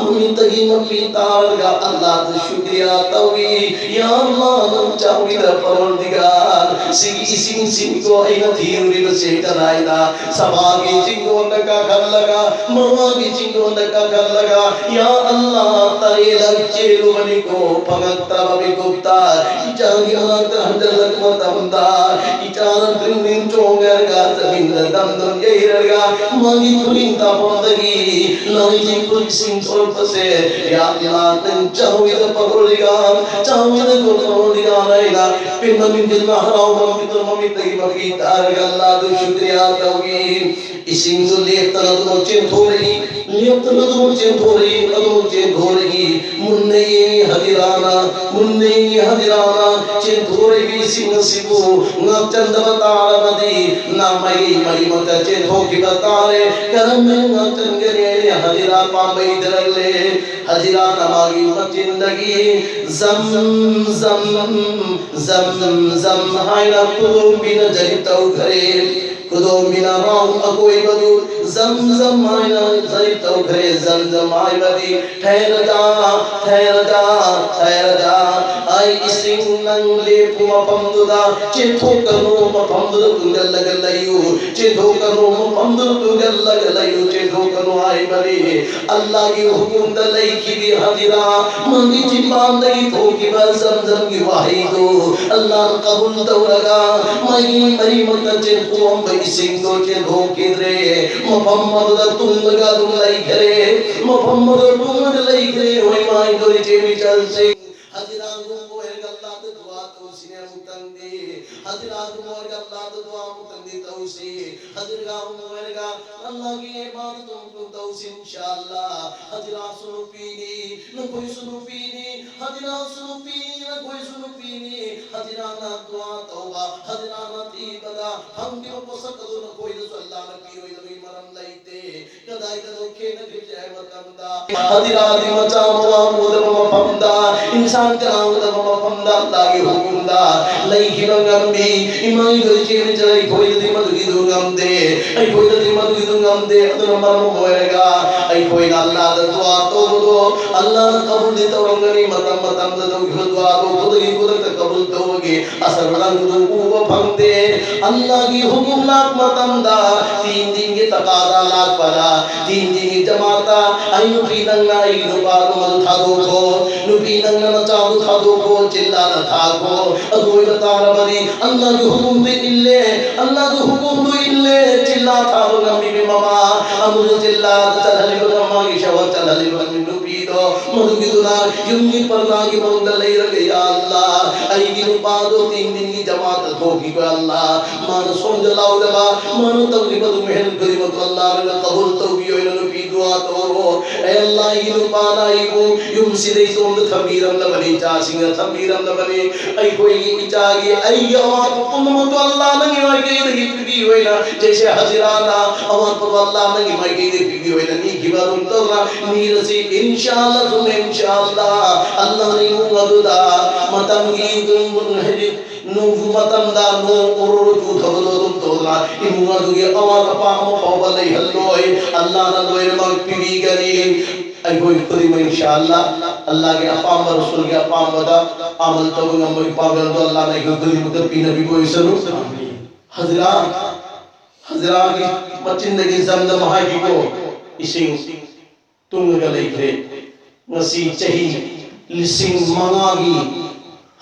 ꯃꯃꯤꯠꯇꯒꯤ ꯃꯄꯤ ꯇꯥꯔꯒ ꯑꯜꯂꯥꯍꯗ ꯁꯨꯀ꯭ꯔꯤꯌꯥ ꯇꯧꯏ꯫ ꯌꯥ ꯑꯜꯂꯥꯍ, ꯅꯪ ꯆꯥꯎꯈꯤꯗ ꯄꯔꯣꯔꯗꯤꯒꯥꯔ, ꯁꯤꯒꯤ ꯏꯁꯤꯡꯁꯤꯡꯗꯣ ꯑꯩꯅ ꯊꯤꯔꯨꯔꯤꯕꯁꯦ ꯀꯗꯥꯏꯗ? ꯁꯐꯥꯒꯤ ꯆꯤꯡꯗꯣꯟꯗ ꯀꯥꯈꯠꯂꯒ, ꯃꯔꯋꯥꯒꯤ ꯆꯤꯡꯗꯣꯟꯗ ꯀꯥꯈꯠꯂꯒ, ꯌꯥ ꯑꯜꯂꯥꯍ, ꯇꯔꯦꯠꯂꯛ ꯆꯦꯜꯂꯨꯕꯅꯤꯀꯣ, ꯐꯪꯉꯛꯇꯕ ꯃꯤꯀꯨꯞꯇ ꯏꯆꯥꯒꯤ ꯃꯅꯥꯛꯇ ꯍꯟꯖꯜꯂꯛꯄ ꯃꯇꯝꯗ, ꯏꯆꯥꯅ ꯇ꯭ꯔꯤꯡ ꯇ꯭ꯔꯤꯡ ꯆꯣꯡꯉꯒ ꯖꯃꯤꯟꯗ ꯗꯝ ꯗꯝ ꯌꯩꯔꯒ ꯃꯥꯒꯤ ꯈꯨꯅꯤꯡ ꯇꯥꯐꯝꯗꯒꯤ ꯂꯥꯏꯖꯤ ꯐꯨꯔꯤꯠꯁꯤꯡ ꯊꯣꯛꯂꯛꯄꯁꯦ, ꯌꯥꯝꯅ ꯅꯪ ꯆꯥꯎꯏꯗ ꯄꯔꯣꯔꯗꯤꯒꯥꯔ, ꯆꯥꯎꯏꯗ ꯄꯔꯣꯔꯗꯤꯒꯥꯔ ꯍꯥꯏꯅ ꯄꯦꯟꯕ ꯃꯤꯡꯁꯤꯟꯕ ꯍꯔꯥꯎꯕ ꯃꯤꯡꯁꯤꯟꯕ ꯃꯃꯤꯠꯇꯒꯤ ꯃꯄꯤ ꯇꯥꯔꯒ ꯑꯜꯂꯥꯍꯗꯨ ꯁꯨꯀ꯭ꯔꯤꯌꯥ ꯇꯧꯏ꯫ ꯏꯁꯤꯡꯗꯨ ꯂꯦꯞꯇꯅ ꯑꯗꯨꯃꯛ ꯆꯦꯟꯊꯣꯔꯛꯏ꯫ ꯂꯦꯞꯇꯅ ꯑꯗꯨꯃꯛ ꯆꯦꯟꯊꯣꯔꯛꯏ, ꯑꯗꯨꯃꯛ ꯆꯦꯟꯊꯣꯔꯛꯏ꯫ ꯃꯨꯟꯅ ꯌꯦꯡꯉꯤ ꯍꯖꯤꯔꯥꯅ, ꯃꯨꯟꯅ ꯌꯦꯡꯉꯤ ꯍꯖꯤꯔꯥꯅ꯫ ꯆꯦꯟꯊꯣꯔꯛꯏꯕ ꯏꯁꯤꯡ ꯑꯁꯤꯕꯨ ꯉꯥꯛꯆꯟꯗꯕ ꯇꯥꯔꯕꯗꯤ ꯅꯥꯃꯥꯏꯒꯤ ꯃꯔꯤꯃꯛꯇ ꯆꯦꯟꯊꯣꯛꯈꯤꯕ ꯇꯥꯔꯦ꯫ ꯀꯔꯝꯅ ꯉꯥꯛꯆꯟꯒꯅꯤ? ꯍꯖꯤꯔꯥ ꯄꯥꯝꯕꯩ ꯊꯤꯔꯛꯂꯦ꯫ ꯍꯖꯤꯔꯥꯅ ꯃꯥꯒꯤ ꯃꯆꯤꯟꯗꯒꯤ ꯖꯝ ꯖꯝ ꯖꯝ ꯖꯝ ꯍꯥꯏꯅ ꯈꯨꯗꯣꯝꯕꯤꯅ ꯖꯔꯤ ꯇꯧꯈ꯭ꯔꯦ꯫ ꯈꯨꯗꯣꯝꯕꯤꯅ ꯔꯥꯎꯟ ꯑꯀꯣꯏꯕꯗꯨ ꯖꯝ ꯖꯝ ꯍꯥꯏꯅ ꯖꯔꯤ ꯇꯧꯈ꯭ꯔꯦ꯫ ꯖꯝ ꯖꯝ ꯍꯥꯏꯕꯗꯤ ꯊꯩꯔꯖꯥ, ꯊꯩꯔꯖꯥ, ꯊꯩꯔꯖꯥ꯫ ꯑꯩ ꯏꯁꯤꯡ ꯅꯪ ꯂꯦꯞꯄꯨ ꯃꯐꯝꯗꯨꯗ, ꯆꯦꯟꯊꯣꯛꯀꯅꯨ ꯃꯐꯝꯗꯨꯗ ꯇꯨꯡꯁꯤꯜꯂꯒ ꯂꯩꯌꯨ, ꯆꯦꯟꯊꯣꯛꯀꯅꯨ ꯃꯐꯝꯗꯨꯗ ꯇꯨꯡꯁꯤꯜꯂꯒ ꯂꯩꯌꯨ, ꯆꯦꯟꯊꯣꯛꯀꯅꯨ ꯍꯥꯏꯕꯅꯤ꯫ ꯑꯜꯂꯥꯒꯤ ꯍꯨꯀꯨꯝꯗ ꯂꯩꯈꯤꯕꯤ ꯍꯖꯤꯔꯥ, ꯃꯥꯒꯤ ꯆꯤꯟꯕꯥꯟꯗꯒꯤ ꯊꯣꯛꯈꯤꯕ ꯖꯝ ꯖꯝꯒꯤ ꯋꯥꯍꯩꯗꯨ ꯑꯜꯂꯥꯅ ꯀꯕꯨꯜ ꯇꯧꯔꯒ, ꯃꯥꯒꯤ ꯃꯔꯤꯃꯛꯇ ꯆꯦꯟꯊꯣꯛꯑꯝꯕ ꯏꯁꯤꯡꯗꯣ ꯆꯦꯟꯊꯣꯛꯈꯤꯗ꯭ꯔꯦ꯫ ꯃꯐꯝ ꯑꯗꯨꯗ ꯇꯨꯡꯂꯒ ꯑꯗꯨꯝ ꯂꯩꯈ꯭ꯔꯦ꯫ ꯃꯐꯝ ꯑꯗꯨꯗ ꯇꯨꯡꯂꯒ ꯂꯩꯈ꯭ꯔꯦ꯫ ꯍꯣꯏ, ꯃꯥꯏꯗꯣ ꯏꯆꯦ ꯃꯤꯆꯜꯁꯤꯡ, ꯍꯖꯤꯔꯥꯒꯨꯝꯕ ꯑꯣꯏꯔꯒ ꯑꯜꯂꯥꯗ ꯗꯨꯋꯥ ꯇꯧꯁꯤꯅꯦ ꯑꯃꯨꯛꯇꯪꯗꯤ꯫ ꯍꯖꯤꯔꯥꯒꯨꯝꯕ ꯑꯣꯏꯔꯒ ꯑꯜꯂꯥꯗ ꯗꯨꯋꯥ ꯑꯃꯨꯛꯇꯪꯗꯤ ꯇꯧꯁꯤ꯫ ꯍꯖꯤꯔꯥꯒꯨꯝꯕ ꯑꯣꯏꯔꯒ ꯑꯜꯂꯥꯒꯤ ꯏꯕꯥꯗꯠ ꯑꯃꯨꯛꯇꯪ ꯇꯧꯁꯤ, ꯏꯟꯁꯥ ꯑꯜꯂꯥ꯫ ꯍꯖꯤꯔꯥꯁꯨ ꯅꯨꯄꯤꯅꯤ, ꯅꯈꯣꯏꯁꯨ ꯅꯨꯄꯤꯅꯤ, ꯍꯖꯤꯔꯥꯁꯨ ꯅꯨꯄꯤꯅꯤ, ꯅꯈꯣꯏꯁꯨ ꯅꯨꯄꯤꯅꯤ꯫ ꯍꯖꯤꯔꯥꯅ ꯗꯨꯋꯥ ꯇꯧꯕ, ꯍꯖꯤꯔꯥꯅ ꯊꯤꯕꯗ ꯐꯪꯈꯤꯕ ꯄꯣꯠꯁꯛ ꯑꯗꯨ ꯅꯈꯣꯏꯗꯁꯨ ꯑꯜꯂꯥꯅ ꯄꯤꯔꯣꯏꯗꯕꯒꯤ ꯃꯔꯝ ꯂꯩꯇꯦ꯫ ꯀꯗꯥꯏꯗꯅꯣ ꯈꯦꯠꯅꯈꯤꯕꯁꯦ ꯍꯥꯏꯕ ꯃꯇꯝꯗ, ꯍꯖꯤꯔꯥꯗꯤ ꯃꯆꯥ ꯃꯋꯥ ꯎꯗꯕ ꯃꯐꯝꯗ, ꯏꯟꯁꯥꯟ ꯀꯅꯥ ꯎꯗꯕ ꯃꯐꯝꯗ, ꯑꯜꯂꯥꯒꯤ ꯍꯨꯀꯨꯝꯗ ꯂꯩꯈꯤꯕ ꯉꯝꯃꯤ꯫ ꯏꯃꯥ ꯏꯗꯣ ꯏꯆꯦ ꯃꯆꯜ, ꯑꯩꯈꯣꯏꯗꯗꯤ ꯃꯗꯨꯒꯤꯗꯨ ꯉꯝꯗꯦ, ꯑꯩꯈꯣꯏꯗꯗꯤ ꯃꯗꯨꯒꯤꯗꯨ ꯉꯝꯗꯦ꯫ ꯑꯗꯨꯅ ꯃꯔꯝ ꯑꯣꯏꯔꯒ ꯑꯩꯈꯣꯏꯅ ꯑꯜꯂꯥꯗ ꯗꯨꯋꯥ ꯇꯧꯕꯗꯣ ꯑꯜꯂꯥꯅ ꯀꯕꯨꯜꯗꯤ ꯇꯧꯔꯝꯒꯅꯤ꯫ ꯃꯇꯝ ꯃꯇꯝꯗ ꯇꯧꯈꯤꯕ ꯗꯨꯋꯥꯗꯣ ꯈꯨꯗꯛꯀꯤ ꯈꯨꯗꯛꯇ ꯀꯕꯨꯜ ꯇꯧꯕꯒꯤ ꯑꯁꯔ ꯂꯪꯗꯨ ꯎꯕ ꯐꯪꯗꯦ꯫ ꯑꯜꯂꯥꯒꯤ ꯍꯨꯀꯨꯝ ꯂꯥꯛꯄ ꯃꯇꯝꯗ, ꯇꯤꯟ ꯇꯤꯟꯒꯤ ꯇꯀꯥꯗꯥ ꯂꯥꯛꯄꯗ, ꯇꯤꯟ ꯇꯤꯟꯒꯤ ꯖꯃꯥꯠꯇ, ꯑꯩ ꯅꯨꯄꯤ ꯅꯪꯅ ꯑꯩꯒꯤ ꯅꯨꯄꯥꯗꯨ ꯃꯗꯨ ꯊꯥꯗꯣꯛꯈꯣ, ꯅꯨꯄꯤ ꯅꯪꯅ ꯅꯆꯥꯗꯨ ꯊꯥꯗꯣꯛꯈꯣ, ꯆꯤꯜꯂꯥꯅ ꯊꯥꯈꯣ꯫ ꯑꯗꯨ ꯑꯣꯏꯕ ꯇꯥꯔꯕꯗꯤ ꯑꯜꯂꯥꯒꯤ ꯍꯨꯀꯨꯝꯗꯨ ꯏꯜꯂꯦ, ꯑꯜꯂꯥꯒꯤ ꯍꯨꯀꯨꯝꯗꯨ ꯏꯜꯂꯦ꯫ ꯆꯤꯜꯂꯥ ꯊꯥꯕ ꯉꯝꯃꯤꯕꯤ ꯃꯃꯥ, ꯑꯃꯨꯛ ꯆꯤꯜꯂꯥꯗ ꯆꯠꯍꯜꯂꯤꯕ ꯃꯃꯥꯒꯤ ꯁꯦꯕꯥ ꯆꯠꯍꯜꯂꯤꯕ ꯅꯨꯄꯤꯗꯣ, ꯃꯗꯨꯒꯤꯗꯨꯅ ꯌꯨꯝꯒꯤ ꯄꯔꯗꯥꯒꯤ ꯃꯅꯨꯡꯗ ꯂꯩꯔꯒ, ꯌꯥ ꯑꯜꯂꯥ, ꯑꯩꯒꯤ ꯅꯨꯄꯥꯗꯣ ꯇꯤꯟ ꯇꯤꯟꯒꯤ ꯖꯃꯥꯠꯇ ꯊꯣꯛꯈꯤꯕ ꯑꯜꯂꯥ, ꯃꯥꯅ ꯁꯣꯝꯗ ꯂꯥꯎꯗꯕ, ꯃꯥꯅ ꯇꯧꯈꯤꯕ ꯑꯗꯨ ꯃꯍꯦꯟ ꯈꯨꯗꯤꯡꯃꯛꯇꯣ ꯑꯜꯂꯥꯅ ꯀꯕꯨꯜ ꯇꯧꯕꯤꯌꯣ ꯍꯥꯏꯅ ꯅꯨꯄꯤꯗꯨ ꯇꯧꯔꯣ꯫ ꯑꯦ ꯑꯜꯂꯥꯍꯒꯤ ꯅꯨꯄꯥꯅ ꯑꯩꯕꯨ ꯌꯨꯝꯁꯤꯗ ꯏꯇꯣꯝꯇ ꯊꯝꯕꯤꯔꯝꯂꯕꯅꯤ, ꯏꯆꯥꯁꯤꯡꯅ ꯊꯝꯕꯤꯔꯝꯂꯕꯅꯤ꯫ ꯑꯩꯈꯣꯏꯒꯤ ꯏꯆꯥꯒꯤ, ꯑꯩꯒꯤ ꯑꯋꯥꯠꯄ ꯄꯨꯝꯅꯃꯛꯇꯨ ꯑꯜꯂꯥ ꯅꯪꯒꯤ ꯃꯥꯏꯀꯩꯗꯒꯤ ꯄꯤꯕꯤꯌꯨ ꯍꯥꯏꯅ, ꯖꯩꯁꯦ ꯍꯖꯤꯔꯥꯅ ꯑꯋꯥꯠꯄꯗꯨ ꯑꯜꯂꯥ ꯅꯪꯒꯤ ꯃꯥꯏꯀꯩꯗꯒꯤ ꯄꯤꯕꯤꯌꯨ ꯍꯥꯏꯅ ꯅꯤꯈꯤꯕ ꯑꯗꯨꯝ ꯇꯧꯅ ꯅꯤꯔꯁꯤ꯫ ꯏꯟꯁꯥ ꯑꯜꯂꯥ ꯊꯨꯝ ꯏꯟꯁꯥ ꯑꯜꯂꯥ, ꯑꯜꯂꯥꯅ ꯏꯃꯨꯡ ꯑꯗꯨꯗ ꯃꯇꯝꯒꯤ ꯍꯥꯏꯗꯤ ꯅꯣꯡꯖꯨ ꯃꯇꯝꯗ ꯅꯣꯡ ꯎꯔꯨꯔꯨ ꯆꯨꯊꯕꯗꯣ ꯑꯗꯨꯝ ꯇꯧꯗꯅ ꯏꯃꯨꯡ ꯑꯗꯨꯒꯤ ꯑꯋꯥꯠ ꯑꯄꯥ ꯑꯃ ꯐꯥꯎꯕ ꯂꯩꯍꯜꯂꯣꯏ꯫ ꯑꯜꯂꯥꯅ ꯂꯣꯏꯅꯃꯛ ꯄꯤꯕꯤꯒꯅꯤ꯫ ꯑꯩꯈꯣꯏ ꯈꯨꯗꯤꯡꯃꯛ ꯏꯟꯁꯥ ꯑꯜꯂꯥ, ꯑꯜꯂꯥꯒꯤ ꯑꯄꯥꯝꯕ, ꯔꯁꯨꯜꯒꯤ ꯑꯄꯥꯝꯕꯗ ꯑꯃꯜ ꯇꯧꯕ ꯉꯝꯕꯒꯤ ꯄꯥꯡꯒꯜꯗꯣ ꯑꯜꯂꯥꯅ ꯑꯩꯈꯣꯏ ꯈꯨꯗꯤꯡꯃꯛꯇ ꯄꯤꯅꯕꯤꯕ ꯑꯣꯏꯁꯅꯨ꯫ ꯍꯖꯤꯔꯥ, ꯍꯖꯤꯔꯥꯒꯤ ꯃꯆꯤꯟꯗꯒꯤ ꯖꯝꯖꯝ ꯍꯥꯏꯈꯤꯀꯣ, ꯏꯁꯤꯡ ꯇꯨꯡꯉꯒ ꯂꯩꯈ꯭ꯔꯦ꯫ ꯉꯁꯤ ꯆꯍꯤ ꯂꯤꯁꯤꯡ ꯃꯉꯥꯒꯤ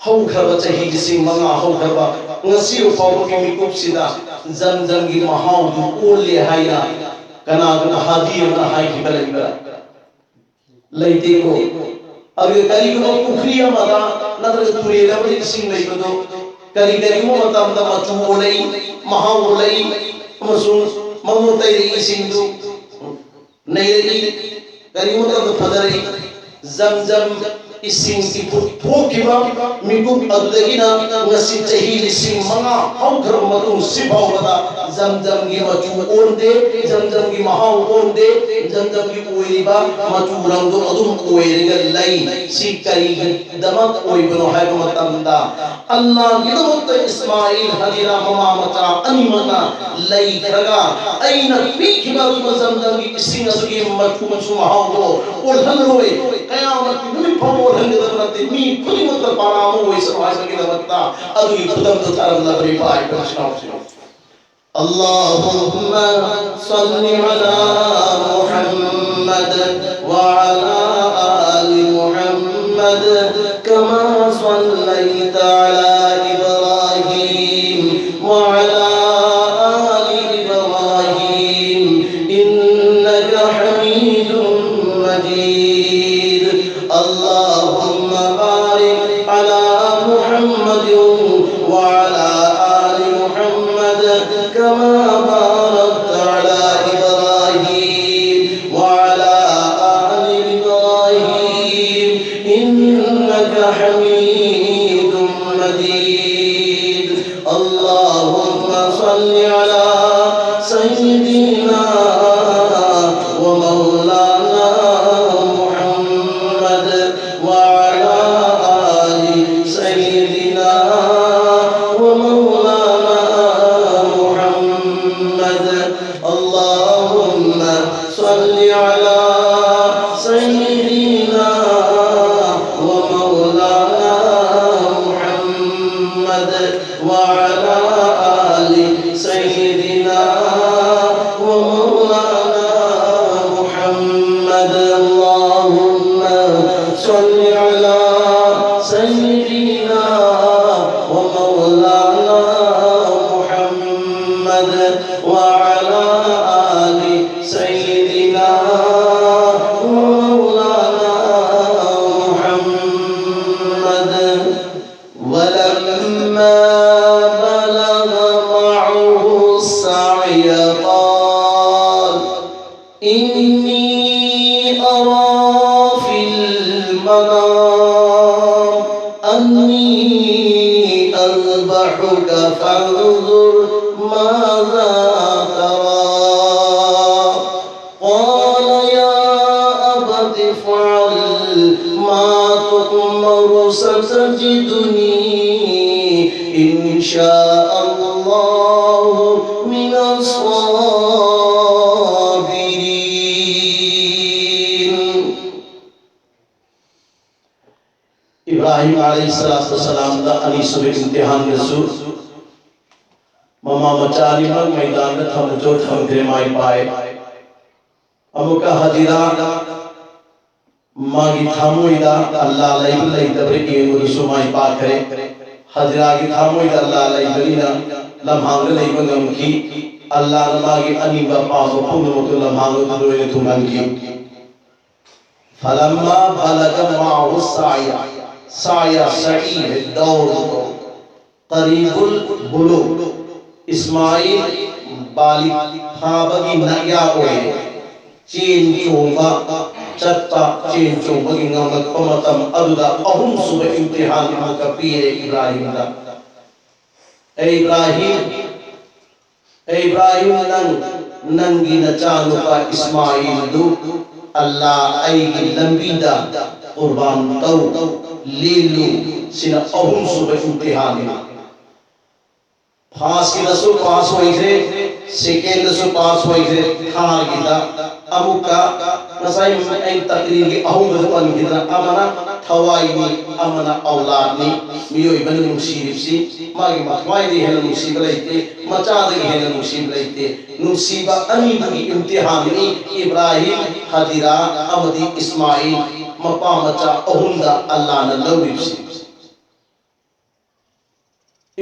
ꯍꯧꯈ꯭ꯔꯕ, ꯆꯍꯤ ꯂꯤꯁꯤꯡ ꯃꯉꯥ ꯍꯧꯈ꯭ꯔꯕ ꯉꯁꯤ ꯐꯥꯎꯕꯒꯤ ꯃꯤꯀꯨꯞꯁꯤꯗ ꯖꯝꯖꯝꯒꯤ ꯃꯍꯥꯎꯗꯨ ꯑꯣꯜꯂꯦ ꯍꯥꯏꯅ ꯀꯅꯥꯒꯨꯝꯕ ꯍꯥꯗꯤ ꯑꯃꯅ ꯍꯥꯏꯈꯤꯕ ꯂꯩꯕ꯭ꯔꯥ? ꯂꯩꯇꯦꯀꯣ꯫ ꯑꯗꯨꯒ ꯀꯔꯤꯒꯨꯝꯕ ꯄꯨꯈ꯭ꯔꯤ ꯑꯃꯗ ꯅꯠꯇ꯭ꯔꯒ ꯇꯨꯔꯦꯜ ꯑꯃꯗ ꯏꯁꯤꯡ ꯂꯩꯕꯗꯨ ꯀꯔꯤ ꯀꯔꯤꯒꯨꯝꯕ ꯃꯇꯝꯗ ꯃꯆꯨ ꯑꯣꯜꯂꯛꯏ, ꯃꯍꯥꯎ ꯑꯣꯜꯂꯛꯏ, ꯑꯃꯁꯨꯡ ꯃꯉꯣꯟ ꯇꯩꯔꯛꯏ ꯏꯁꯤꯡꯗꯨ ꯅꯩꯔꯛꯏ, ꯀꯔꯤꯒꯨꯝꯕ ꯃꯇꯝꯗ ꯐꯖꯔꯛꯏ꯫ ꯖꯝ ꯖꯝ ꯏꯁꯤꯡ ꯏꯐꯨꯠ ꯊꯣꯛꯈꯤꯕ ꯃꯤꯀꯨꯞ ꯑꯗꯨꯗꯒꯤꯅ ꯉꯁꯤ ꯆꯍꯤ ꯂꯤꯁꯤꯡ ꯃꯉꯥ ꯍꯧꯈ꯭ꯔꯕ ꯃꯇꯨꯡ ꯁꯤ ꯐꯥꯎꯕꯗ ꯖꯝ ꯖꯝꯒꯤ ꯃꯆꯨ ꯑꯣꯟꯗꯦ, ꯖꯝ ꯖꯝꯒꯤ ꯃꯍꯥꯎ ꯑꯣꯟꯗꯦ, ꯖꯝ ꯖꯝꯒꯤ ꯑꯣꯏꯔꯤꯕ ꯃꯆꯨ ꯔꯪꯗꯨ ꯑꯗꯨꯝ ꯑꯣꯏꯔꯒ ꯂꯩ꯫ ꯁꯤ ꯀꯔꯤꯒꯤꯗꯃꯛ ꯑꯣꯏꯕꯅꯣ ꯍꯥꯏꯕ ꯃꯇꯝꯗ, ꯑꯜꯂꯥꯍꯒꯤꯗꯃꯛꯇ ꯏꯁꯃꯥꯏꯜ ꯍꯖꯤꯔꯥ ꯃꯃꯥ ꯃꯆꯥ ꯑꯅꯤꯃꯛꯅ ꯂꯩꯈ꯭ꯔꯒ ꯑꯩꯅ ꯄꯤꯈꯤꯕ ꯑꯗꯨꯒꯨꯝꯕ ꯖꯝ ꯖꯝꯒꯤ ꯏꯁꯤꯡ ꯑꯗꯨꯒꯤ ꯃꯆꯨ ꯃꯆꯨ ꯃꯍꯥꯎꯗꯣ ꯑꯣꯜꯍꯜꯂꯣꯏ꯫ ꯀꯌꯥꯃꯠꯀꯤ ꯅꯨꯃꯤꯠ ꯐꯥꯎꯕ ꯑꯣꯜꯍꯟꯒꯗꯕ ꯅꯠꯇꯦ꯫ ꯃꯤ ꯈꯨꯗꯤꯡꯃꯛꯇ ꯄꯔꯥ ꯑꯃ ꯑꯣꯏꯁꯅꯨ ꯍꯥꯏꯕꯒꯤꯗꯃꯛꯇ ꯑꯗꯨꯒꯤ ꯈꯨꯗꯝꯗꯨ ꯊꯥꯔꯝꯂꯕꯅꯤ꯫ ꯏꯄꯥ ꯏꯄꯨ ꯏꯆꯤꯟ ꯏꯅꯥꯎꯁꯤꯡ꯫ اللهم صل على محمد وعلى آل محمد كما صليت على إبراهيم وعلى آل إبراهيم إنك حميد مجيد. اللهم بارك على محمد وعلى آل محمد كما باركت على إبراهيم وعلى صل على سيدنا ومولانا محمد وعلى آل سيدنا ومولانا محمد. اللهم صل على سيدنا ومولانا محمد وعلى آل سيدنا ومولانا محمد. اللهم صل على سيدنا ومولانا محمد وعلى آل سيدنا ومولانا محمد. ولما بلغ معه السعي قال إني أرى في المنام أني أذبحك فانظر ماذا ترى. قال يا أبت افعل ما تؤمر ستجدني إن شاء الله من الصابرين. ꯏꯕ꯭ꯔꯥꯍꯤꯝ ꯑꯂꯩꯍꯤꯁꯁꯂꯥꯇꯨ ꯋꯁꯁꯂꯥꯝꯗ ꯑꯅꯤꯁꯨꯕ ꯏꯝꯇꯤꯍꯥꯟꯗꯁꯨ ꯃꯃꯥ ꯃꯆꯥ ꯑꯅꯤꯃꯛ ꯃꯩꯗꯥꯟꯗ ꯊꯝꯃꯁꯨ ꯊꯝꯗ꯭ꯔꯦ, ꯃꯥꯏ ꯄꯥꯛꯑꯦ꯫ ꯑꯃꯨꯛꯀ ꯍꯖꯤꯔꯥ ꯃꯥꯒꯤ ꯊꯃꯣꯏꯗ ꯑꯜꯂꯥ ꯂꯩꯕ ꯂꯩꯇꯕ꯭ꯔꯥ ꯌꯦꯡꯕꯗꯁꯨ ꯃꯥꯏ ꯄꯥꯛꯈ꯭ꯔꯦ꯫ ꯍꯖꯤꯔꯥꯒꯤ ꯊꯃꯣꯏꯗ ꯑꯜꯂꯥ ꯂꯩꯕꯅꯤꯅ ꯂꯝꯍꯥꯡꯗ ꯂꯩꯕ ꯉꯝꯈꯤ꯫ ꯑꯜꯂꯥꯅ ꯃꯥꯒꯤ ꯑꯅꯤꯡꯕ ꯑꯄꯥꯝꯕ ꯄꯨꯝꯅꯃꯛꯇꯨ ꯂꯝꯍꯥꯡꯗꯨꯗ ꯂꯣꯏꯅ ꯊꯨꯡꯍꯟꯈꯤ꯫ فلما بلغ معه السعي، سعي، سعي ꯍꯥꯏ ꯗꯧꯔ ꯀꯧꯏ꯫ ꯀꯔꯤꯕꯨꯜ ꯕꯨꯂꯨ꯫ ꯏꯁꯃꯥꯏꯜ ꯕꯥꯂꯤꯒ ꯐꯥꯕꯒꯤ ꯅꯥꯌꯥ ꯑꯣꯏꯔꯦ꯫ ꯆꯦꯟ ꯆꯣꯡꯕ ꯆꯠꯄ, ꯆꯦꯟ ꯆꯣꯡꯕꯒꯤ ꯉꯝꯂꯛꯄ ꯃꯇꯝ ꯑꯗꯨꯗ ꯑꯍꯨꯝꯁꯨꯕ ꯏꯝꯇꯤꯍꯥꯟ ꯑꯃꯨꯛꯀ ꯄꯤꯔꯦ ꯏꯕ꯭ꯔꯥꯍꯤꯝꯗ꯫ ꯑꯦ ꯏꯕ꯭ꯔꯥꯍꯤꯝ, "ꯑꯦ ꯏꯕ꯭ꯔꯥꯍꯤꯝ, ꯅꯪ ꯅꯪꯒꯤ ꯅꯆꯥꯅꯨꯄꯥ ꯏꯁꯃꯥꯏꯜꯗꯨ ꯑꯜꯂꯥ ꯑꯩꯒꯤ ꯂꯝꯕꯤꯗ ꯀꯨꯔꯕꯥꯟ ꯇꯧ, ꯂꯦꯜꯂꯨ, ꯁꯤꯅ ꯑꯍꯨꯝꯁꯨꯕ ꯏꯝꯇꯤꯍꯥꯟꯅꯤ"꯫ ꯐꯥꯔꯁꯀꯤꯗꯁꯨ ꯄꯥꯁ ꯑꯣꯏꯈ꯭ꯔꯦ, ꯁꯦꯀꯦꯟꯗꯁꯨ ꯄꯥꯁ ꯑꯣꯏꯈ꯭ꯔꯦ, ꯊꯥꯔꯒꯤꯗ ꯑꯃꯨꯛꯀ ꯉꯁꯥꯏ ꯑꯩ ꯇꯛꯔꯤꯔꯒꯤ ꯑꯍꯧꯕꯗ ꯄꯟꯈꯤꯗꯅ, ꯑꯃꯅ ꯊꯋꯥꯏꯅꯤ, ꯑꯃꯅ ꯑꯧꯂꯥꯗꯅꯤ꯫ ꯃꯤꯑꯣꯏꯕꯅ ꯅꯨꯡꯁꯤꯔꯤꯕꯁꯤ ꯃꯥꯒꯤ ꯃꯊ꯭ꯋꯥꯏꯗꯒꯤ ꯍꯦꯟꯅ ꯅꯨꯡꯁꯤꯕ ꯂꯩꯇꯦ, ꯃꯆꯥꯗꯒꯤ ꯍꯦꯟꯅ ꯅꯨꯡꯁꯤꯕ ꯂꯩꯇꯦ꯫ ꯅꯨꯡꯁꯤꯕ ꯑꯅꯤꯗꯨꯒꯤ ꯏꯝꯇꯤꯍꯥꯟꯅꯤ ꯏꯕ꯭ꯔꯥꯍꯤꯝ, ꯍꯖꯤꯔꯥ ꯑꯃꯗꯤ ꯏꯁꯃꯥꯏꯜ, ꯃꯄꯥ ꯃꯆꯥ ꯑꯍꯨꯝꯗ ꯑꯜꯂꯥꯅ ꯂꯧꯔꯤꯕꯁꯤ꯫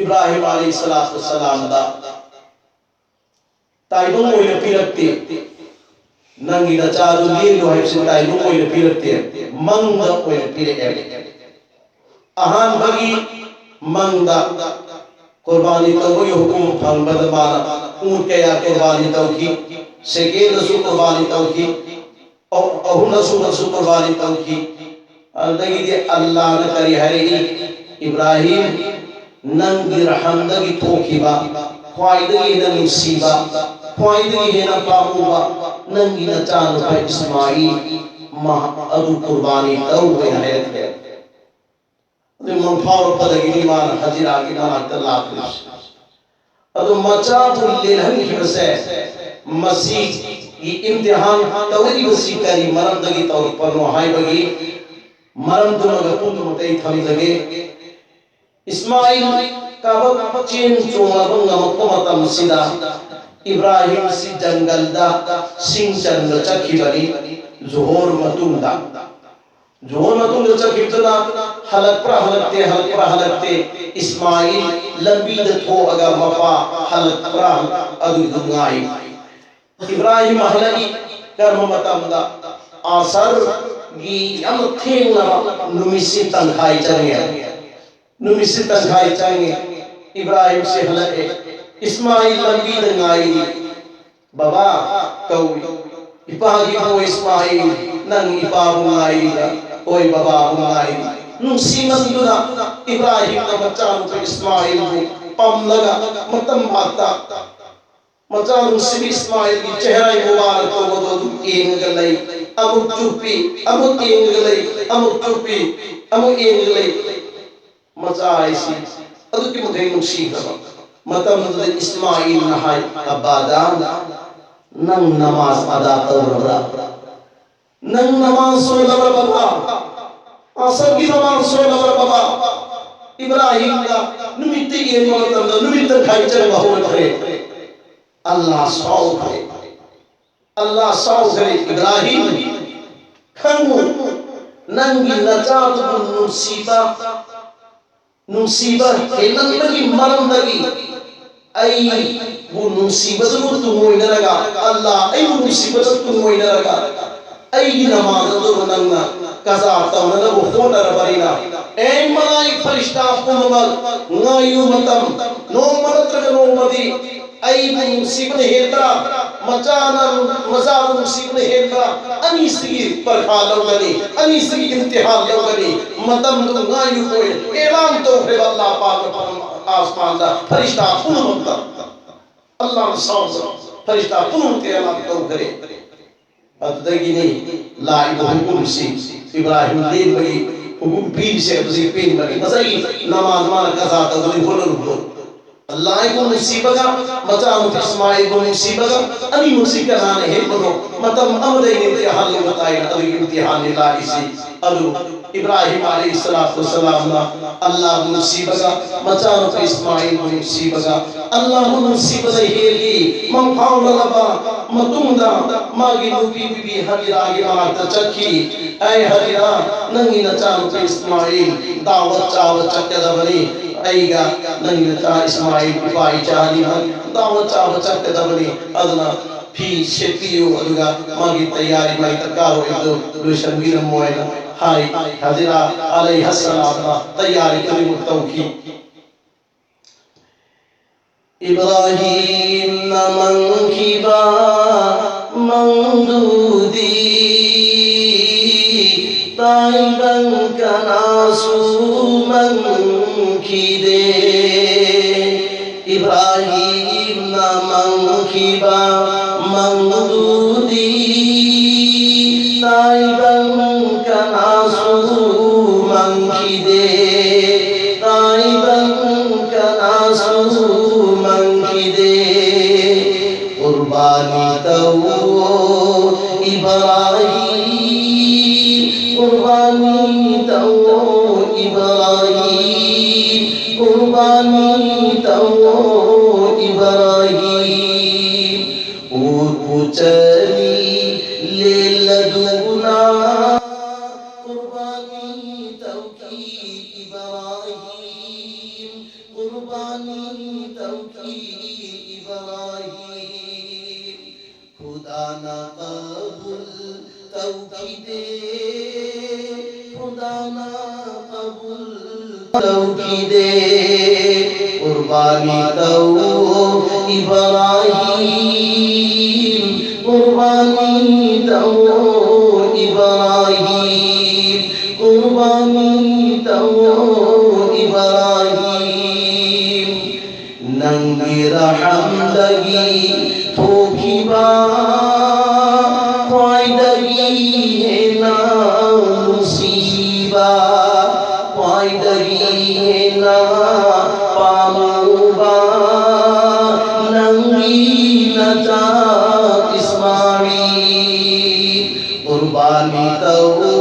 ꯏꯕ꯭ꯔꯥꯍꯤꯝ ꯑꯂꯩꯍꯤ ꯁꯂꯥꯇꯨ ꯁꯂꯥꯝꯗ ꯇꯥꯏꯕꯪ ꯑꯣꯏꯅ ꯄꯤꯔꯛꯇꯦ꯫ "ꯅꯪꯒꯤ ꯅꯆꯥꯗꯨ ꯂꯦꯜꯂꯨ" ꯍꯥꯏꯕꯁꯤ ꯇꯥꯏꯕꯪ ꯑꯣꯏꯅ ꯄꯤꯔꯛꯇꯦ, ꯃꯪꯗ ꯑꯣꯏꯅ ꯄꯤꯔꯛꯑꯦ꯫ ꯑꯍꯥꯟꯕꯒꯤ ꯃꯪꯗ ꯀꯨꯔꯕꯥꯅꯤ ꯇꯧꯕꯒꯤ ꯍꯨꯀꯨꯝ ꯐꯪꯕꯗ ꯃꯥꯅ ꯎꯠ ꯀꯌꯥ ꯀꯨꯔꯕꯥꯅꯤ ꯇꯧꯈꯤ, ꯁꯦꯀꯦꯟꯗꯁꯨ ꯀꯨꯔꯕꯥꯅꯤ ꯇꯧꯈꯤ, ꯑꯍꯨꯝꯂꯛ ꯁꯨꯕꯁꯨ ꯀꯨꯔꯕꯥꯅꯤ ꯇꯧꯈꯤ꯫ ꯑꯗꯨꯗꯒꯤꯗꯤ ꯑꯜꯂꯥꯅ ꯀꯔꯤ ꯍꯥꯏꯔꯛꯏ? "ꯏꯕ꯭ꯔꯥꯍꯤꯝ, ꯅꯪꯒꯤ ꯔꯍꯝꯗꯒꯤ ꯊꯣꯛꯈꯤꯕ, ꯈ꯭ꯋꯥꯏꯗꯒꯤ ꯍꯦꯟꯅ ꯅꯨꯡꯁꯤꯕ, ꯈ꯭ꯋꯥꯏꯗꯒꯤ ꯍꯦꯟꯅ ꯄꯥꯝꯃꯨꯕ ꯅꯪꯒꯤ ꯅꯆꯥꯅꯨꯄꯥ ꯏꯁꯃꯥꯏꯜ, ꯃꯍꯥꯛ ꯑꯗꯨ ꯀꯨꯔꯕꯥꯅꯤ ꯇꯧ" ꯍꯥꯏꯅ ꯍꯥꯏꯔꯛꯈ꯭ꯔꯦ꯫ ꯑꯗꯨ ꯃꯪ ꯐꯥꯎꯔꯛꯄꯗꯒꯤꯗꯤ ꯃꯥꯅ ꯍꯖꯤꯔꯥꯒꯤ ꯃꯅꯥꯛꯇ ꯂꯥꯛꯂꯤꯕꯁꯤ꯫ ꯑꯗꯨ ꯃꯆꯥꯕꯨ ꯂꯦꯜꯍꯟꯈꯤꯕꯁꯦ, ꯃꯁꯤꯒꯤ ꯏꯝꯇꯤꯍꯥꯟ ꯇꯧꯔꯤꯕꯁꯤ ꯀꯔꯤ ꯃꯔꯝꯗꯒꯤ ꯇꯧꯔꯛꯄꯅꯣ ꯍꯥꯏꯕꯒꯤ ꯃꯔꯝꯗꯨꯃꯒ ꯄꯨꯝꯅꯃꯛꯇ ꯑꯩ ꯊꯝꯖꯒꯦ꯫ ꯏꯁꯃꯥꯏꯜ ꯀꯥꯕꯛ ꯆꯦꯟ ꯆꯣꯡꯂꯕ ꯉꯝꯃꯛꯄ ꯃꯇꯝꯁꯤꯗ ꯏꯕ꯭ꯔꯥꯍꯤꯝꯁꯤ ꯖꯪꯒꯜꯗ ꯁꯤꯡ ꯆꯟꯕ ꯆꯠꯈꯤꯕꯅꯤ꯫ ꯖꯨꯍꯣꯔ ꯃꯇꯨꯡꯗ, ꯖꯨꯍꯣꯔ ꯃꯇꯨꯡꯗ ꯆꯠꯈꯤꯕꯗꯨꯅ ꯍꯜꯂꯛꯄ꯭ꯔꯥ ꯍꯜꯂꯛꯇꯦ, ꯍꯜꯂꯛꯄ꯭ꯔꯥ ꯍꯜꯂꯛꯇꯦ꯫ ꯏꯁꯃꯥꯏꯜ ꯂꯝꯕꯤꯗ ꯊꯣꯛꯑꯒ ꯃꯄꯥ ꯍꯜꯂꯛꯄ꯭ꯔꯥ ꯑꯗꯨꯗꯨ ꯉꯥꯏ꯫ ꯏꯕ꯭ꯔꯥꯍꯤꯝ ꯍꯜꯂꯛꯏ꯫ ꯀꯔꯝꯕ ꯃꯇꯝꯗ? ꯑꯁꯔꯒꯤ ꯌꯥꯝꯅ ꯊꯦꯡꯂꯕ ꯅꯨꯃꯤꯠꯁꯤ ꯇꯪꯈꯥꯏ ꯆꯪꯉꯦ꯫ ꯅꯨꯃꯤꯠꯁꯤ ꯇꯪꯈꯥꯏ ꯆꯪꯉꯦ꯫ ꯏꯕ꯭ꯔꯥꯍꯤꯝꯁꯤ ꯍꯜꯂꯛꯑꯦ꯫ ꯏꯁꯃꯥꯏꯜ ꯂꯝꯕꯤꯗ ꯉꯥꯏꯔꯤ꯫ "ꯕꯕꯥ" ꯀꯧꯏ꯫ "ꯏꯄꯥꯒꯤ ꯏꯕꯨꯡꯉꯣ ꯏꯁꯃꯥꯏꯜ, ꯅꯪ ꯏꯄꯥꯕꯨ ꯉꯥꯏꯔꯤꯕ꯭ꯔꯥ?" "ꯍꯣꯏ, ꯕꯕꯥꯕꯨ ꯉꯥꯏꯔꯤ"꯫ ꯅꯨꯡꯁꯤꯃꯟꯗꯨꯅ ꯏꯕ꯭ꯔꯥꯍꯤꯝꯅ ꯃꯆꯥꯅꯨꯄꯥ ꯏꯁꯃꯥꯏꯜꯕꯨ ꯄꯝꯂꯒ ꯃꯇꯝ ꯃꯥꯛꯇ ꯃꯆꯥ ꯅꯨꯡꯁꯤꯕꯤ ꯏꯁꯃꯥꯏꯜꯒꯤ ꯆꯦꯍꯔꯥ ꯃꯨꯕꯥꯔꯛ ꯇꯧꯕꯗꯣ ꯑꯗꯨꯝ ꯌꯦꯡꯉꯒ ꯂꯩ꯫ ꯑꯃꯨꯛ ꯆꯨꯞꯄꯤ, ꯑꯃꯨꯛ ꯌꯦꯡꯉꯒ ꯂꯩ, ꯑꯃꯨꯛ ꯆꯨꯞꯄꯤ, ꯑꯃꯨꯛ ꯌꯦꯡꯉꯒ ꯂꯩ꯫ ꯃꯆꯥ ꯍꯥꯏꯁꯤ ꯑꯗꯨꯛꯀꯤ ꯃꯈꯩ ꯅꯨꯡꯁꯤꯈ꯭ꯔꯕ ꯃꯇꯝꯗꯨꯗ ꯏꯁꯃꯥꯏꯜꯅ ꯍꯥꯏ, "ꯑꯕꯥꯗꯥ, ꯅꯪ ꯅꯃꯥꯖ ꯑꯗꯥ ꯇꯧꯔꯕ꯭ꯔꯥ? ꯅꯪ ꯅꯃꯥꯖ ꯁꯣꯜꯂꯕ꯭ꯔꯥ ꯕꯕꯥ? ꯑꯁꯔꯒꯤ ꯅꯃꯥꯖ ꯁꯣꯜꯂꯕ꯭ꯔꯥ ꯕꯕꯥ?" ꯏꯕ꯭ꯔꯥꯍꯤꯝꯅ ꯅꯨꯃꯤꯠꯇ ꯌꯦꯡꯕ ꯃꯇꯝꯗ ꯅꯨꯃꯤꯠ ꯇꯪꯈꯥꯏ ꯆꯪꯕ ꯍꯧꯔꯛꯈ꯭ꯔꯦ꯫ ꯑꯜꯂꯥ ꯁꯥꯎꯈ꯭ꯔꯦ꯫ ꯑꯜꯂꯥ ꯁꯥꯎꯈ꯭ꯔꯦ꯫ "ꯏꯕ꯭ꯔꯥꯍꯤꯝ, ꯈꯪꯉꯨ, ꯅꯪꯒꯤ ꯅꯆꯥꯗꯨꯕꯨ ꯅꯨꯡꯁꯤꯕ, ꯅꯨꯡꯁꯤꯕ ꯍꯦꯟꯃꯟꯕꯒꯤ ꯃꯔꯝꯗꯒꯤ ꯑꯩꯕꯨ ꯅꯨꯡꯁꯤꯕꯗꯨꯕꯨ ꯇꯨꯡꯑꯣꯏꯅꯔꯒ, ꯑꯜꯂꯥ ꯑꯩꯕꯨ ꯅꯨꯡꯁꯤꯕꯗꯨ ꯇꯨꯡꯑꯣꯏꯅꯔꯒ ꯑꯩꯒꯤ ꯅꯃꯥꯖ ꯑꯗꯨꯕꯨ ꯅꯪꯅ ꯀꯖꯥ ꯇꯧꯅꯅꯕ ꯍꯣꯠꯅꯔꯕꯅꯤꯅ, ꯑꯦ ꯃꯂꯥꯏꯛ ꯐꯔꯤꯁꯇꯥ ꯄꯨꯝꯅꯃꯛ, ꯉꯥꯏꯌꯨ ꯃꯇꯝ, ꯅꯣꯡꯃ ꯅꯠꯇ꯭ꯔꯒ ꯅꯣꯡꯃꯗꯤ ꯑꯩꯕꯨ ꯅꯨꯡꯁꯤꯕꯅ ꯍꯦꯟꯕ꯭ꯔꯥ, ꯃꯆꯥꯅ, ꯃꯆꯥꯕꯨ ꯅꯨꯡꯁꯤꯕꯅ ꯍꯦꯟꯕ꯭ꯔꯥ? ꯑꯅꯤꯁꯤꯒꯤ ꯄꯔꯈꯥ ꯂꯧꯒꯅꯤ, ꯑꯅꯤꯁꯤꯒꯤ ꯏꯝꯇꯤꯍꯥꯟ ꯂꯧꯒꯅꯤ꯫ ꯃꯇꯝꯗꯨ ꯉꯥꯏꯌꯨ" ꯍꯥꯏꯅ ꯑꯦꯂꯥꯟ ꯇꯧꯈ꯭ꯔꯦꯕ ꯑꯜꯂꯥ ꯄꯥꯛꯅ ꯑꯁꯃꯥꯟꯗ ꯐꯔꯤꯁꯇꯥ ꯄꯨꯝꯅꯃꯛꯇ꯫ ꯑꯜꯂꯥꯅ ꯁꯥꯎꯗꯅ ꯐꯔꯤꯁꯇꯥ ꯄꯨꯝꯅꯃꯛꯇ ꯑꯦꯂꯥꯟ ꯇꯧꯈ꯭ꯔꯦ꯫ ꯑꯗꯨꯗꯒꯤꯅꯤ ꯂꯥꯛꯏꯕ ꯍꯨꯀꯨꯝꯁꯤ, ꯏꯕ꯭ꯔꯥꯍꯤꯝ ꯂꯦꯡꯕꯒꯤ ꯍꯨꯀꯨꯝ ꯄꯤꯔꯤꯁꯦ ꯑꯗꯨꯗꯒꯤ ꯄꯦꯟꯕꯅꯤ꯫ ꯉꯁꯥꯏꯒꯤ ꯅꯃꯥꯖ ꯃꯥꯅ ꯀꯖꯥ ꯇꯧꯕꯗꯒꯤ ꯍꯣꯠꯅꯔꯨꯕꯗꯣ, ꯑꯜꯂꯥꯍꯕꯨ ꯅꯨꯡꯁꯤꯕꯒ ꯃꯆꯥꯅꯨꯄꯤ ꯏꯁꯃꯥꯏꯜꯕꯨ ꯅꯨꯡꯁꯤꯕꯒ, ꯑꯅꯤꯃꯛꯁꯤ ꯀꯅꯥꯅ ꯍꯦꯟꯕꯅꯣ? ꯃꯇꯝ ꯑꯃꯗ ꯑꯩꯅ ꯏꯝꯇꯤꯍꯥꯟ ꯂꯧꯕ ꯇꯥꯏꯅ ꯑꯗꯨꯒꯤ ꯏꯝꯇꯤꯍꯥꯟꯅꯤ ꯂꯥꯛꯏꯁꯤ꯫ ꯑꯗꯨ ꯏꯕ꯭ꯔꯥꯍꯤꯝ ꯑꯂꯩꯍꯤ ꯁꯂꯥꯇꯨ ꯋꯁꯁꯂꯥꯝꯅ ꯑꯜꯂꯥꯍꯕꯨ ꯅꯨꯡꯁꯤꯕꯒ, ꯃꯆꯥꯅꯨꯄꯤ ꯏꯁꯃꯥꯏꯜꯕꯨ ꯅꯨꯡꯁꯤꯕꯒ, ꯑꯜꯂꯥꯍꯕꯨ ꯅꯨꯡꯁꯤꯕꯗ ꯍꯦꯜꯂꯤ꯫ ꯃꯪꯐꯥꯎꯅꯔꯕ ꯃꯇꯨꯡꯗ ꯃꯥꯒꯤ ꯅꯨꯄꯤ ꯕꯤꯕꯤ ꯍꯖꯤꯔꯥꯒꯤ ꯃꯅꯥꯛꯇ ꯆꯠꯈꯤ꯫ "ꯑꯩ ꯍꯖꯤꯔꯥ, ꯅꯪꯒꯤ ꯅꯆꯥꯅꯨꯄꯤ ꯏꯁꯃꯥꯏꯜ ꯗꯥꯋꯠ ꯆꯥꯕ ꯆꯠꯀꯗꯕꯅꯤ꯫ ꯑꯩꯒ ꯅꯪꯒꯤ ꯅꯆꯥ ꯏꯁꯃꯥꯏꯜ, ꯏꯄꯥ ꯏꯆꯥ ꯑꯅꯤꯃꯛ ꯗꯥꯋꯠ ꯆꯥꯕ ꯆꯠꯀꯗꯕꯅꯤ꯫ ꯑꯗꯨꯅ ꯐꯤ ꯁꯦꯠꯄꯤꯌꯨ, ꯑꯗꯨꯒ ꯃꯥꯒꯤ ꯇꯌꯥꯔꯤ, ꯃꯥꯒꯤ ꯗꯔꯀꯥꯔ ꯑꯣꯏꯕꯗꯨ ꯂꯣꯏꯁꯤꯟꯕꯤꯔꯝꯃꯣ" ꯍꯥꯏꯅ ꯍꯥꯏ꯫ ꯍꯖꯤꯔꯥ ꯑꯂꯩꯍ ꯁꯂꯥꯝꯅ ꯇꯌꯥꯔꯤ ꯈꯨꯗꯤꯡꯃꯛ ꯇꯧꯈꯤ꯫ ꯏꯕ꯭ꯔꯥꯍꯤꯝꯅ ꯃꯪꯈꯤꯕ ꯃꯪꯗꯨꯗꯤ ꯇꯥꯏꯕꯪ ꯀꯅꯥꯁꯨ ꯃꯪꯈꯤꯗꯦ꯫ ꯏꯕ꯭ꯔꯥꯍꯤꯝꯅ ꯃꯪꯈꯤꯕ ꯃꯪꯗꯨꯗꯤ ꯇꯥꯏꯕꯪ ꯀꯅꯥꯁꯨ ꯃꯪꯈꯤꯗꯦ, ꯇꯥꯏꯕꯪ ꯀꯅꯥꯁꯨ ꯃꯪꯈꯤꯗꯦ꯫ ꯀꯨꯔꯕꯥꯅꯤ ꯇꯧꯋꯣ ꯏꯕ꯭ꯔꯥꯍꯤꯝ, ꯀꯨꯔꯕꯥꯅꯤ ꯇꯧꯋꯣ ꯏꯕ꯭ꯔꯥꯍꯤꯝ, ꯀꯨꯔꯕꯥꯅꯤ ꯇꯧꯋꯣ ꯏꯕ꯭ꯔꯥꯍꯤꯝ꯫ ꯎꯠꯄꯨ ꯆꯠꯂꯤ ꯂꯦꯜꯂꯗꯨꯅ, ꯀꯨꯔꯕꯥꯅꯤ ꯇꯧꯈꯤ ꯏꯕ꯭ꯔꯥꯍꯤꯝ, ꯀꯨꯔꯕꯥꯅꯤ ꯇꯧꯈꯤ ꯏꯕ꯭ꯔꯥꯍꯤꯝ꯫ ꯈꯨꯗꯥꯅ ꯀꯕꯨꯜ ꯇꯧꯈꯤꯗꯦ, ꯈꯨꯗꯥꯅ ꯀꯕꯨꯜ ꯇꯧꯈꯤꯗꯦ꯫ ꯀꯨꯔꯕꯥꯅꯤ ꯇꯧꯋꯣ ꯏꯕ꯭ꯔꯥꯍꯤꯝ, ꯀꯨꯔꯕꯥꯅꯤ ꯇꯧꯋꯣ ꯏꯕ꯭ꯔꯥꯍꯤꯝ, ꯀꯨꯔꯕꯥꯅꯤ ꯇꯧꯋꯣ ꯏꯕ꯭ꯔꯥꯍꯤꯝ꯫ ꯅꯪꯒꯤ ꯔꯍꯝꯗꯒꯤ ꯊꯣꯛꯈꯤꯕ ꯈ꯭ꯋꯥꯏꯗꯒꯤ ꯍꯦꯟꯅ ꯅꯨꯡꯁꯤꯕ, ꯈ꯭ꯋꯥꯏꯗꯒꯤ ꯍꯦꯟꯅ ꯄꯥꯝꯃꯨꯕ ꯅꯪꯒꯤ ꯅꯆꯥ ꯏꯁꯃꯥꯏꯜ꯫ ꯀꯨꯔꯕꯥꯅꯤ ꯇꯧꯋꯣ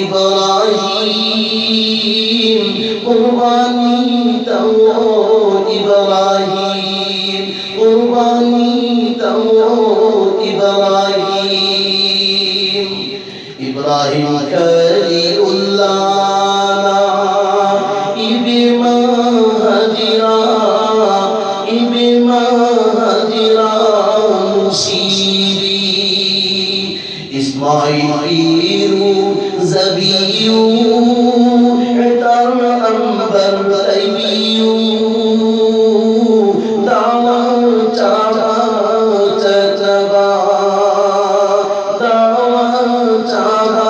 ꯏꯕ꯭ꯔꯥꯍꯤꯝ, ꯀꯨꯔꯕꯥꯅꯤ ꯇꯧꯋꯣ ꯏꯕ꯭ꯔꯥꯍꯤꯝ, ꯀꯨꯔꯕꯥꯅꯤ ꯇꯧꯋꯣ ꯏꯕ꯭ꯔꯥꯍꯤꯝ꯫ ꯏꯕ꯭ꯔꯥꯍꯤꯝ ꯈꯂꯤꯂꯨꯜꯂꯥꯍꯅ ꯏꯕꯦꯝꯃ ꯍꯖꯤꯔꯥ, ꯏꯕꯦꯝꯃ ꯍꯖꯤꯔꯥ ꯅꯨꯡꯁꯤꯕꯤ꯫ ꯏꯁꯃꯥꯏꯜ ꯏꯔꯨꯖꯕꯤꯌꯨ, ꯏꯇꯔ ꯑꯝꯕꯔ ꯇꯩꯕꯤꯌꯨ, ꯗꯥꯋꯥ ꯆꯥꯕ ꯆꯠꯅꯕ, ꯗꯥꯋꯥ ꯆꯥꯕ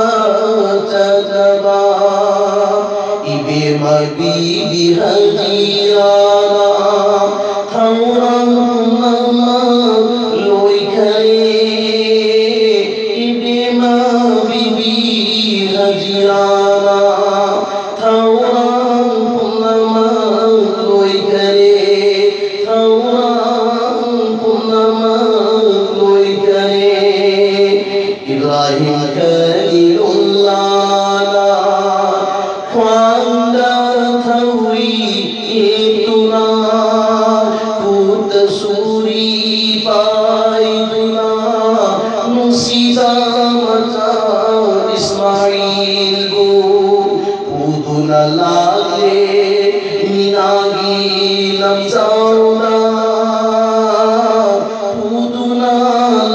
ꯄꯨꯗꯨꯅ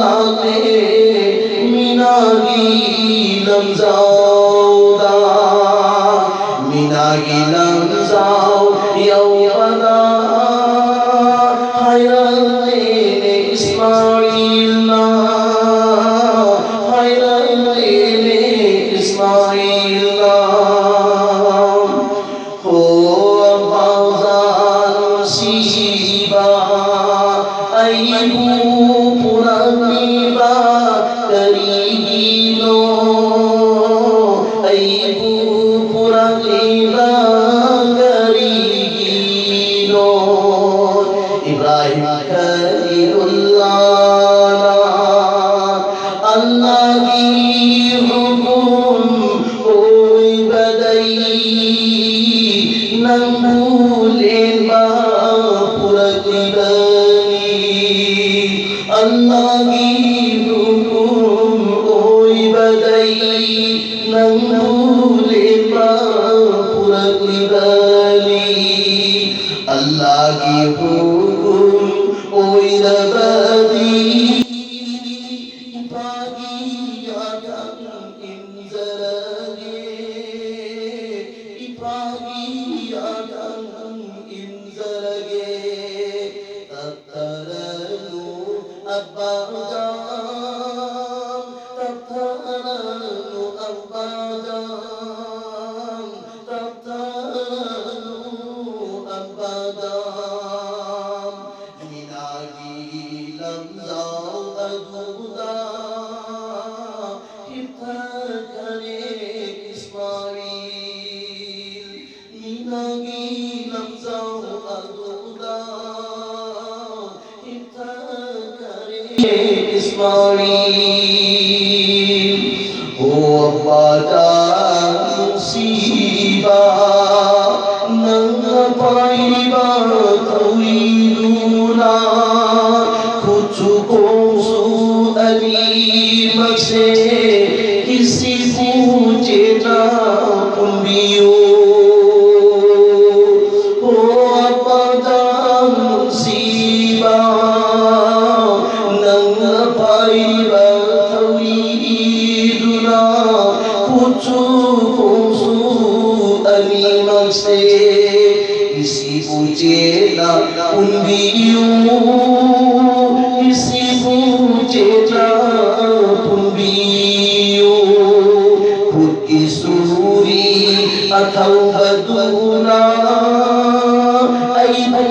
ꯂꯥꯛꯂꯦ ꯃꯤꯅꯥꯒꯤ ꯂꯝꯖꯥꯎꯗ꯫ ꯃꯤꯅꯥꯒꯤ ꯂꯝꯖꯥꯎ ꯌꯧꯕꯗ ꯍꯥꯏꯔꯛꯂꯦꯅꯦ ꯏꯁꯃꯥꯏꯜꯅ, ꯍꯥꯏꯔꯛꯂꯦꯅꯦ ꯏꯁꯃꯥꯏꯜꯅ꯫ ꯍꯣ ꯑꯝꯕꯥꯖꯥꯟ ꯅꯨꯡꯁꯤꯕ, ꯑꯩꯕꯨ ꯄꯨꯔꯛꯂꯤꯕ ꯀꯔꯤꯒꯤꯅꯣ? ꯑꯩꯕꯨ ꯄꯨꯔꯛꯂꯤꯕ ꯀꯔꯤꯒꯤꯅꯣ? ꯏꯕ꯭ꯔꯥꯍꯤꯝ ꯈꯂꯤꯂꯨꯜꯂꯥꯍꯅ ꯑꯜꯂꯥꯍꯒꯤ ꯍꯨꯀꯨꯝ ꯑꯣꯏꯕꯗꯩ ꯅꯪꯕꯨ ꯂꯦꯟꯕ ꯄꯨꯔꯛꯂꯤꯕꯅꯤ꯫ ꯑꯜꯂꯥꯍꯒꯤ ꯍꯨꯀꯨꯝ ꯑꯣꯏꯕꯗꯩ ꯅꯪꯕꯨ ꯂꯦꯟꯕ ꯄꯨꯔꯛꯂꯤꯕꯅꯤ꯫ ꯑꯜꯂꯥꯍꯒꯤ ꯍꯨꯀꯨꯝ ꯑꯣꯏꯔꯕꯗꯤ ꯏꯄꯥꯒꯤ ꯌꯥꯊꯪ ꯏꯟꯖꯔꯒꯦ, ꯏꯄꯥꯒꯤ ꯌꯥꯊꯪ ꯏꯟꯖꯔꯒꯦ꯫ ꯇꯞꯊꯔꯅꯨ ꯑꯕꯥꯖꯥꯟ, ꯇꯞꯊꯔꯅꯨ ꯑꯕꯥꯖꯥꯟ, ꯇꯞꯊꯔꯅꯨ ꯑꯕꯥꯖꯥꯟ꯫ ꯃꯤꯅꯥꯒꯤ ꯂꯝꯖꯥꯎ ꯑꯗꯨꯗ ꯍꯤꯞꯊꯈꯔꯦ ꯏꯁꯃꯥꯏꯜ꯫ ꯃꯤꯅꯥꯒꯤ ꯂꯝꯖꯥꯎ ꯑꯗꯨꯗ ꯍꯤꯞꯊꯈꯔꯦ ꯏꯁꯃꯥꯏꯜ꯫ ꯍꯣ ꯑꯕꯥꯖꯥꯟ ꯅꯨꯡꯁꯤꯕ, ꯅꯪꯅ ꯄꯥꯏꯔꯤꯕ ꯊꯧꯔꯤꯗꯨꯅ ꯈꯨꯠꯁꯨ ꯈꯣꯡꯁꯨ ꯑꯅꯤꯃꯛꯁꯦ ꯀꯤꯁꯤꯕꯨ ꯆꯦꯠꯅ ꯄꯨꯟꯕꯤꯌꯨ꯫ ꯍꯣ ꯑꯕꯥꯖꯥꯟ ꯊꯝꯕꯤꯌꯨ, ꯏꯁꯤꯕꯨ ꯆꯦꯠꯅ ꯄꯨꯟꯕꯤꯌꯨ꯫ ꯈꯨꯠꯀꯤ ꯁꯨꯔꯤ ꯑꯊꯧꯕꯗꯨꯅ ꯑꯩꯕꯨ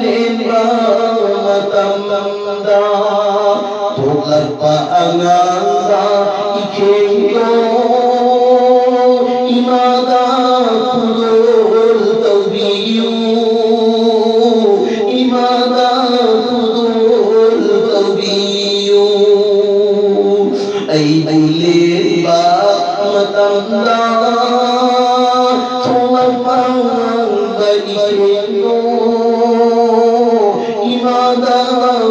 ꯂꯦꯟꯕ ꯃꯇꯝꯗ, ꯊꯣꯛꯂꯛꯄ ꯑꯉꯥꯡꯕ ꯏꯈꯦꯡꯗꯣ ꯏꯃꯥꯗ ꯈꯨꯗꯣꯜ ꯇꯧꯕꯤꯌꯨ, ꯏꯃꯥꯗ ꯈꯨꯗꯣꯜ ꯇꯧꯕꯤꯌꯨ꯫ ꯑꯩꯕꯨ ꯂꯦꯟꯕ ꯃꯇꯝꯗ ꯊꯣꯛꯂꯛꯄ ꯏꯈꯦꯡꯗꯣ ꯏꯃꯥꯗ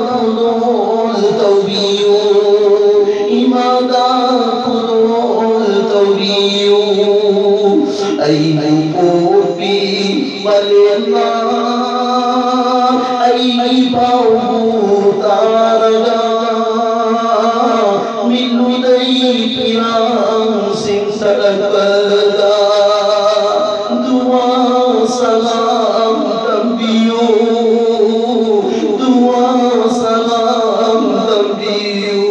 ꯈꯨꯗꯣꯜ ꯇꯧꯕꯤꯌꯨ, ꯏꯃꯥꯗ ꯈꯨꯗꯣꯜ ꯇꯧꯕꯤꯌꯨ꯫ ꯑꯩꯕꯨ ꯄꯣꯛꯄꯤ ꯃꯂꯦꯝꯅ ꯑꯩꯒꯤ ꯄꯥꯎꯕꯨ ꯇꯥꯔꯒ ꯃꯤꯠꯂꯨꯗꯩ ꯄꯤꯔꯥꯡꯁꯤꯡ ꯁꯠꯂꯛꯄꯗ ꯗꯨꯋꯥ ꯁꯂꯥꯝ ꯇꯝꯕꯤꯌꯨ, ꯗꯨꯋꯥ ꯁꯂꯥꯝ ꯇꯝꯕꯤꯌꯨ꯫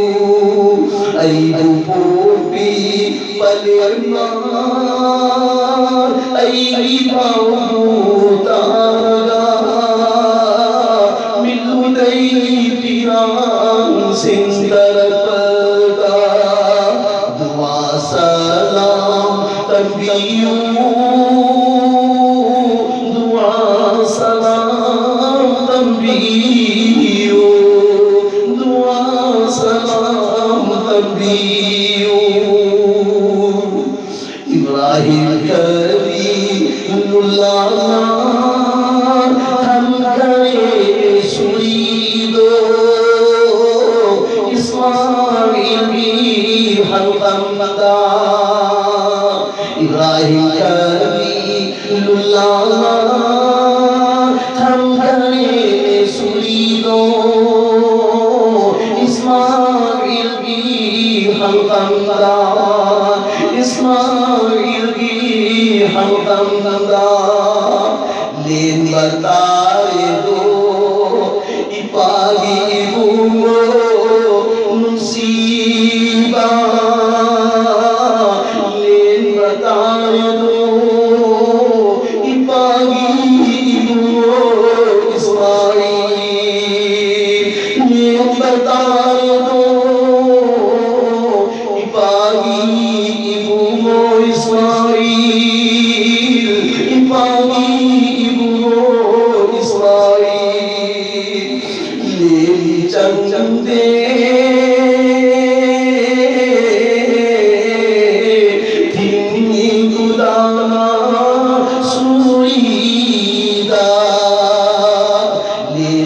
ꯑꯩꯕꯨ ꯄꯣꯛꯄꯤ ꯄꯂꯦꯝꯅ ꯑꯩꯒꯤ ꯄꯥꯎꯕꯨ ꯇꯥꯔꯒ ꯃꯤꯠꯂꯨꯗꯩ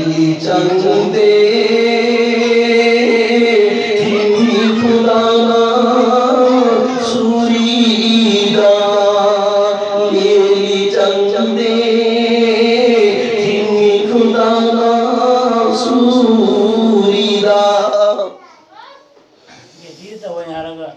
ꯆꯪꯗꯦ ꯊꯤꯟ ꯈꯨꯗꯥꯅ ꯁꯨꯔꯤꯗ꯫ ꯂꯦꯂꯤ ꯆꯪꯗꯦ ꯊꯤꯟ ꯈꯨꯗꯥꯅ ꯁꯨꯔꯤꯗ꯫ ꯃꯦꯊꯤꯗ ꯇꯧꯋꯦ ꯍꯥꯏꯔꯒ꯫